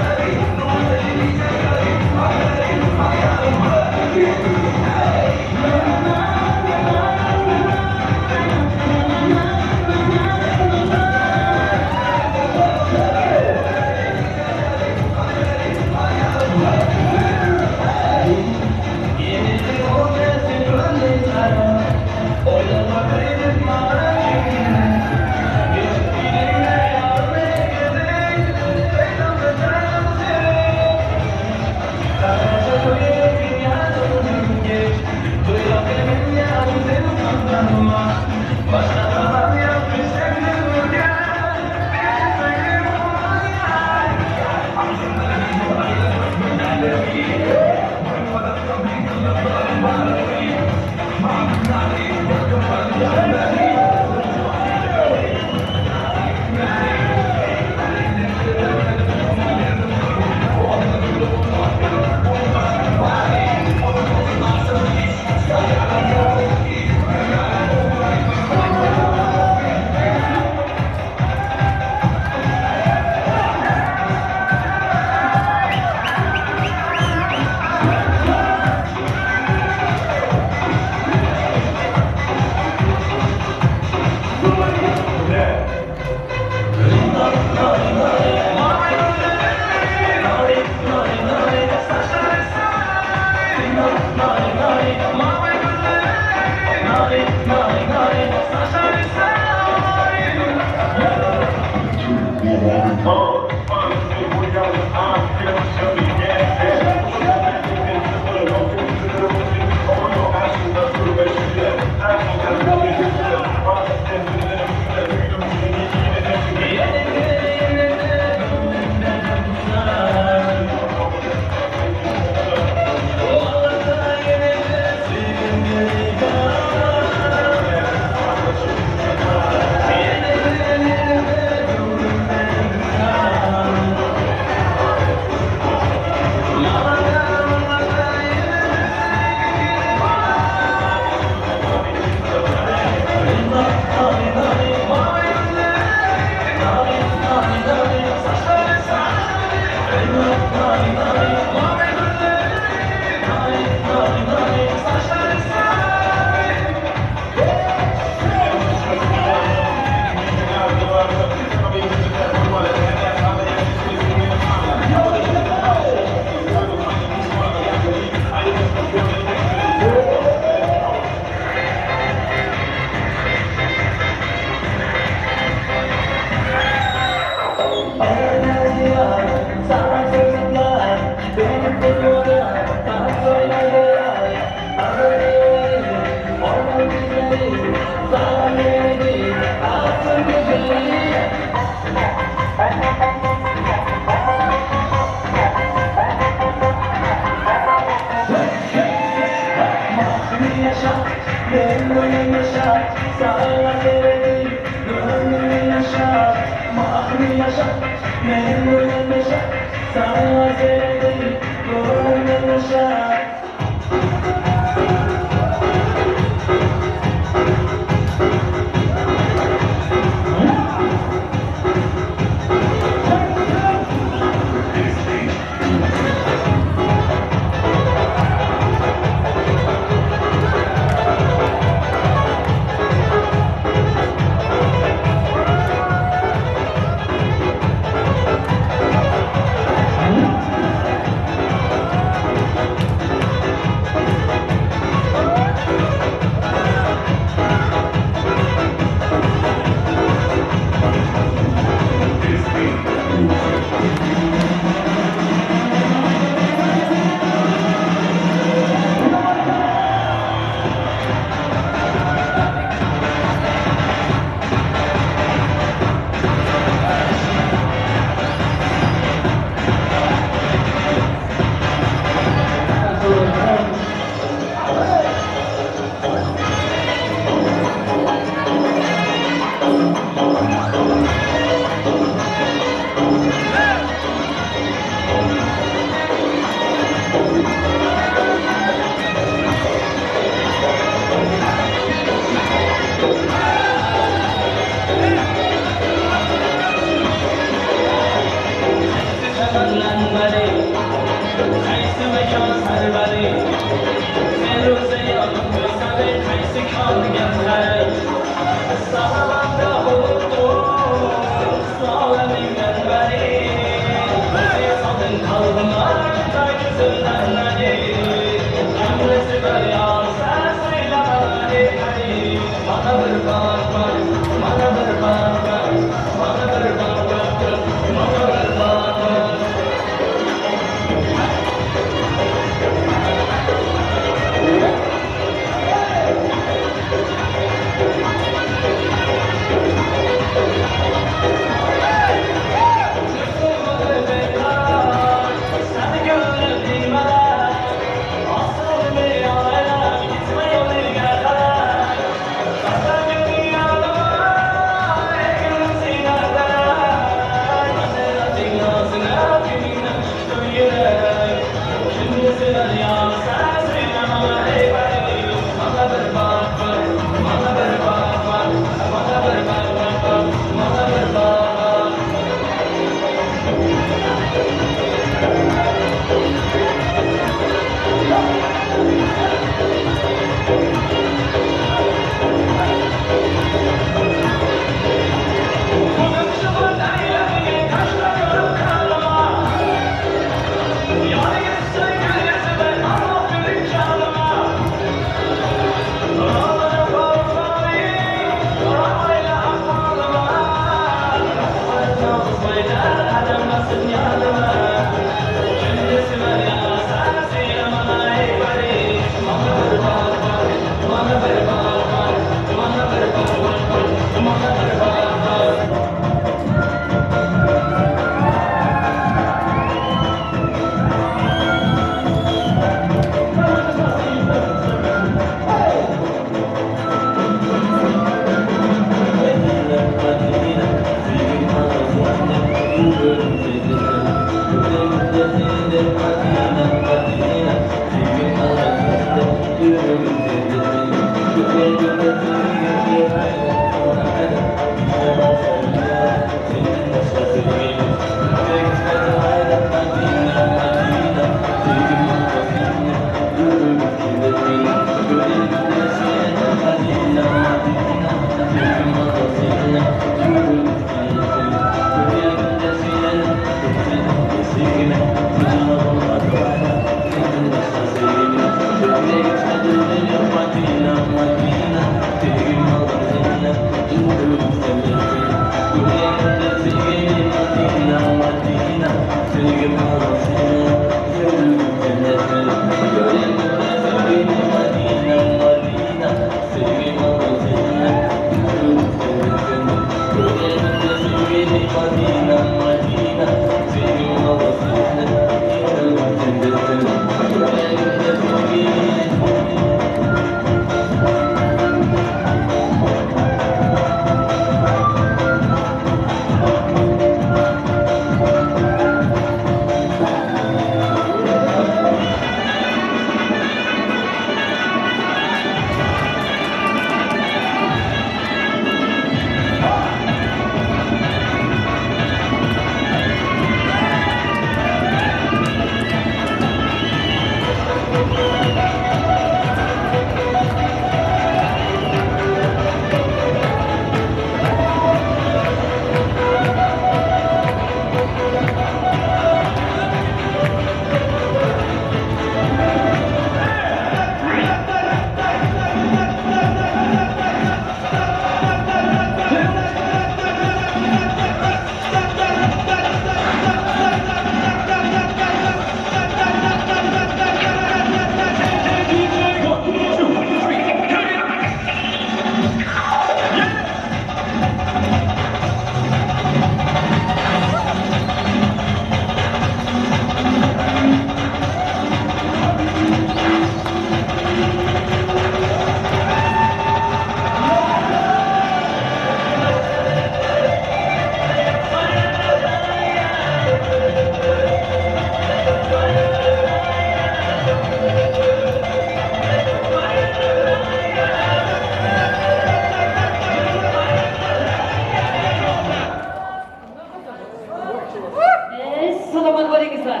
Salomat bo'lingizlar.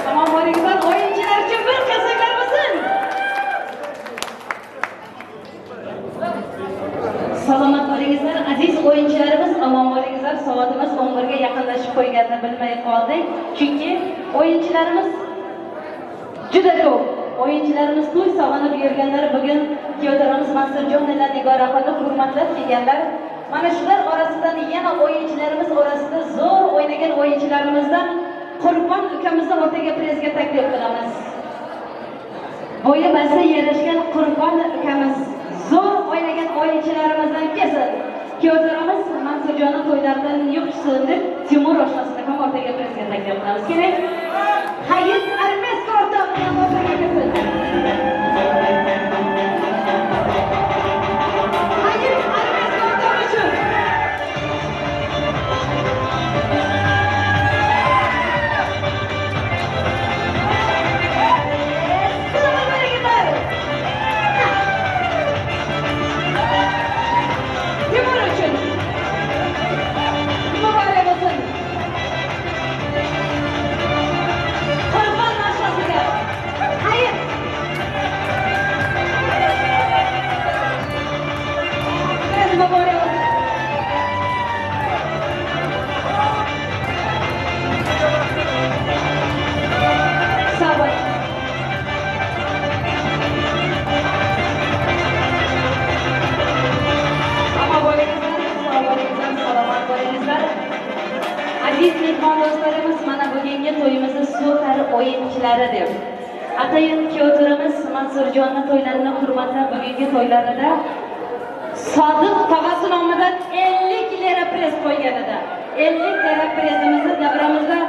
Tamom bo'lingizlar. O'yinchilar uchun bir qarsaklar bo'lsin. Salomat bo'lingizlar, aziz o'yinchilarimiz, omon bo'lingizlar. Soatimiz 11 ga yaqinlashib qo'yganini bilmay qoldik. Chunki o'yinchilarimiz juda ko'p. O'yinchilarimiz to'y sog'inib yurganlar, bugun kuyovlarimiz Mansurjon bilan Nigoraxonni hurmatlab kelganlar. Mana shular orasidan yana o'yinchilarimiz orasida zo'r o'ynagan o'yinchilarimizdan Qurbon ukamizni o'rtaga prezga taklif qilamiz. Bo'yi basta yarashgan Qurbon ukamiz zo'r o'ynagan o'yinchilarimizdan kelsin. Kuyovlarimiz Mansurjonni to'ylaridan yo'qsin deb Timur oshnasini ham o'rtaga prezga taklif qilamiz. Keling, Hayit Armesk o'rtog'ini ham o'rtaga kelsin. Hayit Armesk o'rtog'i uchun. Timur uchun. Muborak bo'lsin. Qurbon oshnasiga. Hayit. Biraz muborak olsun. Sağ olun. Ammo bo'lingizlar, sog' bo'lingizlar, salomat bo'lingizlar. Aziz mehmondo'stlarimiz, mana bugungi to'yimizni so'tar o'yinchilari deb atayin kuyovlarimiz Mansurjonni to'ylarini hurmatlab bugungi to'ylarida Sodiq tog'asi nomidan 50 lira prez qo'ygan edi. 50 lira prezimizni davramizda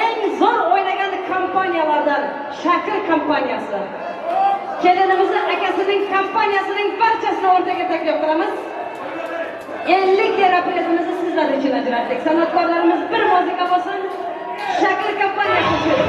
eng zo'r o'ynagan kompaniyalardan Shakir kompaniyasi. Kelinimizni akasining kompaniyasining barchasini o'rtaga taklif qilamiz. 50 lira prezimizni sizlar uchun ajratdik. San'atkorlarimiz bir muzika bo'lsin. Shakir kompaniyasi uchun.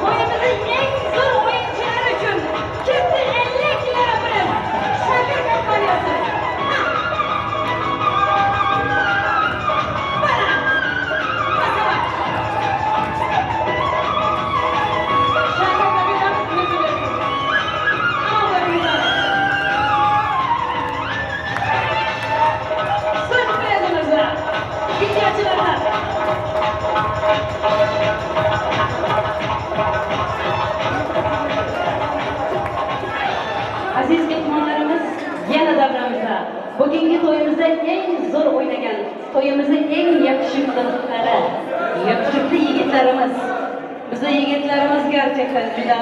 Qo'yimizni To'yimizni eng yakishikliklari, yakishikli yigitlarimiz. Bizni yigitlarimiz gerçekten juda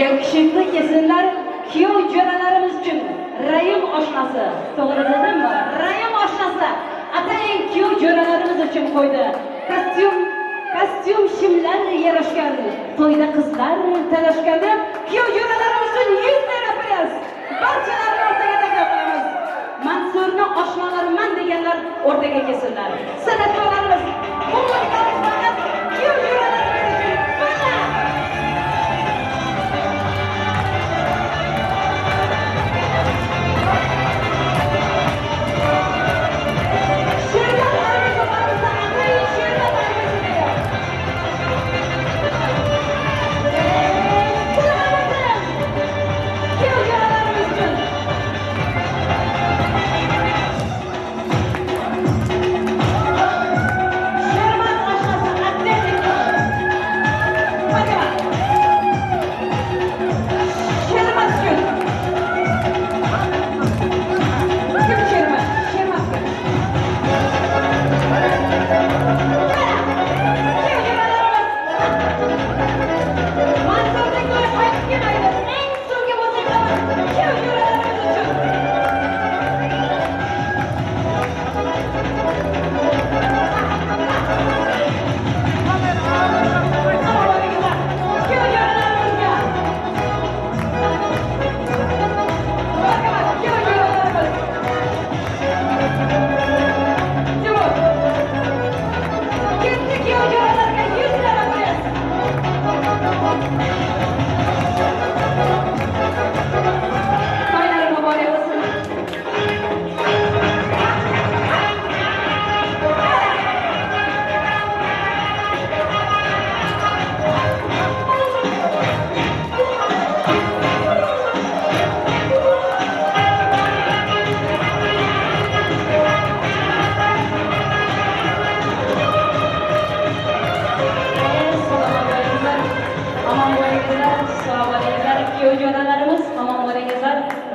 yakishikli kesinlar. Kuyov jo'ralarimiz uchun Rayim oshnasi, to'g'ri dedimmi? Rayim oshnasi atayin kuyov jo'ralarimiz uchun qo'ydi. Kostyum shimlar yarashgan, to'yda qizlar talashgan deb kuyov jo'ralarimiz uchun 100 lira plyus. Barchalarini o'rtaga taklif qilamiz. Mansurni oshnalariman deganlar o'rtaga kelsinlar. San'atkorlarimiz, umidlarimiz faqat kuyov jo'ralarimiz uchun. Mana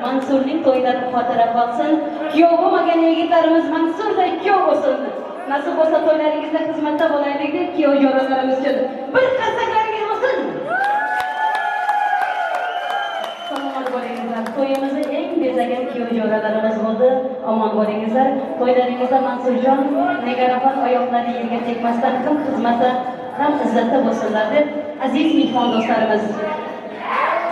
Mansurning to'ylari xotira qolsin. Kuyov bo'lmagan yigitlarimiz Mansurday kuyov bo'lsin. Nasib bo'lsa to'ylaringizda xizmatda bo'laylik deb kuyov jo'ralarimiz uchun bir qarsaklaringiz bo'lsin. Salomat bo'lingizlar. To'yimizni eng bezagan kuyov jo'ralarimiz bo'ldi. Omon bo'lingizlar. To'ylaringizda Mansurjon, Nigorafon oyoqlari yerga tegmasdan ham xizmatda, ham izzatda bo'lsinlar deb aziz mehmon do'stlarimiz,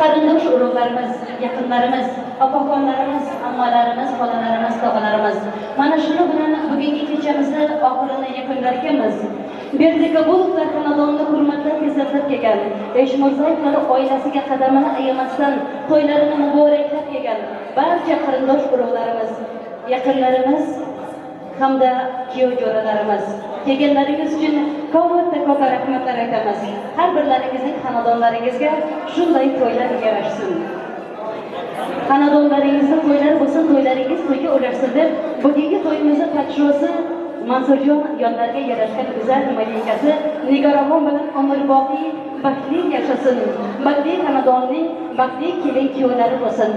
qarindosh urug'larimiz, yaqinlarimiz, opaxonlarimiz, ammalarimiz, xolalarimiz, tog'alarimiz. Mana shuni bilan bugungi kechamizni oxirini yakunlar ekanmiz. Berdikabulovlar xonadonini hurmatlab izzatlab kelgan, Eshmurzayevlar oilasiga qadamini ayamasdan to'ylarini muboraklab kelgan barcha qarindosh urug'larimiz, yaqinlarimiz hamda kuyov jo'ralarimiz. Kelganlaringiz uchun katta-katta rahmatlar aytamiz. Har birlaringizning xonadonlaringizga shunday to'ylar yarashsin. Xonadonlaringizda to'ylar bo'lsin, to'ylaringiz to'yga ulashsin deb bugungi to'yimizni podshosi Mansurjon yonlariga yarashgan go'zal malinkasi Nigorafon bilan umrboqiy baxtli yashasin. Baxtli xonadonning baxtli kelin kuyovlari bo'lsin.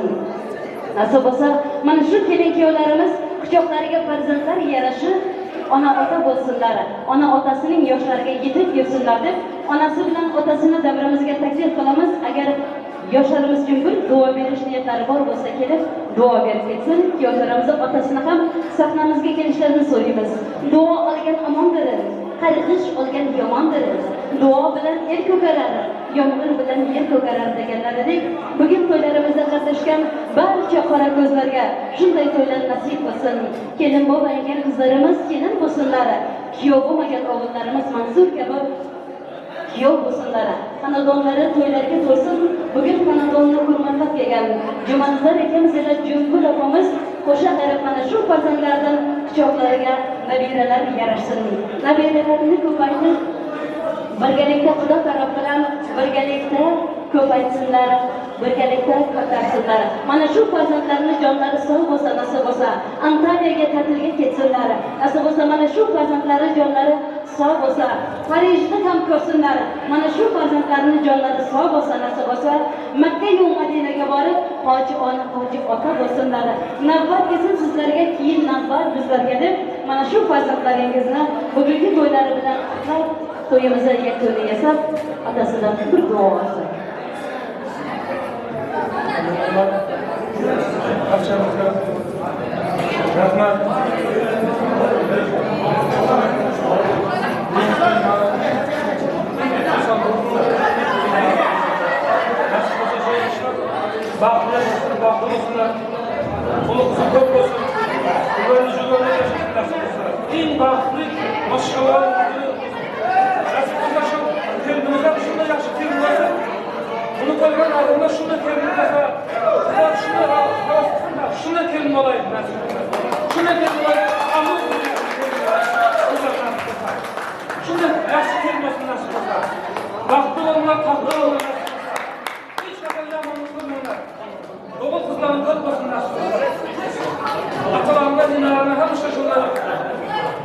Nasib bo'lsa, mana shu kelin kuyovlarimiz quchoqlariga farzandlar yarashib, ona ota bo'lsinlar, ona otasining yoshlariga yetib yursinlar deb onasi bilan otasini davramizga taklif qilamiz. Agar yoshlarimiz uchun bir duo berish niyatlari bor bo'lsa, kelib duo berib ketsin. Yoshlarimizni otasini ham sahnamizga kelishlarini so'raymiz. Duo olgan omondir, qarg'ish olgan yomondir. Duo bilan el ko'karar, yomg'ir bilan yer ko'karar deganlaridek, bugun to'ylarimizda qatnashgan barcha qora ko'zlarga shunday to'ylar nasib qilsin. Kelin bo'lmagan qizlarimiz kelin bo'lsinlar, kuyov bo'lmagan o'g'illarimiz Mansur kabi kuyov bo'lsinlar. Xonadonlari to'ylarga to'lsin. Bugun xonadonni hurmatlab kelgan Jumanazar akamiz ila Jumgul opamiz qo'sha qarab mana shu farzandlaridan quchoqlariga nabiralar yarashsin. Nabiralarini ko'paytirib, birgalikda Xudo taraf bilan birgalikda ko'paytsinlar, birgalikda ko'tarsinlar. Mana shu farzandlarni jonlari sog' bo'lsa, nasib bo'lsa, Antaliyaga ta'tilga ketsinlar. Nasib bo'lsa mana shu farzandlari jonlari sog' bo'lsa, Parijni ham ko'rsinlar. Mana shu farzandlarning jonlari sog' bo'lsa, nasib bo'lsa, Makka yu Madinaga borib hoji ona, hoji ota bo'lsinlar. Navbat kelsin sizlarga, keyin navbat bizlarga deb Mana shu farzandlaringizni bugungi to'ylari bilan qutlab, to'yimizni yakuniga yasab, otasidan bir duo olsak. Barchamizga rahmat. Baxtli bo'lsin, baxtli bo'lsinlar. Qo'li qizi ko'p bo'lsin. Ularni juda nasib qilsin. Eng baxtli boshqalar nasib qilsa shu kelinimiz ham shunday yaxshi kelin bo'lsa, buni ko'rgan odamlar shunday kelin bo'lsa, ular shunday havas qilsinlar, shunday kelin bo'laylik nasib qilsa. Shunday kelin bo'laylik, ammo shunday yaxshi kelin bo'lsin nasib qilsa. Baxtli bo'linglar, taxtli bo'linglar nasib qilsa. Hech qachon yomonlik qilmanglar. O'g'il qizlarni ko'p bo'lsin nasib qilsa. Atalarına, ninalarına hamisha shunday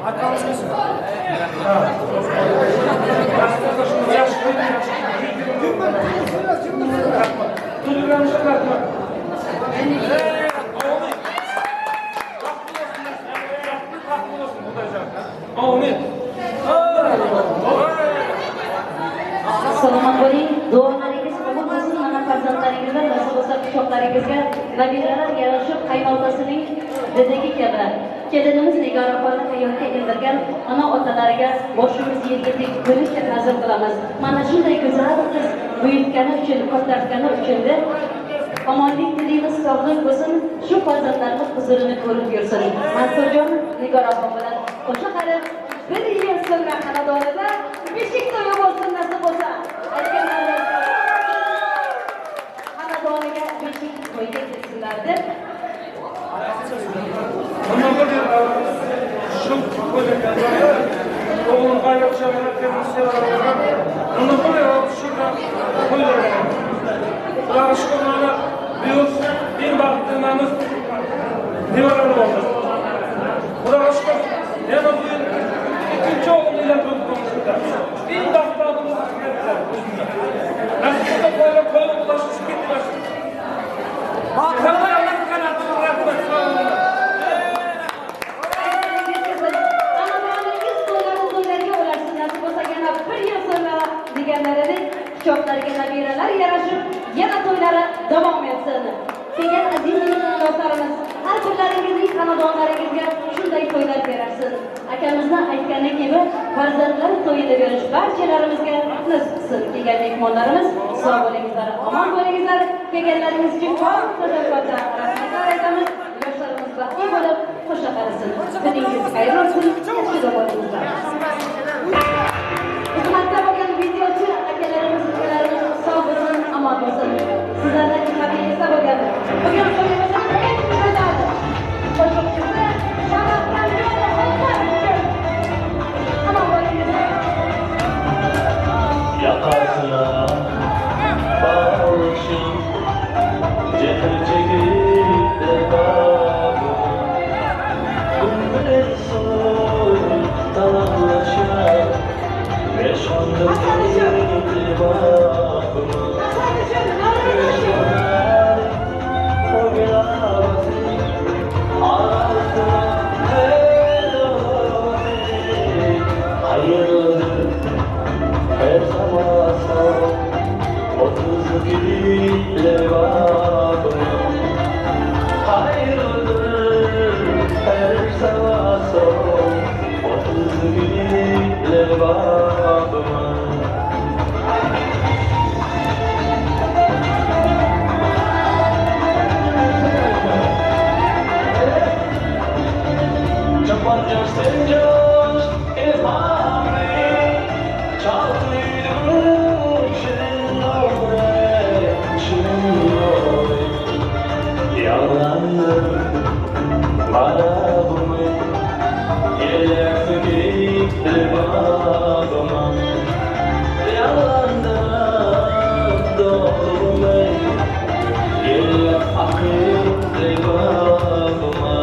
Akamiz bo'lsin. Nasib qilsa shunday yaxshi kelin, yaxshi rahmat. Tug'ilganimizga rahmat. Amin. Baxtli bo'lsin, baxtli taxtli bo'lsin Xudojon. Amin. Salomat bo'ling, duolaringiz qabul bo'lsin. Mana farzandlaringizdan nasib bo'lsa quchoqlaringizga nabiralar yarashib, qaynotasining dedagi kabi kelinimiz Nigora opani hayotga indirgan ona otalariga boshimiz yerga tegguncha ta'zim qilamiz. Mana shunday go'zal qiz buyutgani uchun, ko'targani uchun deb omonlik tilaymiz, sog'lik bo'lsin, shu farzandlarimiz huzurini ko'rib yursin. Mansurjon Nigora opa bilan qo'sha qarib, bir yil so'ngra xonadonida beshik to'yi bo'lsin nasib bo'lsa. Xonadoniga beshik to'yga kelsinlar deb. Bundan bir yil shu o'g'lim qayga o'xshagan, bundan bir yil shu qo'ygan. Xudoga shukur, mana bu yil eng baxtli nimamiz nevarali bo'ldi. Xudoga shukur, yana bu yil ikkinchi o'g'lim uylantirib qo'ydik. Eng baxtli odamimiz o'zimda. Nasib qilsa qo'ylar qo'yib ulashib ketdi. Hamma rahmat, sog' bo'linglar. Xonadonlaringiz to'ylari to'ylarga ularsin nasib bo'lsa, yana bir yil so'ngra deganlaridek quchoqlarga nabiralar yarashib, yana to'ylari davom etsin. Kelgan aziz do'stlarimiz, har birlaringizning xonadonlaringizga shunday to'ylar berarsin. Akamizni aytgani kabi farzandlar to'yini berish barchalarimizga nasib qilsin. Kelgan mehmonlarimiz sog' bo'lingizlar, omon bo'lingizlar. Kelganlaringiz uchun katta katta rahmatlar aytamiz. Yoshlarimiz baxtli bo'lib qo'sha qarasin. Kuningiz xayrli bo'lsin, yaxshi bo'lingizlar. Xizmatda bo'lgan videochi akalarimiz, ukalarimiz sog' bo'lsin, omon bo'lsin. Sizlarning xabaringizda bo'lgan bugun qo'yimizning eng go'zal qo'shiqchisi Samarqandjon Xolqar. Omon bo'lingizlar. Yakasına bağlışım, cefer çekip de bağım. Kumren soy talaşa, beş onda gitti bağım. Hayırlıdır her zaman 30 babım. Hayırlıdır her sabah 30 babım. Çapan sen coş ilhamı çaldı şenore şenore yalandı marabımı yerler gitti babama yalandı doğrumu yerler akıttı babama.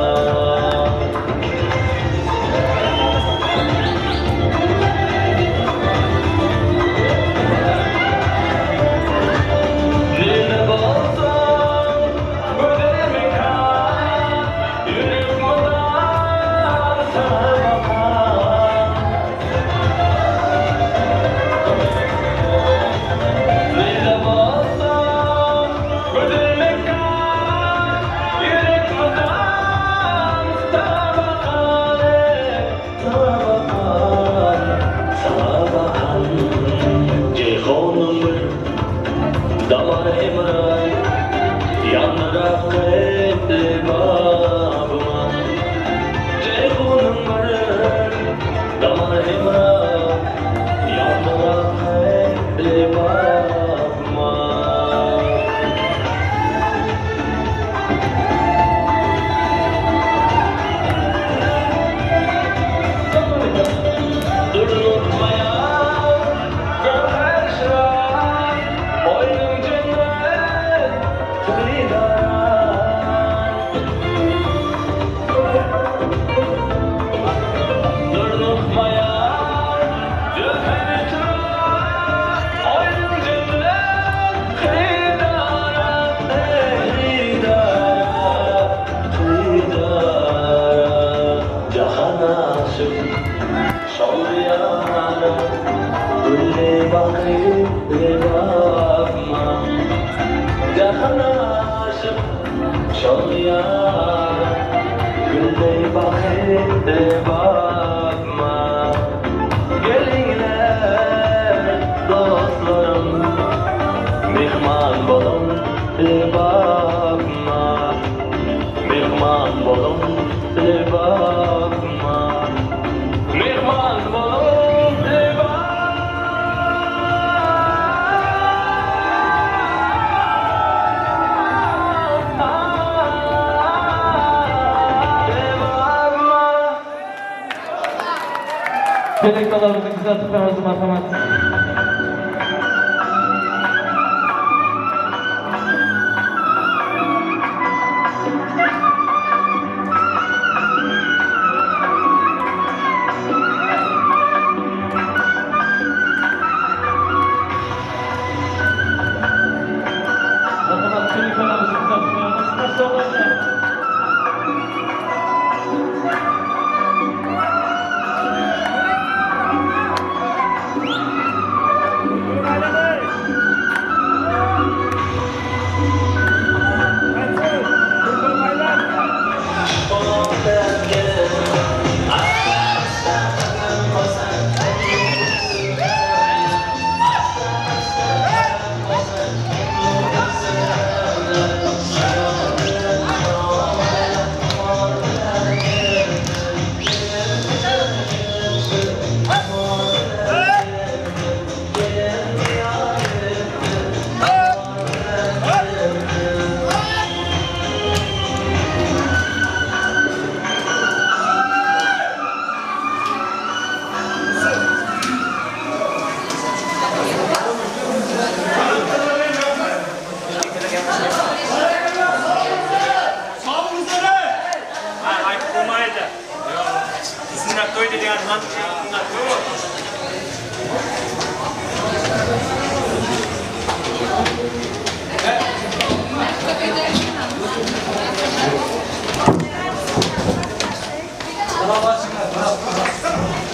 Yürek Telektalarımızı güzel tutmamızı marhamat. Marhamat, telektalarımızı güzel tutmamızı.